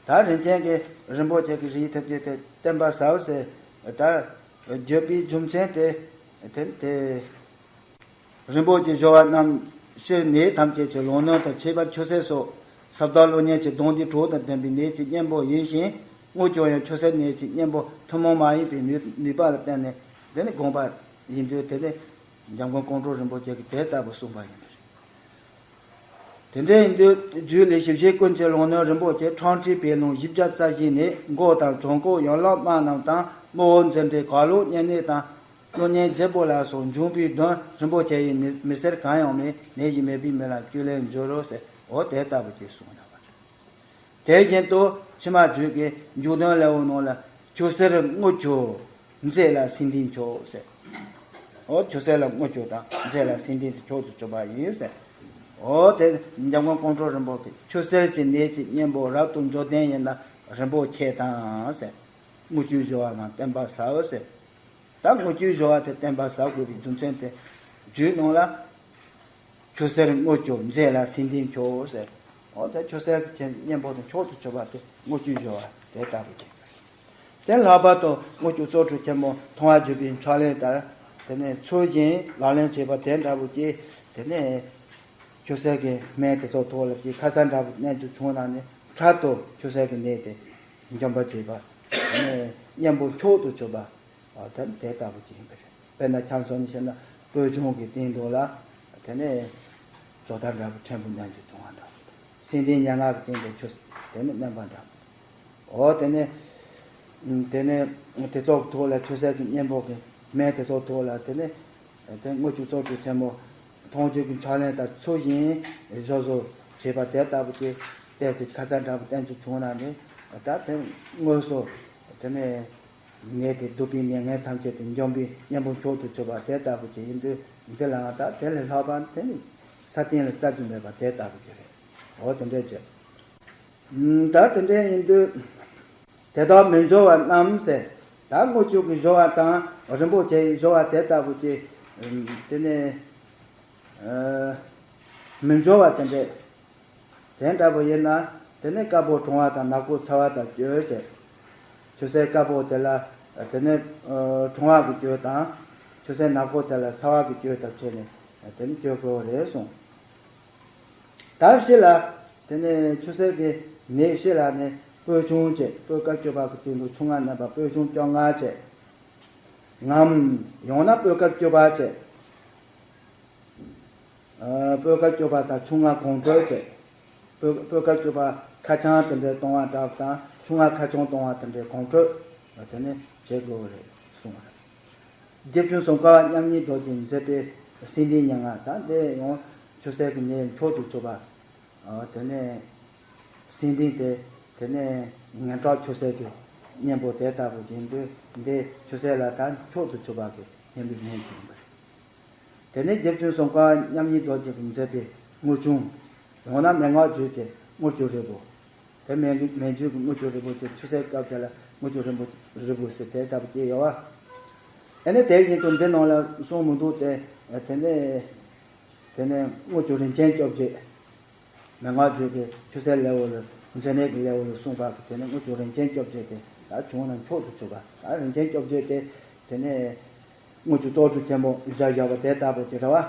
ད་རིན་ཆེན་གྱི་རིན་པོ་ཆེ་གི་རིགས་ཐམས་ཅད་དེ་བསྟེན་པ་ཟབ་ཟེར་ད་བརྗོད་པའི་རྒྱུ་མཚན་དེ་དེ་ནི་དེ། རིན་པོ་ཆེ་བཞོ་བ་རྣམས་སྤྱིར་ནད་ཐམས་ཅད་ཀྱི་ལོག་གནོན་དང་ཁྱད་པར་ཆུ་སེར་སོགས་ས་བདག་བློ་ངན་གྱི་སྡང་སྡིག་དྲག་དང་ལྡན་པའི་ནད་ཀྱི་གཉེན་པོ་ཡིན་ཞིང་། དངུལ་ཆུ་ཡང་ཆུ་སེར་ནད་ཀྱི་གཉེན་པོ་ཐུན་མོང་མ་ཡིན་པའི་ནུས་ནུས་པ་ལ་བརྟེན་ནས་དེ་ནི་དགོངས་པ་ཡིན་དུས་དེ་ནི་འཇམ་མགོན་ཀོང་སྤྲུལ་རིན་པོ་ཆེ་གིས་དེ་ལྟ་བུ་གསུངས་པ་ཡིན་པ་རེད། དེ་འདྲ་ཡིན་དུས་རྒྱུད་ལས་ཞིབ་བཤེར་ཀུན་གྱི་ལོག་གནོན་རིན་པོ་ཆེ་ཁྲང་ཁྲི་པའི་ལུང་བཞི་བརྒྱ་རྩ་བཞི་ནས་མགོ་དང་བྲང་ཁོག་ཡན་ལག་དམར་རྣམས་དང་དམར་པོ་འཛིན་གྲྭའི་གར་ལོག་གཉན་ནད་དང་། གློ་གཉན་རྒྱལ་པོ་ལ་སོགས་འབྱུང་པོའི་གདོན་རིན་པོ་ཆེ་ཡི་མི་མི་སེར་གང་ཡང་མེད་ནད་ཀྱིས་མི་ཕན་མི་ལ་བཅོས་ལེན་འབྱོར་རོ་ཟེར། འོ་དེ་ལྟ་བུ་ཅིག་གསུངས་ཡོད་པ་རེད། དེ་བཞིན་དུ་ཕྱི་མ་བརྗོད་ཀྱི་འཇུག་དོན་ལེའུ་ནང་ལ་ཆུ་སེར་དངུལ་ཆུ་མཛེ་ལ་སེང་ལྡེང་མཆོག་ཟེར། འོ་ཆུ་སེར་ལ་དངུལ་ཆུ་དང་མཛེ་ལ་སེང་ལྡེང་དེ་མཆོག་ཏུ་གྱུར་པ་ཡིན་ཟེར། འོ་དེ་འཇམ་མགོན་ཀོང་སྤྲུལ་རིན་པོ་ཆེ་ཆུ་སེར་གྱི་ནད་ཀྱི་གཉེན་པོ་རབ་ཏུ་འབྱོར་ལྡན་ཡིན་ན་རིན་པོ་ཆེ་དང་ཟེར། དངུལ་ཆུ་བཞོ་བ་རྣམས་བསྟེན་པ་ཟབ་ཟེར། ད་དངུལ་ཆུ་བཞོ་བ་དེ་བསྟེན་པ་ཟབ་དགོས་པའི་རྒྱུ་མཚན་དེ་རྒྱུད་ནང་ལ། ཆུ་སེར་དངུལ་ཆུ་མཛེ་ལ་སེང་ལྡེང་མཆོག་ཟེར། འོ་ད་ཆུ་སེར་གྱི་གཉེན་པོ་དང་མཆོག་ཏུ་གྱུར་པ་དེ་དངུལ་ཆུ་བཞོ་བ་དེ་ལྟ་བུ་ཅིག་རེད། དེ་ལྷག་པར་དུ་དངུལ་ཆུ་བཙོག་གྲུབ་ཆེན་མོ་མཐོང་བ་བརྒྱུད་པའི་ཕྱག་ལེན་ལྟར་དེ་ནས་ཚུལ་བཞིན་ལག་ལེན་བྱེད་པ་དེ་འདྲ་བོ་ཅིག་དེ་ནས་ཆུ་སེར་གྱི་སྨན་དེ་ཚོ་ཐོག་ལ་ཅིག་ཁ་ཚ་འདྲ་བོ་གནས་ཚུལ་བྱུང་ན་ནི་འཕྲལ་དུ་ཆུ་སེར་གྱི་ནད་དེ་འཇོམས་པར་བྱེད་པ། དེ་ནས་གཉེན་པོ་མཆོག་ཏུ་གྱུར་པ། ཨ་དེ་དེ་ལྟ་བུ་ཅིག་ཡིན་པ་རེད། དཔེར་ན་ཁྱམས་སོ་ནས་བཤད་ན་སྤོས་ལྗོངས་ཀྱི་སྟེང་དུ་ལ་དེ་ནས་བཟོ་ལྟ་འདྲ་བོ་ཕྲན་བུ་མཉམ་གྱིས་བྱུང་བ་འདྲ་བོ། སེང་ལྡེང་སྙན་ངག་གི་སྟེང་དུ་ཆུ་དེ་ནས་མནན་པ་འདྲ་བོ། འོ་དེ་ནས་དེ་ནས་དེ་ཚོགས་ཐོག་ལ་ཆུ་སེར་གྱི་གཉེན་པོ་གི་སྨན་དེ་ཚོགས་ཐོག་ལ་དེ་ནས་དེ་དངུལ་ཆུ་བཙོག་གྲུབ་ཆེན་མོ་མཐོང་བརྒྱུད་ཀྱི་ཕྱག་ལེན་དང་ཚུལ་བཞིན་བཞོ་བཟོ་བྱེད་པ་དེ་ལྟ་བུ་ཅིག་བལྟས་ཚེ་ཁ་ཚ་འདྲ་བོ་བསྟན་ཚུལ་བྱུང་ན་ནི་ད་དེ་དངོས་སུ་དེ་ནས། ནད་དེ་གདུག་པའི་ནད་ངན་ཐམས་ཅད་དེ་འཇོམས་པའི་གཉེན་པོ་མཆོག་ཏུ་གྱུར་པ་དེ་ལྟ་བུ་ཅིག་ཡིན་དུས་འདི་ལའང་ད་དེ་ལས་ལྷག་པ་དེ་ནི་ས་སྟེང་ལ་རྩ་རྒྱུ་མེད་པ་དེ་ལྟ་བུ་ཅིག་རེད། འོ་དེ་འདྲས་བྱས། ད་དེ་འདྲས་ཡིན་དུས་དེ་དག་མི་འབྱོར་བ་རྣམས་ཟེར། ད་དངུལ་ཆུ་གི་བཞོ་བ་དང་རིན་པོ་ཆེ་ཡི་བཞོ་བ་དེ་ལྟ་བུ་ཅིག་དེ་ནི་མི་འབྱོར་བ་དེ་འདྲས། དེ་འདྲ་པོ་ཡིན་ན་དེ་ནི་དཀར་པོ་གྲང་བ་དང་ནག་པོ་ཚ་བ་དང་སྐྱོ་བྱས། ཆུ་སེར་དཀར་པོ་དེ་ལ་དེ་ནི་གྲང་བ་གི་སྐྱོ་དང་། ཆུ་སེར་ནག་པོ་དེ་ལ་ཚ་བ་གི་སྐྱོ་དང་བྱས་ནས་དེ་ནི་སྐྱོ་དགོས་རེད་གསུངས། ད་ཕྱི་ལ་དེ་ནས་ཆུ་སེར་གྱི་ནད་ཕྱི་ལ་ནས་སྤོས་ཆུང་བྱས། སྤོས་དཀར་སྤྱོད་པ་གི་སྟེང་དུ་ཆུང་ང་རྣམ་པ་སྤོས་ཆུང་བཅོ་ལྔ་བྱས། ངམ་ཡང་ན་སྤོས་དཀར་སྤྱོད་པ་བྱས། ཨ། སྤོས་དཀར་སྤྱོད་པ་དང་ཆུང་ང་གོང་འཕེལ་བྱས། སྤོས་སྤོས་དཀར་སྤྱོད་པ་ཁ་བྱང་དེ་འདྲའི་གཏོང་བ་འདྲ་བ་དང་ཆུང་ང་ཁ་བྱང་གཏོང་བ་དེ་འདྲའི་གོང་འཕེལ་དེ་ནས་བྱེད་དགོས་རེད་གསུངས་པ་རེད། རྗེ་བཙུན་སྲུང་འཁོར་བ་མཉམ་ཉིད་རྡོ་རྗེས་མཛད་པའི་སེང་ལྡེང་ཉེར་ལྔ། ད་འདི་ཡང་ཆུ་སེར་གྱི་ནད་མཆོག་ཏུ་གྱུར་པ། ཨ། དེ་ནས་སེང་ལྡེང་དེ་དེ་ནས་ངན་སྐྲག་ཆུ་སེར་གྱི་གཉེན་པོ་དེ་ལྟ་བུ་ཡིན་དུས། འདི་ཆུ་སེར་ལ་ད་མཆོག་ཏུ་གྱུར་པ་གི་གཉེན་པོའི་ནད་ཅིག་ཡིན་པ་རེད། དེ་ནས་རྗེ་བཙུན་སྲུང་འཁོར་བ་མཉམ་ཉིད་རྡོ་རྗེས་མཛད་པའི་དངུལ་ཆུང་། ཡང་ན་མན་ངག་བརྒྱུད་ཀྱི་དངུལ་ཆུ་རིལ་བུ། དེ་མན་མན་ཇུ་གི་དངུལ་ཆུ་རིལ་བུ་དེ་ཆུ་སེར་སྐབས་དེ་ལ་དངུལ་ཆུ་རིལ་བུ་རིལ་བུ་ཟེར་དེ་ལྟ་བུ་སྐྱེས་ཡོད་བ། ཨ་ནི་དེ་བཞིན་དུ་འདི་ནང་ལ་གསུངས་མི་འདུག་སྟེ། དེ་ནས་དེ་ནས་དངུལ་ཆུ་རིན་ཆེན་བཅོ་བརྒྱད། མན་ངག་བརྒྱུད་ཀྱི་ཆུ་སེར་ལེའུ་ལ་མཛེ་ནད་ཀྱི་ལེའུ་ལ་གསུངས་པ་གི་དེ་ནས་དངུལ་ཆུ་རིན་ཆེན་བཅོ་བརྒྱད་དེ་ད་བྱུང་ན་མཆོག་ཏུ་གྱུར་པ། ད་རིན་ཆེན་བཅོ་བརྒྱད་དེ་དེ་ནས་དངུལ་ཆུ་བཙོག་ཆུ་ཆེན་པོ་བཞག་བཞག་པ་དེ་ལྟ་བུ་དེ་རེད་བ།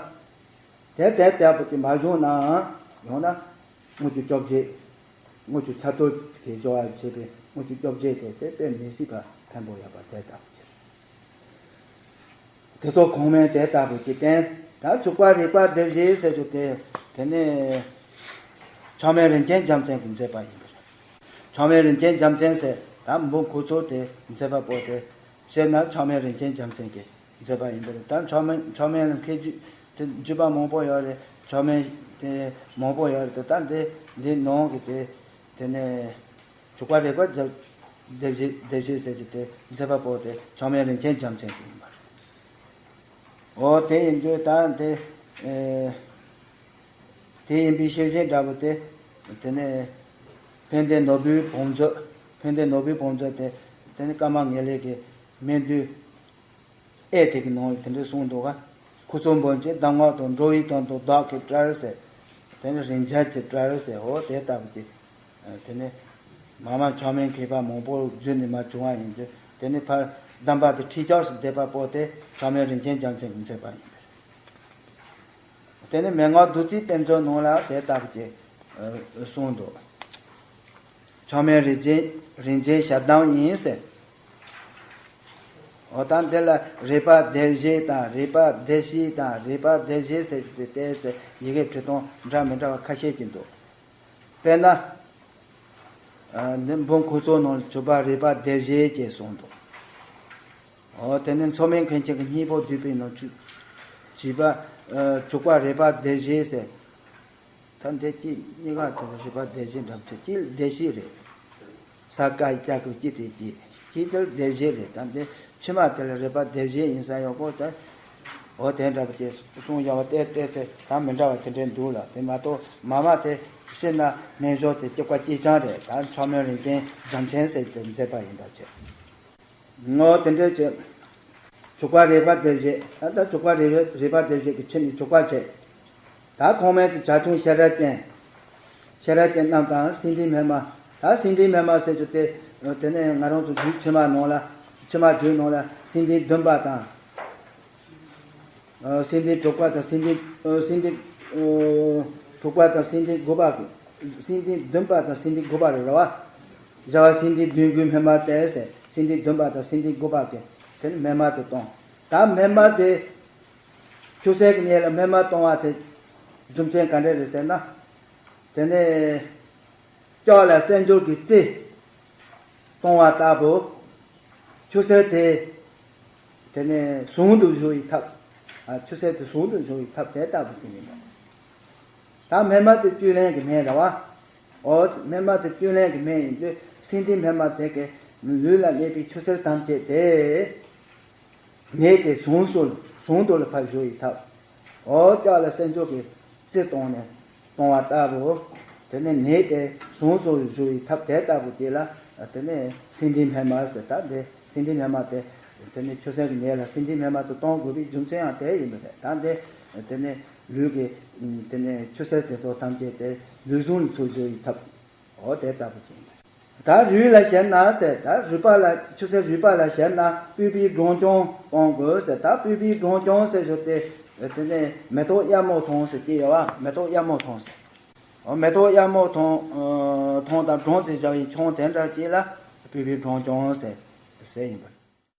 དེ་དེ་ལྟ་བུ་དེ་མ་བྱུང་ནའང་ཡང་ན། དངུལ་ཆུ་བཅོ་བརྒྱད། དངུལ་ཆུ་ཚ་ཏོག་གིས་སྦྱོར་བ་བྱས་པའི་དངུལ་ཆུ་བཅོ་བརྒྱད་དེ་དེ་དཔེ་མི་སྲིད་པ་ཕན་པོ་ཡོད་པ་དེ་ལྟ་བུ་ཅིག་དེ་ཚོ་གོང་མའི་དེ་ལྟ་བུ་ཅིག་བསྟན། ད་བྱུག་པ་རེག་པ་སྡེབ་བཞི་ཟེར་རྒྱུ་དེ། དེ་ནས་མཆོག་དམན་རིན་ཆེན་རྒྱལ་མཚན་གྱིས་མཛད་པ་ཡིན་པ་རེད། མཆོག་དམན་རིན་ཆེན་རྒྱལ་མཚན་ཟེར་ད་འབུམ་ཁུག་ཙོག་དེ་མཛད་པ་པོ་དེ། བཤད་ན་མཆོག་དམན་རིན་ཆེན་རྒྱལ་མཚན་གྱིས་མཛད་པ་ཡིན་པ་རེད། ད་མཆོག་དམན་མཆོག་དམན་ལ་མཁས་བརྒྱུད་དེ་བརྒྱུད་པ་མང་པོ་ཡོད་རེད། མཆོག་དམན་དེ་མང་པོ་ཡོད་རེད། ད་འདི་འདི་ནང་གི་དེ་དེ་ནས་བྱུག་པ་རེག་པ་སྡེབ་སྡེབ་བཞི་སྡེབ་བཞི་ཟེར་གྱི་དེ་མཛད་པ་པོ་དེ་མཆོག་དམན་རིན་ཆེན་རྒྱལ་མཚན་གྱི་ཡིན་པ་རེད། འོ་དེ་ཡིན་དུས་ད་དེ་ཨེ། དེ་ཡིན་པའི་ཤེས་བཞིན་འདྲ་པོ་དེ། དེ་ནས་ཕན་བདེ་ནོར་བུའི་བང་མཛོད། ཕན་བདེ་ནོར་བུའི་བང་མཛོད་དེ། དེ་ནས་ཀརྨ་ངེས་ལེགས་ཀྱི་སྨད་འདུལ་ཨེ་དེ་གི་ནང་ལ་དེ་འདྲ་གསུངས་འདུག་ག་ཁུ་ཚུར་འབུམ་གྱི་གདམས་ངག་དང་འགྲོ་བའི་དོན་དུ་བདག་གིས་བཀྲལ་ཟེར། དེ་ནས་རིན་ཆེན་གྱིས་བཀྲལ་ཟེར། འོ་དེ་ལྟ་བུ་དེ། དེ་ནས་མ་མ་མཆོག་དམན་མཁས་པ་མང་པོ་བརྒྱུད་ནས་མར་བྱུང་བ་ཡིན་དུས། དེ་ནས་ཕར་གདམས་པ་དེ་ཁྲིད་སྐྱོར་སུ་བསྡད་པ་པོ་དེ་མཆོག་དམན་རིན་ཆེན་རྒྱལ་མཚན་གྱིས་མཛད་པ་ཡིན་པས། དེ་ནས་མན་ངག་བདུད་རྩིའི་གཏེར་མཛོད་ནང་ལ་དེ་ལྟ་བུ་ཅིག་གསུངས་འདུག་མཆོག་དམན་རིན་ཆེན་རིན་ཆེན་ཞལ་གདམས་ཡིན་ཟེར། འོ་ད་འདི་ལ་རེག་པ་སྡེབ་བཞི་དང་རེག་པ་སྡེབ་བཞི་དང་རེག་པ་སྡེབ་བཞི་ཟེར་ཏེ་བལྟས་ཚེ་ཡི་གེ་འབྲི་སྟངས་འདྲ་མི་འདྲ་བ་ཁ་ཤས་ཅིག་འདུག་དཔེར་ན། ཨ། འདི་འབུམ་ཁུག་ཙོག་ནང་བྱུག་པ་རེག་པ་སྡེབ་བཞི་ཅེས་གསུངས་འདུག་འོ་དེ་ནས་མཚོ་སྨན་མཁན་ཆེན་གྱི་སྙིང་པོ་བསྡུས་པའི་ནང་བྱུག་བྱིས་པ། ཨ། བྱུག་པ་རེག་པ་སྡེབ་བཞི་ཟེར། ད་འདི་གཅིག་གཉིས་ཀ་དེ་ལ་རེག་པ་སྡེབ་བཞི་འདྲ་པོ་ཅིག་གཅིག་ལ་སྡེབ་བཞི་རེད། ས་ཀ་ཡི་ཀ་གི་གཅིག་དེ་གཅིག་གཅིག་དེ་ལ་སྡེབ་བཞི་རེད། ད་འདི་ཕྱི་མ་དེ་ལ་རེག་པ་སྡེབ་བཞི་ཡིན་ས་ཡོད་གོ་ད། འོ་དེ་འདྲ་པོ་དེ་གསུངས་ཡོད་པ་བལྟས་བལྟས་ཚེ་ད་མི་འདྲ་བ་དེ་འདྲས་འདུག་ལ། དེ་མ་གཏོགས་མ་མ་དེ་ཕྱིར་ན་རྣལ་འབྱོར་དེ་གཅིག་པ་གཅིག་རྐྱང་རེད། ད་མཆོག་དམན་རིན་ཆེན་རྒྱལ་མཚན་ཟེར་དེ་མཛད་པ་ཡིན་པ་བྱས། ངོ་དེ་འདྲས་བྱས། བྱུག་པ་རེག་པ་སྡེབ་བཞི། ད་ལྟ་བྱུག་པ་རེག་རེག་པ་སྡེབ་བཞི་གི་ཕྱི་ནས་བྱུག་པ་བྱས། ད་གོང་མའི་དེ་བྱ་ཁྱུང་ཤེས་རབ་ཅན། ཤེས་རབ་ཅན་རྣམས་དང་སེང་ལྡེང་སྨན་མ། ད་སེང་ལྡེང་སྨན་མ་ཟེར་རྒྱུ་དེ། དེ་ནས་ང་རང་ཚོ་རྒྱུད་ཕྱི་མ་ནང་ལ། ཕྱི་མ་རྒྱུད་ནང་ལ་སེང་ལྡེང་བདུན་པ་དང་། ཨ། སེང་ལྡེང་དྲུག་པ་དང་སེང་ལྡེང་། ཨ། སེང་ལྡེང་། ཨ། དྲུག་པ་དང་སེང་ལྡེང་དགུ་པ་གི། སེང་ལྡེང་བདུན་པ་དང་སེང་ལྡེང་དགུ་པ་རེད་ར་བ། བྱ་བ་སེང་ལྡེང་བདུན་དགུའི་སྨན་མ་སྟེ་ཟེར། སེང་ལྡེང་བདུན་པ་དང་སེང་ལྡེང་དགུ་པ་གི་དེ་ནི་སྨན་མ་དེ་གཏོང་། ད་སྨན་མ་དེ། ཆུ་སེར་གྱི་ནད་ལ་སྨན་མ་གཏོང་བ་དེ་རྒྱུ་མཚན་ག་འདྲ་རེད་ཟེར་ན། དེ་ནས་ལྕགས་ལ་གསེར་འགྱུར་གྱི་རྩི་གཏོང་བ་ལྟ་བུ། ཆུ་སེར་དེ་དེ་ནས་ཟུང་དུ་ཞུགས་པའི་ཐབས། ཨ། ཆུ་སེར་དེ་ཟུང་དུ་ཞུགས་པའི་ཐབས་དེ་ལྟ་བུ་ཞིག་ཡིན་པ། ད་སྨན་མ་དེ་བཅུད་ལེན་གྱི་སྨན་རེད་བ། འོ། སྨན་མ་དེ་བཅུད་ལེན་གྱི་སྨན་ཡིན་དུས་སེང་ལྡེང་སྨན་མ་དེ་གའི་ལུས་ལ་གནས་པའི་ཆུ་སེར་ཐམས་ཅད་དེ། ནད་དེ་ཟུངས་སུ་ཟུངས་དུ་ལ་ཕར་ཞུགས་ཡི་ཐབས། འོ། ལྕགས་ལ་གསེར་འགྱུར་གྱི་རྩི་བཏང་ནས་གཏོང་བ་ལྟ་བུ། དེ་ནས་ནད་དེ་ཟུངས་སུ་ཞུགས་ཡི་ཐབས་དེ་ལྟ་བུ་དེ་ལ་དེ་ནས་སེང་ལྡེང་སྨན་མ་ཟེར། ད་དེ་སེང་ལྡེང་སྨན་མ་དེ་དེ་ནས་ཆུ་སེར་གྱི་ནད་ལ་སེང་ལྡེང་སྨན་མ་དེ་གཏོང་དགོས་པའི་རྒྱུ་མཚན་ཡང་དེ་ཡིན་པ་རེད། ད་དེ་དེ་ནས་ལུས་ཀྱི་དེ་ནས་ཆུ་སེར་དེ་ཚོ་ཐམས་ཅད་དེ་ལུས་ཟུངས་ལ་ཚུར་ཞུགས་ཡི་ཐབས། འོ། དེ་ལྟ་བུ་ཅིག་ཡིན། ད་རུས་ལ་ཞེན་ན་ཟེར། ད་རུས་པ་ལ། ཆུ་སེར་རུས་པ་ལ་ཞེན་ན་སྤོས་པའི་སྦྲང་ཆུང་གཏོང་དགོས་ཟེར། ད་སྤོས་པའི་སྦྲང་ཆུང་ཟེར་ཞོར་དེ། དེ་ནས་མེ་ཏོག་གཡབ་མོ་མཐོང་ཟེར་གྱི་ཡོད་བ། མེ་ཏོག་གཡབ་མོ་མཐོང་ཟེར། མེ་ཏོག་གཡར་མོ་མཐོང་། མཐོང་དང་བགྲང་ཙམ་བཞག་ཡིན་ཆུང་དེ་འདྲ་ཅིག་ལ་བོད་པའི་བགྲང་ཆུང་ཟེར་ཟེར་ཡིན་པ།